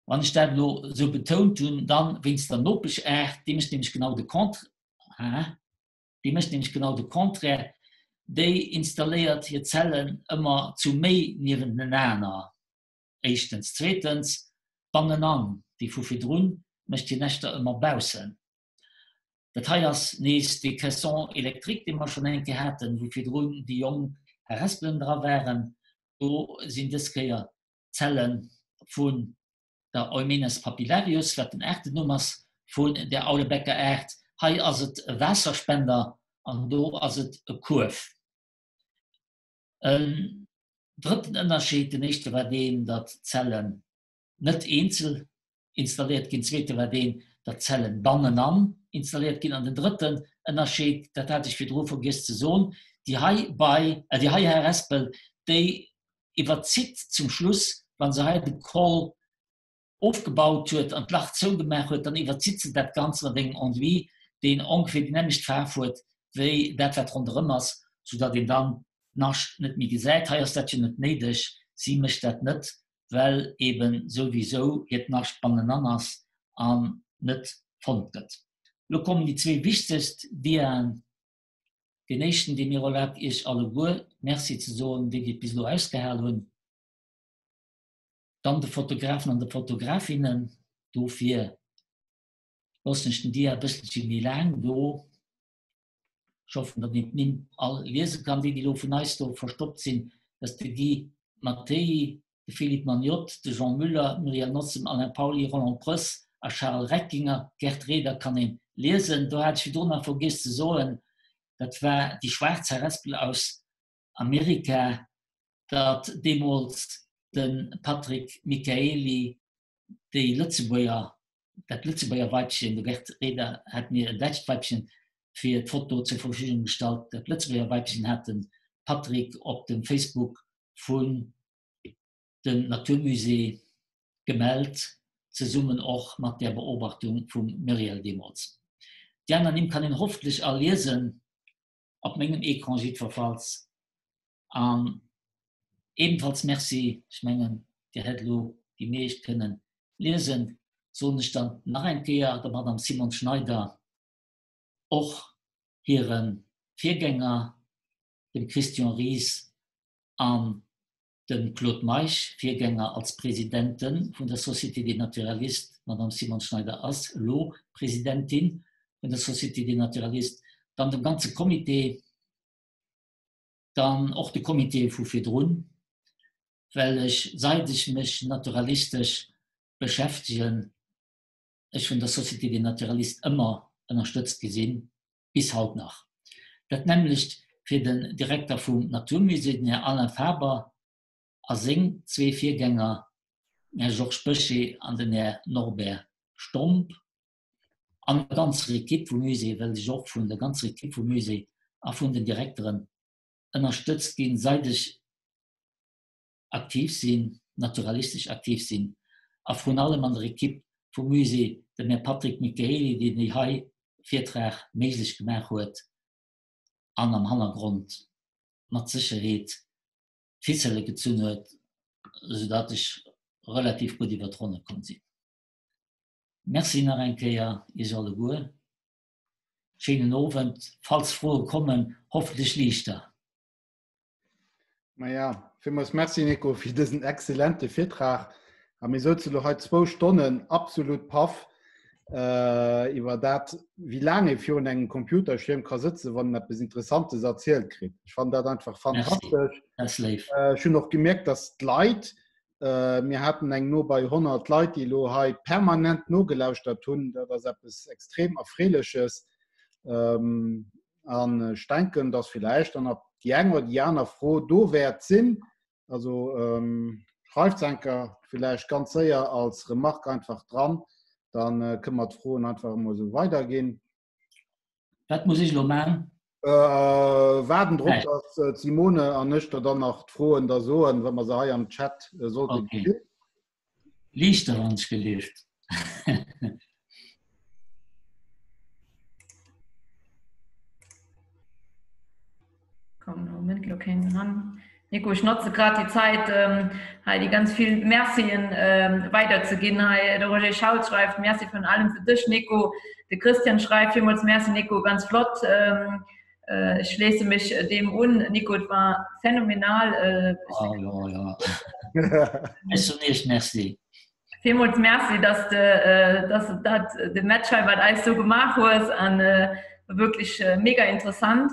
Wann ech dat elo esou betount hunn, dann wéinst der Nopesch-Aart, déi mécht nämlech genau de Contraire. Déi mécht nämlech genau de Contraire, déi installéiert hir Zellen ëmmer zu méi niewentenaner, éischtens. Zweetens, bannenan, déi vu virdrun mécht hir Näschter ëmmer baussen. Dat hei ass nees dee Caisson électrique, dee mer schonn eng Kéier haten, wou virdrun déi jonk Harespelen dra waren. Do sinn dës Kéier d'Zelle vun der Eumenes papillarius, wat den Aartennumm ass vun der Aulebäckeraart. Hei ass et e Waasserspender an do ass et e Kuerf. En drëtten Ënnerscheed, den éischte war deen, datt d'Zellen net eenzel installéiert ginn, zweete war deen, datt d'Zellen bannenan installéiert ginn an den drëtten Ënnerscheed, dat hat ech virdru vergiess ze soen, déi hei bei, déi hei Harespel, déi iwwerzitt zum Schluss, wa se hei de Col ofgebaut huet an d'Lach zougemaach huet, dann iwwerzitt se dat Ganzt mat engem Enduit, deen ongeféier déi nämmlecht Faarf huet wéi dat, wat ronderëm ass, soudatt een dann d'Nascht net méi gesäit. Hei ass dat jo net néideg, si mécht dat net, well eebe souwisou hiert Nascht bannenan ass an net fonnt gëtt. Lo kommen déi zwee wichtegst Diaen. Deen éischten, dee mir erlaabt, Iech alleguer Merci ze soen, déi, déi et bis elo ausgehal hunn, dann de Fotografen an de Fotografinnen. Dofir loossen ech den Dia e bësselche méi laang do. Ech hoffen, datt een d'Nimm all liese kann. Déi, déi elo vun eis do verstoppt sinn, dat ass de Guy Mattei, de Philippe Magnotte, de Jean Müller, d'Muriel Nossem, Alain Pauly, Roland Preuss a Charles Reckinger. Gerd Reder kann een liesen. Do hat ech virdrun nach vergiess ze soen, dat war déi schwaarz Harespel aus Amerika, datt deemools de Patrick Michaely déi Lëtzebuerger, dat Lëtzebuerger Weibchen, de Gerd Reder hat mir en däitscht Weibchen fir d'Foto zur Verfügung gestallt, dat Lëtzebuerger Weibchen hat de Patrick op dem Facebook vun dem Naturmusée gemellt, zesummen och mat där Beobachtung vum Muriel deemools. Déi aner Nimm kann een hoffentlech all liesen, op mengem Ecran jiddwerfalls. An ebenfalls Merci, ech mengen, Dir hätt elo déi meescht kënnen liesen, soen ech dann nach eng Kéier der Madame Simone Schneider, och hire Virgänger, dem Christian Ries an dem Claude Meisch, Virgänger als Presidente vun der Société des Naturalistes, d'Madame Simone Schneider ass elo Presidentin vun der Société des Naturalistes, dann dem ganze Comité, dann och de Comité vu virdrun, well ech, seit ech mech naturalistesch beschäftegen, ech vun der Société des Naturalistes ëmmer ënnerstëtzt gi sinn, bis haut nach. Dat nämmlecht. fir den Direkter vum Naturmusée, den Här Alain Faber, a seng zwee Virgänger, den Här Georges Böché an den Här Norbert Stomp, an der ganzer Ekipp vum Musée, well ech och vun der ganzer Ekipp vum Musée a vun den Direkteren ënnerstëtzt ginn, seit ech aktiv sinn, naturalistesch aktiv sinn, a vrun allem an der Ekipp vum Musée, dem Här Patrick Michaely, deen déi hei Virtrag méiglech gemaach huet an am Hannergrond mat Sécherheet d'Ficelle gezunn huet, soudatt ech relativ gutt iwwer d'Ronne komm sinn. Merci nach eng Kéier Iech alleguer. Schéinen Owend. Falls Froe kommen, hoffentlech liichter. Maja, villmools Merci Nico fir dësen exzellente Virtrag. A mir souze lo hei zwou Stonnen absolut paff äh, iwwer dat, wéi laang ee virun engem Computerschirm ka sëtzen, wann en eppes Interessantes erzielt kritt. Ech fannen dat einfach fantastesch. Merci. Äh, ech hunn och gemierkt, dass d'Leit, äh, mir haten eng no bei 100 Leit, déi elo hei permanent nogelauschtert hunn. Dat ass eppes extrem Erfreeleches. Ähm, An ech denken, dass villäicht dann nach déi eng oder déi aner Fro do wäert sinn. Also ähm, schreift enker villäicht ganz séier als Remarque einfach dran, dann äh, kënne mer d'Froen einfach emol esou weiderginn. Wat muss ech elo man? Äh, waarden drop, Nein. dass äh, d'Simone an ech der dann nach d'Froen da soen, wa mer se hei am Chat äh, sollte okay. gesinn. Liichter wann ech gelift. Komm am Moment lo keng ran. Nico, ech notze grad déi Zäit ähm, hei déi ganz vill Mercien ähm, weiderzeginn. Hei de Roger Schaul schreift Merci vun allem fir dech Nico. De Christian schreift villmools Merci Nico, ganz flott. Ähm, äh, ech schléisse mech deem un. Nico, et war phänomenal. Äh, oh, ja, ja. Ech soen Iech Merci. Villmools Merci, dass de, äh, dass de dat de Match hei mat eis sou gemaach hues an äh, wierklech äh, mega interessant.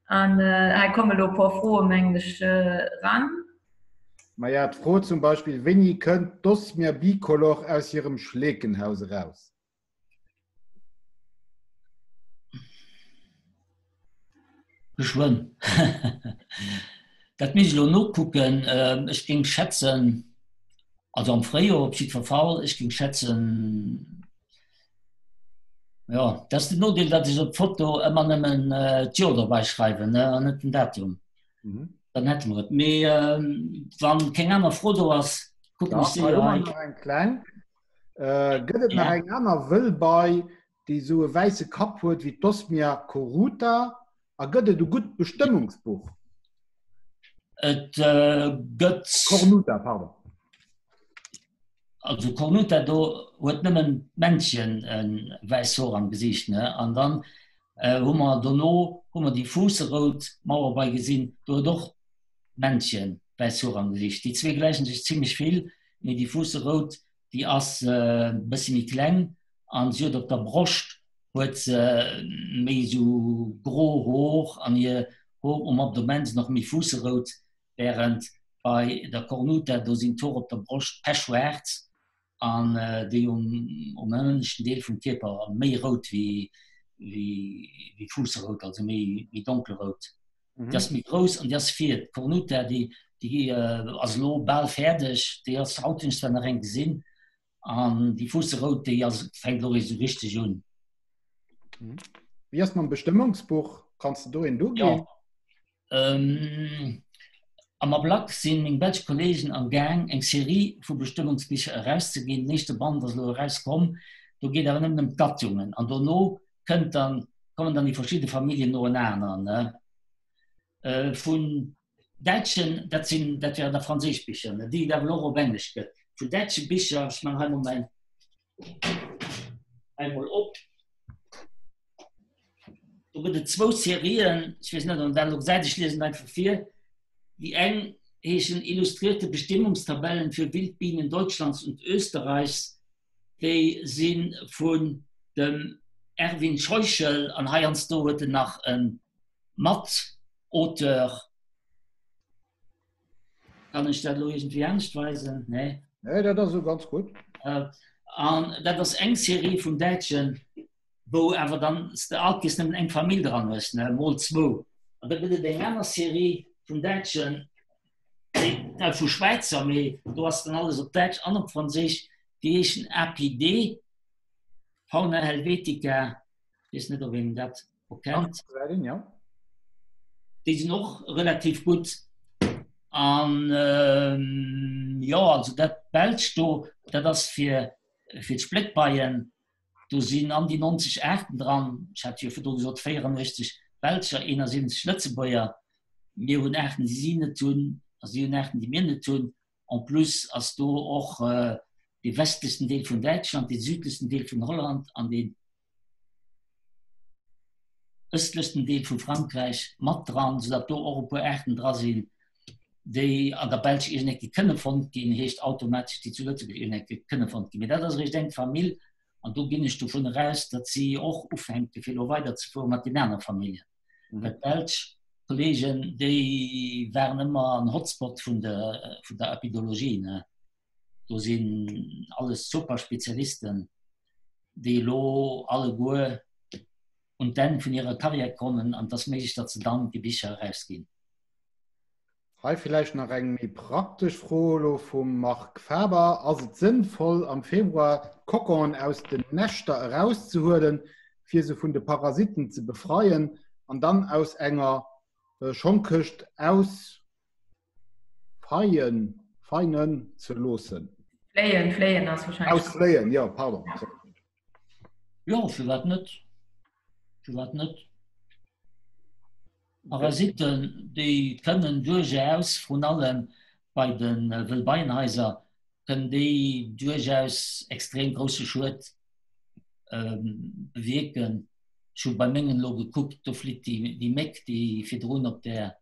An äh, hei komme lo e puer Froe mengen ech äh, ran. Maja, d'Fro zum Beispill, Wéini kënnt d'Osmia bicolor aus hirem Schleekenhaus eraus? Geschwënn. Dat misst ech elo nokucken. Ech géing schätzen, also am Fréijoer op jiddwer Fall. Ech géing schätzen, jo, dat ass den Nodeel, datt ech op d'Foto ëmmer nëmmen d'Joer dobäi schreiwen, ne, an net den Datum. Dann hätte mer et. Mee wann keng aner Fro do ass, kucken ech séier hei. Eng kleng. Äh, gëtt et nach eng aner Wëllbei, déi sou e wäisse Kapp huet wéi d'Osmia cornuta? A gëtt et e gutt Bestëmmungsbuch? Et äh, gëtt. Cornuta, pardon. Also Cornuta do huet nëmmen d'Männchen e wäiss Hoer am Gesiicht, ne? An dann äh, hu mer dono hu mer déi fuusserout Mauerbei gesinn, do huet och Männchen, wäiss Hoer am Gesiicht. Déi zwee gläichen sech zimmlech vill, mee déi fuusserout, déi ass e bëssi méi kleng an si huet op der Broscht huet se méi esou gro Hoer an hir Hoer um Abdomen sinn och méi fuusserout, wärend bei der Cornuta, do sinn d'Hoer op der Broscht pechschwaarz an déi um um ënneschten Deel vum Kierper méi rout wéi wéi fuusserout, also méi méi donkelrout. Mhm. Déi ass méi grouss an déi ass vir. D'Cornuta déi déi ass elo bal fäerdeg, déi ass haut hunn ech zwar nach eng gesinn an déi fuusserout déi ass fänkt elo eréischt esou richteg un. Mhm. Wéi ass mam Bestëmmungsbuch? Kanns de do een do ginn? Ja. Am Ablack sinn meng belsch Kollegen am Gaang eng Serie vu Bestëmmungsbicher erauszeginn. Den éischte Band ass elo erauskomm, do geet awer nëmmen ëm d'Gattungen an dono kënnt dann, kommen dann déi verschidde Familljen noenaner, ne. Vun däitschen, dat sinn, dat wären da franséisch Bicher, ne, déi et awer elo och op Englesch gëtt. Vun däitsche Bicher, ech man hei mol mäin hei mol op. Do gëtt et zwou Serien, ech weess net, ob een dat elo gesäit, ech liesen einfach vir. Déi eng heeschen Illustrierte Bestimmungstabellen für Wildbienen Deutschlands und Österreichs, déi si vun dem Erwin Scheuchel an heiansdo huet en nach e Matauteur. Kann ech dat elo iergendwéi anescht weisen? Nee. Nee, dat ass esou ganz gutt. An dat ass eng Serie vun Däitschen, wou awer dann s de alt kees nëmmen eng Famill dran hues, ne, mol zwou. An da gëtt et eng aner Serie vun Däitschen, déi, vu Schwäizer, mee do ass dann alles op Däitsch an op Franséisch, déi heeschen APD, Fauna Helvetica, weess net, ob een dat och kennt. Ja. Déi sinn och relativ gutt. An ähm, jo, also dat Belsch do, dat ass fir, fir d'Spléckbeien. Do sinn an déi 90 Aarten dran. Ech hat jo virdru gesot 84 Belscher, 71 Lëtzebuerger. Mir hunn Aarten, déi si net hunn, a si hunn Aarten, déi mir net hunn. En plus ass do och dee westlichsten Deel vun Däitschland, dee südlichsten Deel vun Holland an dee ëstlechsten Deel vu Frankräich mat dran, soudatt do och e puer Aarten dra sinn, déi an der Belsch iergendecke kënne fonnt ginn, heescht automatesch, déi zu Lëtzebuerg iergendecke kënne fonnt ginn. Mee dat ass eréischt eng Famill an do ginn ech dovun eraus, datt si och ufänke fir elo weiderzefuere mat den aner Familljen. Well d'belsch Kolleegen, déi waren ëmmer en Hotspot vun der, vun der Apidologie, ne. Do sinn alles super Spezialisten, déi elo alleguer un d'Enn vun hirer Karriär kommen an et ass méiglech, datt se dann déi Bicher erausginn. Hei villäicht nach eng méi praktesch Fro elo vum Marc Faber, Ass et sënnvoll am Februar d'Coconen aus den Näschter erauszehuelen, fir se vun de Parasitten ze befreien an dann aus enger Schongkëscht ausfeien feinen ze loossen? Fléien, fléien ass wahrscheinlech. Ausfléien, jo, pardon. Jo, firwat net? Firwat net? Parasitten, déi kënnen duerchaus, vrun allem bei de Wëllbeienhaiser, kënnen déi duerchaus extrem grousse Schued bewierken. Ech hu bei mengen elo gekuckt, do flitt déi Méck, déi virdrun op där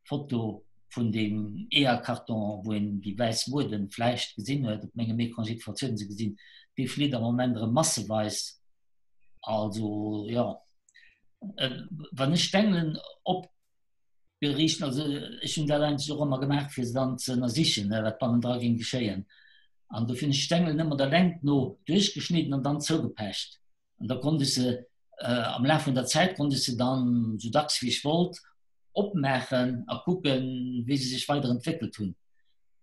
Foto vun deem Eeërkarton, wou een déi wäiss Mueden vläicht gesinn huet, op mengem Ecran jiddefalls huet een se gesinn, déi flitt am Moment erëm masseweis. Also jo, wann ech d'Engelen opgeriicht, also ech hunn dat eigentlech och ëmmer gemaach, fir se dann ze ënnersichen, wat bannendra géing geschéien. An dofir hunn ech d'Engelen ëmmer der Längt no duerchgeschnidden an dann zougepecht. An da konnt ech se am Laf vun der Zäit konnt ech se dann esou dacks wéi ech wollt opmaachen a kucken, wéi se sech weider entwéckelt hunn.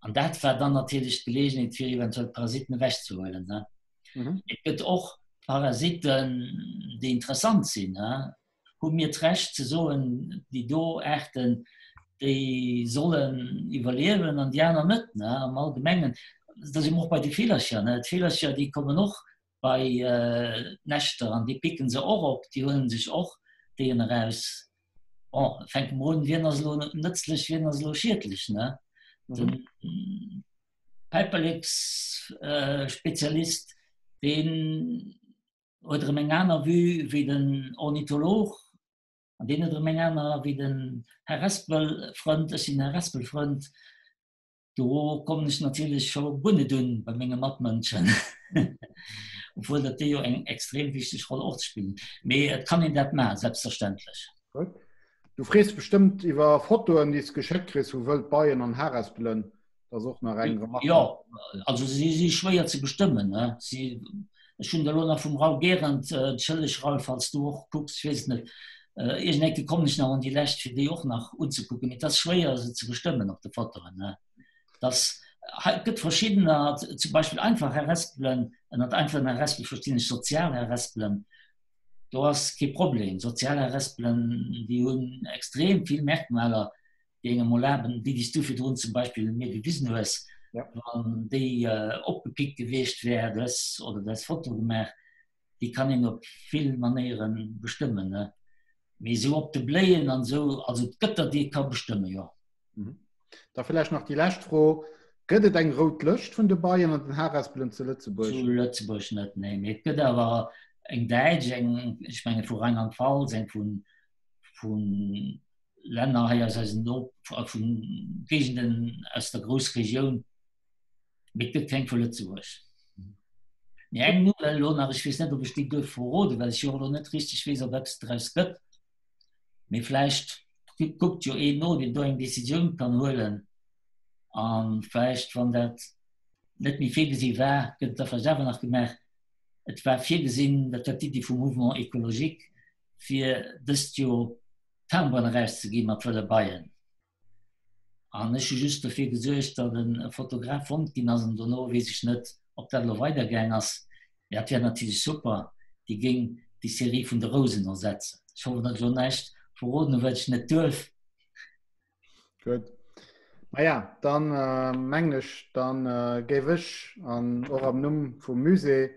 An dat war dann natierlech d'Geleegenheet, fir eventuell d'Parasitten ewechzehuelen. Mhm. Et gëtt och Parasitten, déi interessant sinn. Hu mir d'Recht ze soen, déi do Aarten, déi sollen iwwerliewen an déi aner net? Am Allgemengen, da si mer och bei de Villercher. D'Villercher, déi kommen och bei d'Näschter an déi picken se och op, déi huelen sech och déien eraus. Bon, fänke mer un, wien ass elo nëtzlech, wien ass elo schiedlech, ne? Den Päiperleksspezialist, deen huet erëm eng aner Vue wéi den Ornitholog an deen huet erëm eng aner wéi den Harespelfrënd. Ech sinn Harespelfrënd. Do kommen ech natierlech scho guer net un bei menge Matmënschen, obwuel datt déi jo eng extrem wichteg Roll och spillen. Mee et kann een dat maachen, selbstverständlech. Gutt. Du frees bestëmmt iwwer Fotoen, déi s geschéckt kriss vu Wëldbeien an Harespelen. Dat ass och nach eng Remarque. Jo, also si si schwéier ze bestëmmen. Si, ech hunn der elo nach vum Raoul Gehrendt, entschëlleg Raoul, falls du och kucks, ech weess et net, Iergend eng Kéier kommen ech nach un déi lescht, fir déi och nach unzekucken. Mee et ass schwéier, se ze bestëmmen op de Fotoen. Et ass, hei, et gëtt verschiddener, zum Beispill einfach Harespelen, ënnert einfachen Harespel verstinn ech sozial Harespelen, do ass kee Problem. Sozial Harespelen, déi hunn extrem vill Merkmaler, déi engem erlaben, déi, déi s du virdrun zum Beispill mir gewisen hues, wann déi opgepickt gewiescht wär, du häss, oder du häss Foto gemaach, déi kann een op vill Manéiere bestëmmen, ne? Mee esou op de Bléien an esou, also et gëtt der, déi ee ka bestëmmen, jo. Mhm. Da vläicht nach déi lescht Fro, Gëtt et eng rout Lëscht vun de Beien an den Harespelen zu Lëtzebuerg? Zu Lëtzebuerg net, nee. Mee et gëtt awer eng däitsch, eng, ech menge vu Rheinland-Pfalz, eng vu, vu Länner hei aus eisen Nop, vu Géigenden aus der Groussregioun. Mee et gëtt keng vu Lëtzebuerg. Mee eng Nouvelle elo nach, ech weess net, ob ech déi duerf verroden, well ech jo och elo net richteg weess, ob eppes draus gëtt. Mee vläicht kuckt jo een no, deen do eng Decisioun kann huelen. A vläicht, wann dat net méi virgesi war, gëtt et da vläicht awer nach gemaach. Et war virgesinn, dat war d'Iddi vum Mouvement écologique, fir dëst Joer. Timberen erauszeginn mat wëlle Beien. An ech hu just dofir gesuergt, datt e Fotograf fonnt ginn ass an dono weess ech net, ob dat elo weidergaang ass. Mee dat wär natierlech super, déi géing déi Serie vun de Rousen ersetzen. Ech hoffen, datt ech elo näischt verroden hu wat ech net duerf. Gutt. Maja, dann mengen ech, dann géif ech an och am Numm vum Musée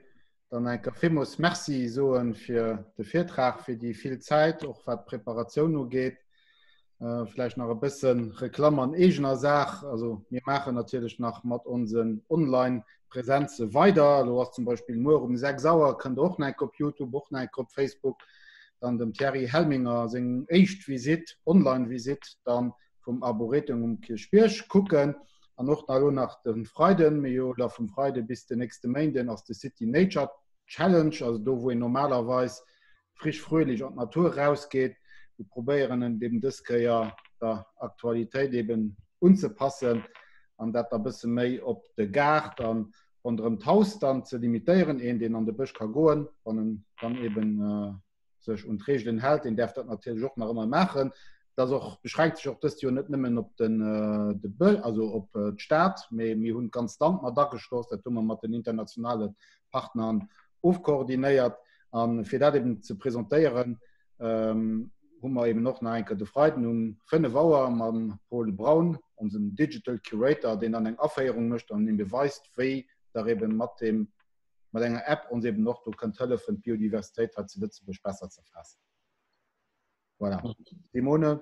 dann eng Kéier villmools Merci soe fir de Virtrag, fir déi vill Zäit, och wat d'Preparatioun ugeet. Vläicht nach e bësse Reklamm an eegener Saach. Also mir maachen natierlech nach mat onsen Online-Presenze weider. Elo ass zum Beispill muer um 6 Auer, kënnt Der och nach eng Kéier op YouTube, och nach eng Kéier op Facebook, dann dem Thierry Helminger seng éischt Visitt, Online-Visitt dann vum Arboretum um Kierchbierg kucken. An och nach elo nach de Freiden, mee jo da vum Freide bis den nächste Méinden ass de City Nature Challenge, also do wou een normalerweis frisch fröhlich an d'Natur rausgeet. Mir probéieren en eben dës Kéier der Aktualitéit eben unzepassen an dat da bësse méi op de Gaart an ronderëm d'Haus dann ze limitéieren. Een deen an de Bësch ka goen, wann en dann eben sech un d'Reegelen hält, deen däerf dat natierlech och nach ëmmer maachen. Dat och beschränkt sech och dëst Joer net nëmmen op den de Bë also op d'Stad, mee mir hunn d'ganzt Land mat ageschloss. Dat hu mer mat den internationale Partnern ofkoordinéiert. A fir dat eben ze presentéieren, hu mer eben och nach eng Kéier de Freiden um 5 Auer mam Paul Braun, onsem Digital Curator, deen dann eng Aféierung mécht an ebe weist, wéi Der eben mat deem, mat enger App ons eben och do kënnt hëllefen, d'Biodiversitéit hei zu Lëtzebuerg besser ze erfaassen. Voilà. Simone.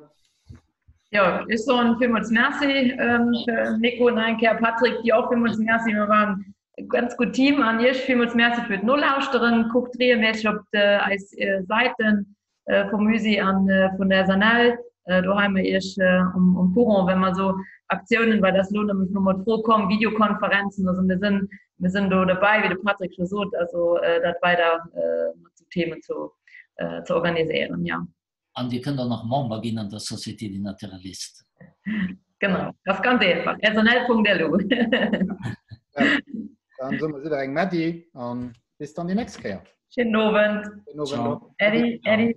Ja, ech soen villmools Merci, ähm, Nico nach eng Kéier, Patrick, dir och villmools Merci. Mir waren e ganz gutt Team an Iech villmools Merci fir d'Nolauschteren. Kuckt regelméisseg op de, eis äh, Säiten äh, vum Musée an äh, vun der SNL. Äh, do hale mer Iech äh, um, um Courant, wenn mer so Aktiounen, well das lo nämlech no mat Fro komm, Videokonferenzen, also mir sinn, mir sinn do dabei, wéi de Patrick scho sot, also äh, dat weider äh, mat so Themen zu, äh, ze organiséieren, ja. An Dir kënnt och nach Member ginn an der Société des Naturalistes. Genau, das ganz einfach. snl.lu. Dann soe mer jidderengem Äddi an bis dann déi nächst Kéier. Schönen Owend. Schönen Owend. Äddi, Äddi.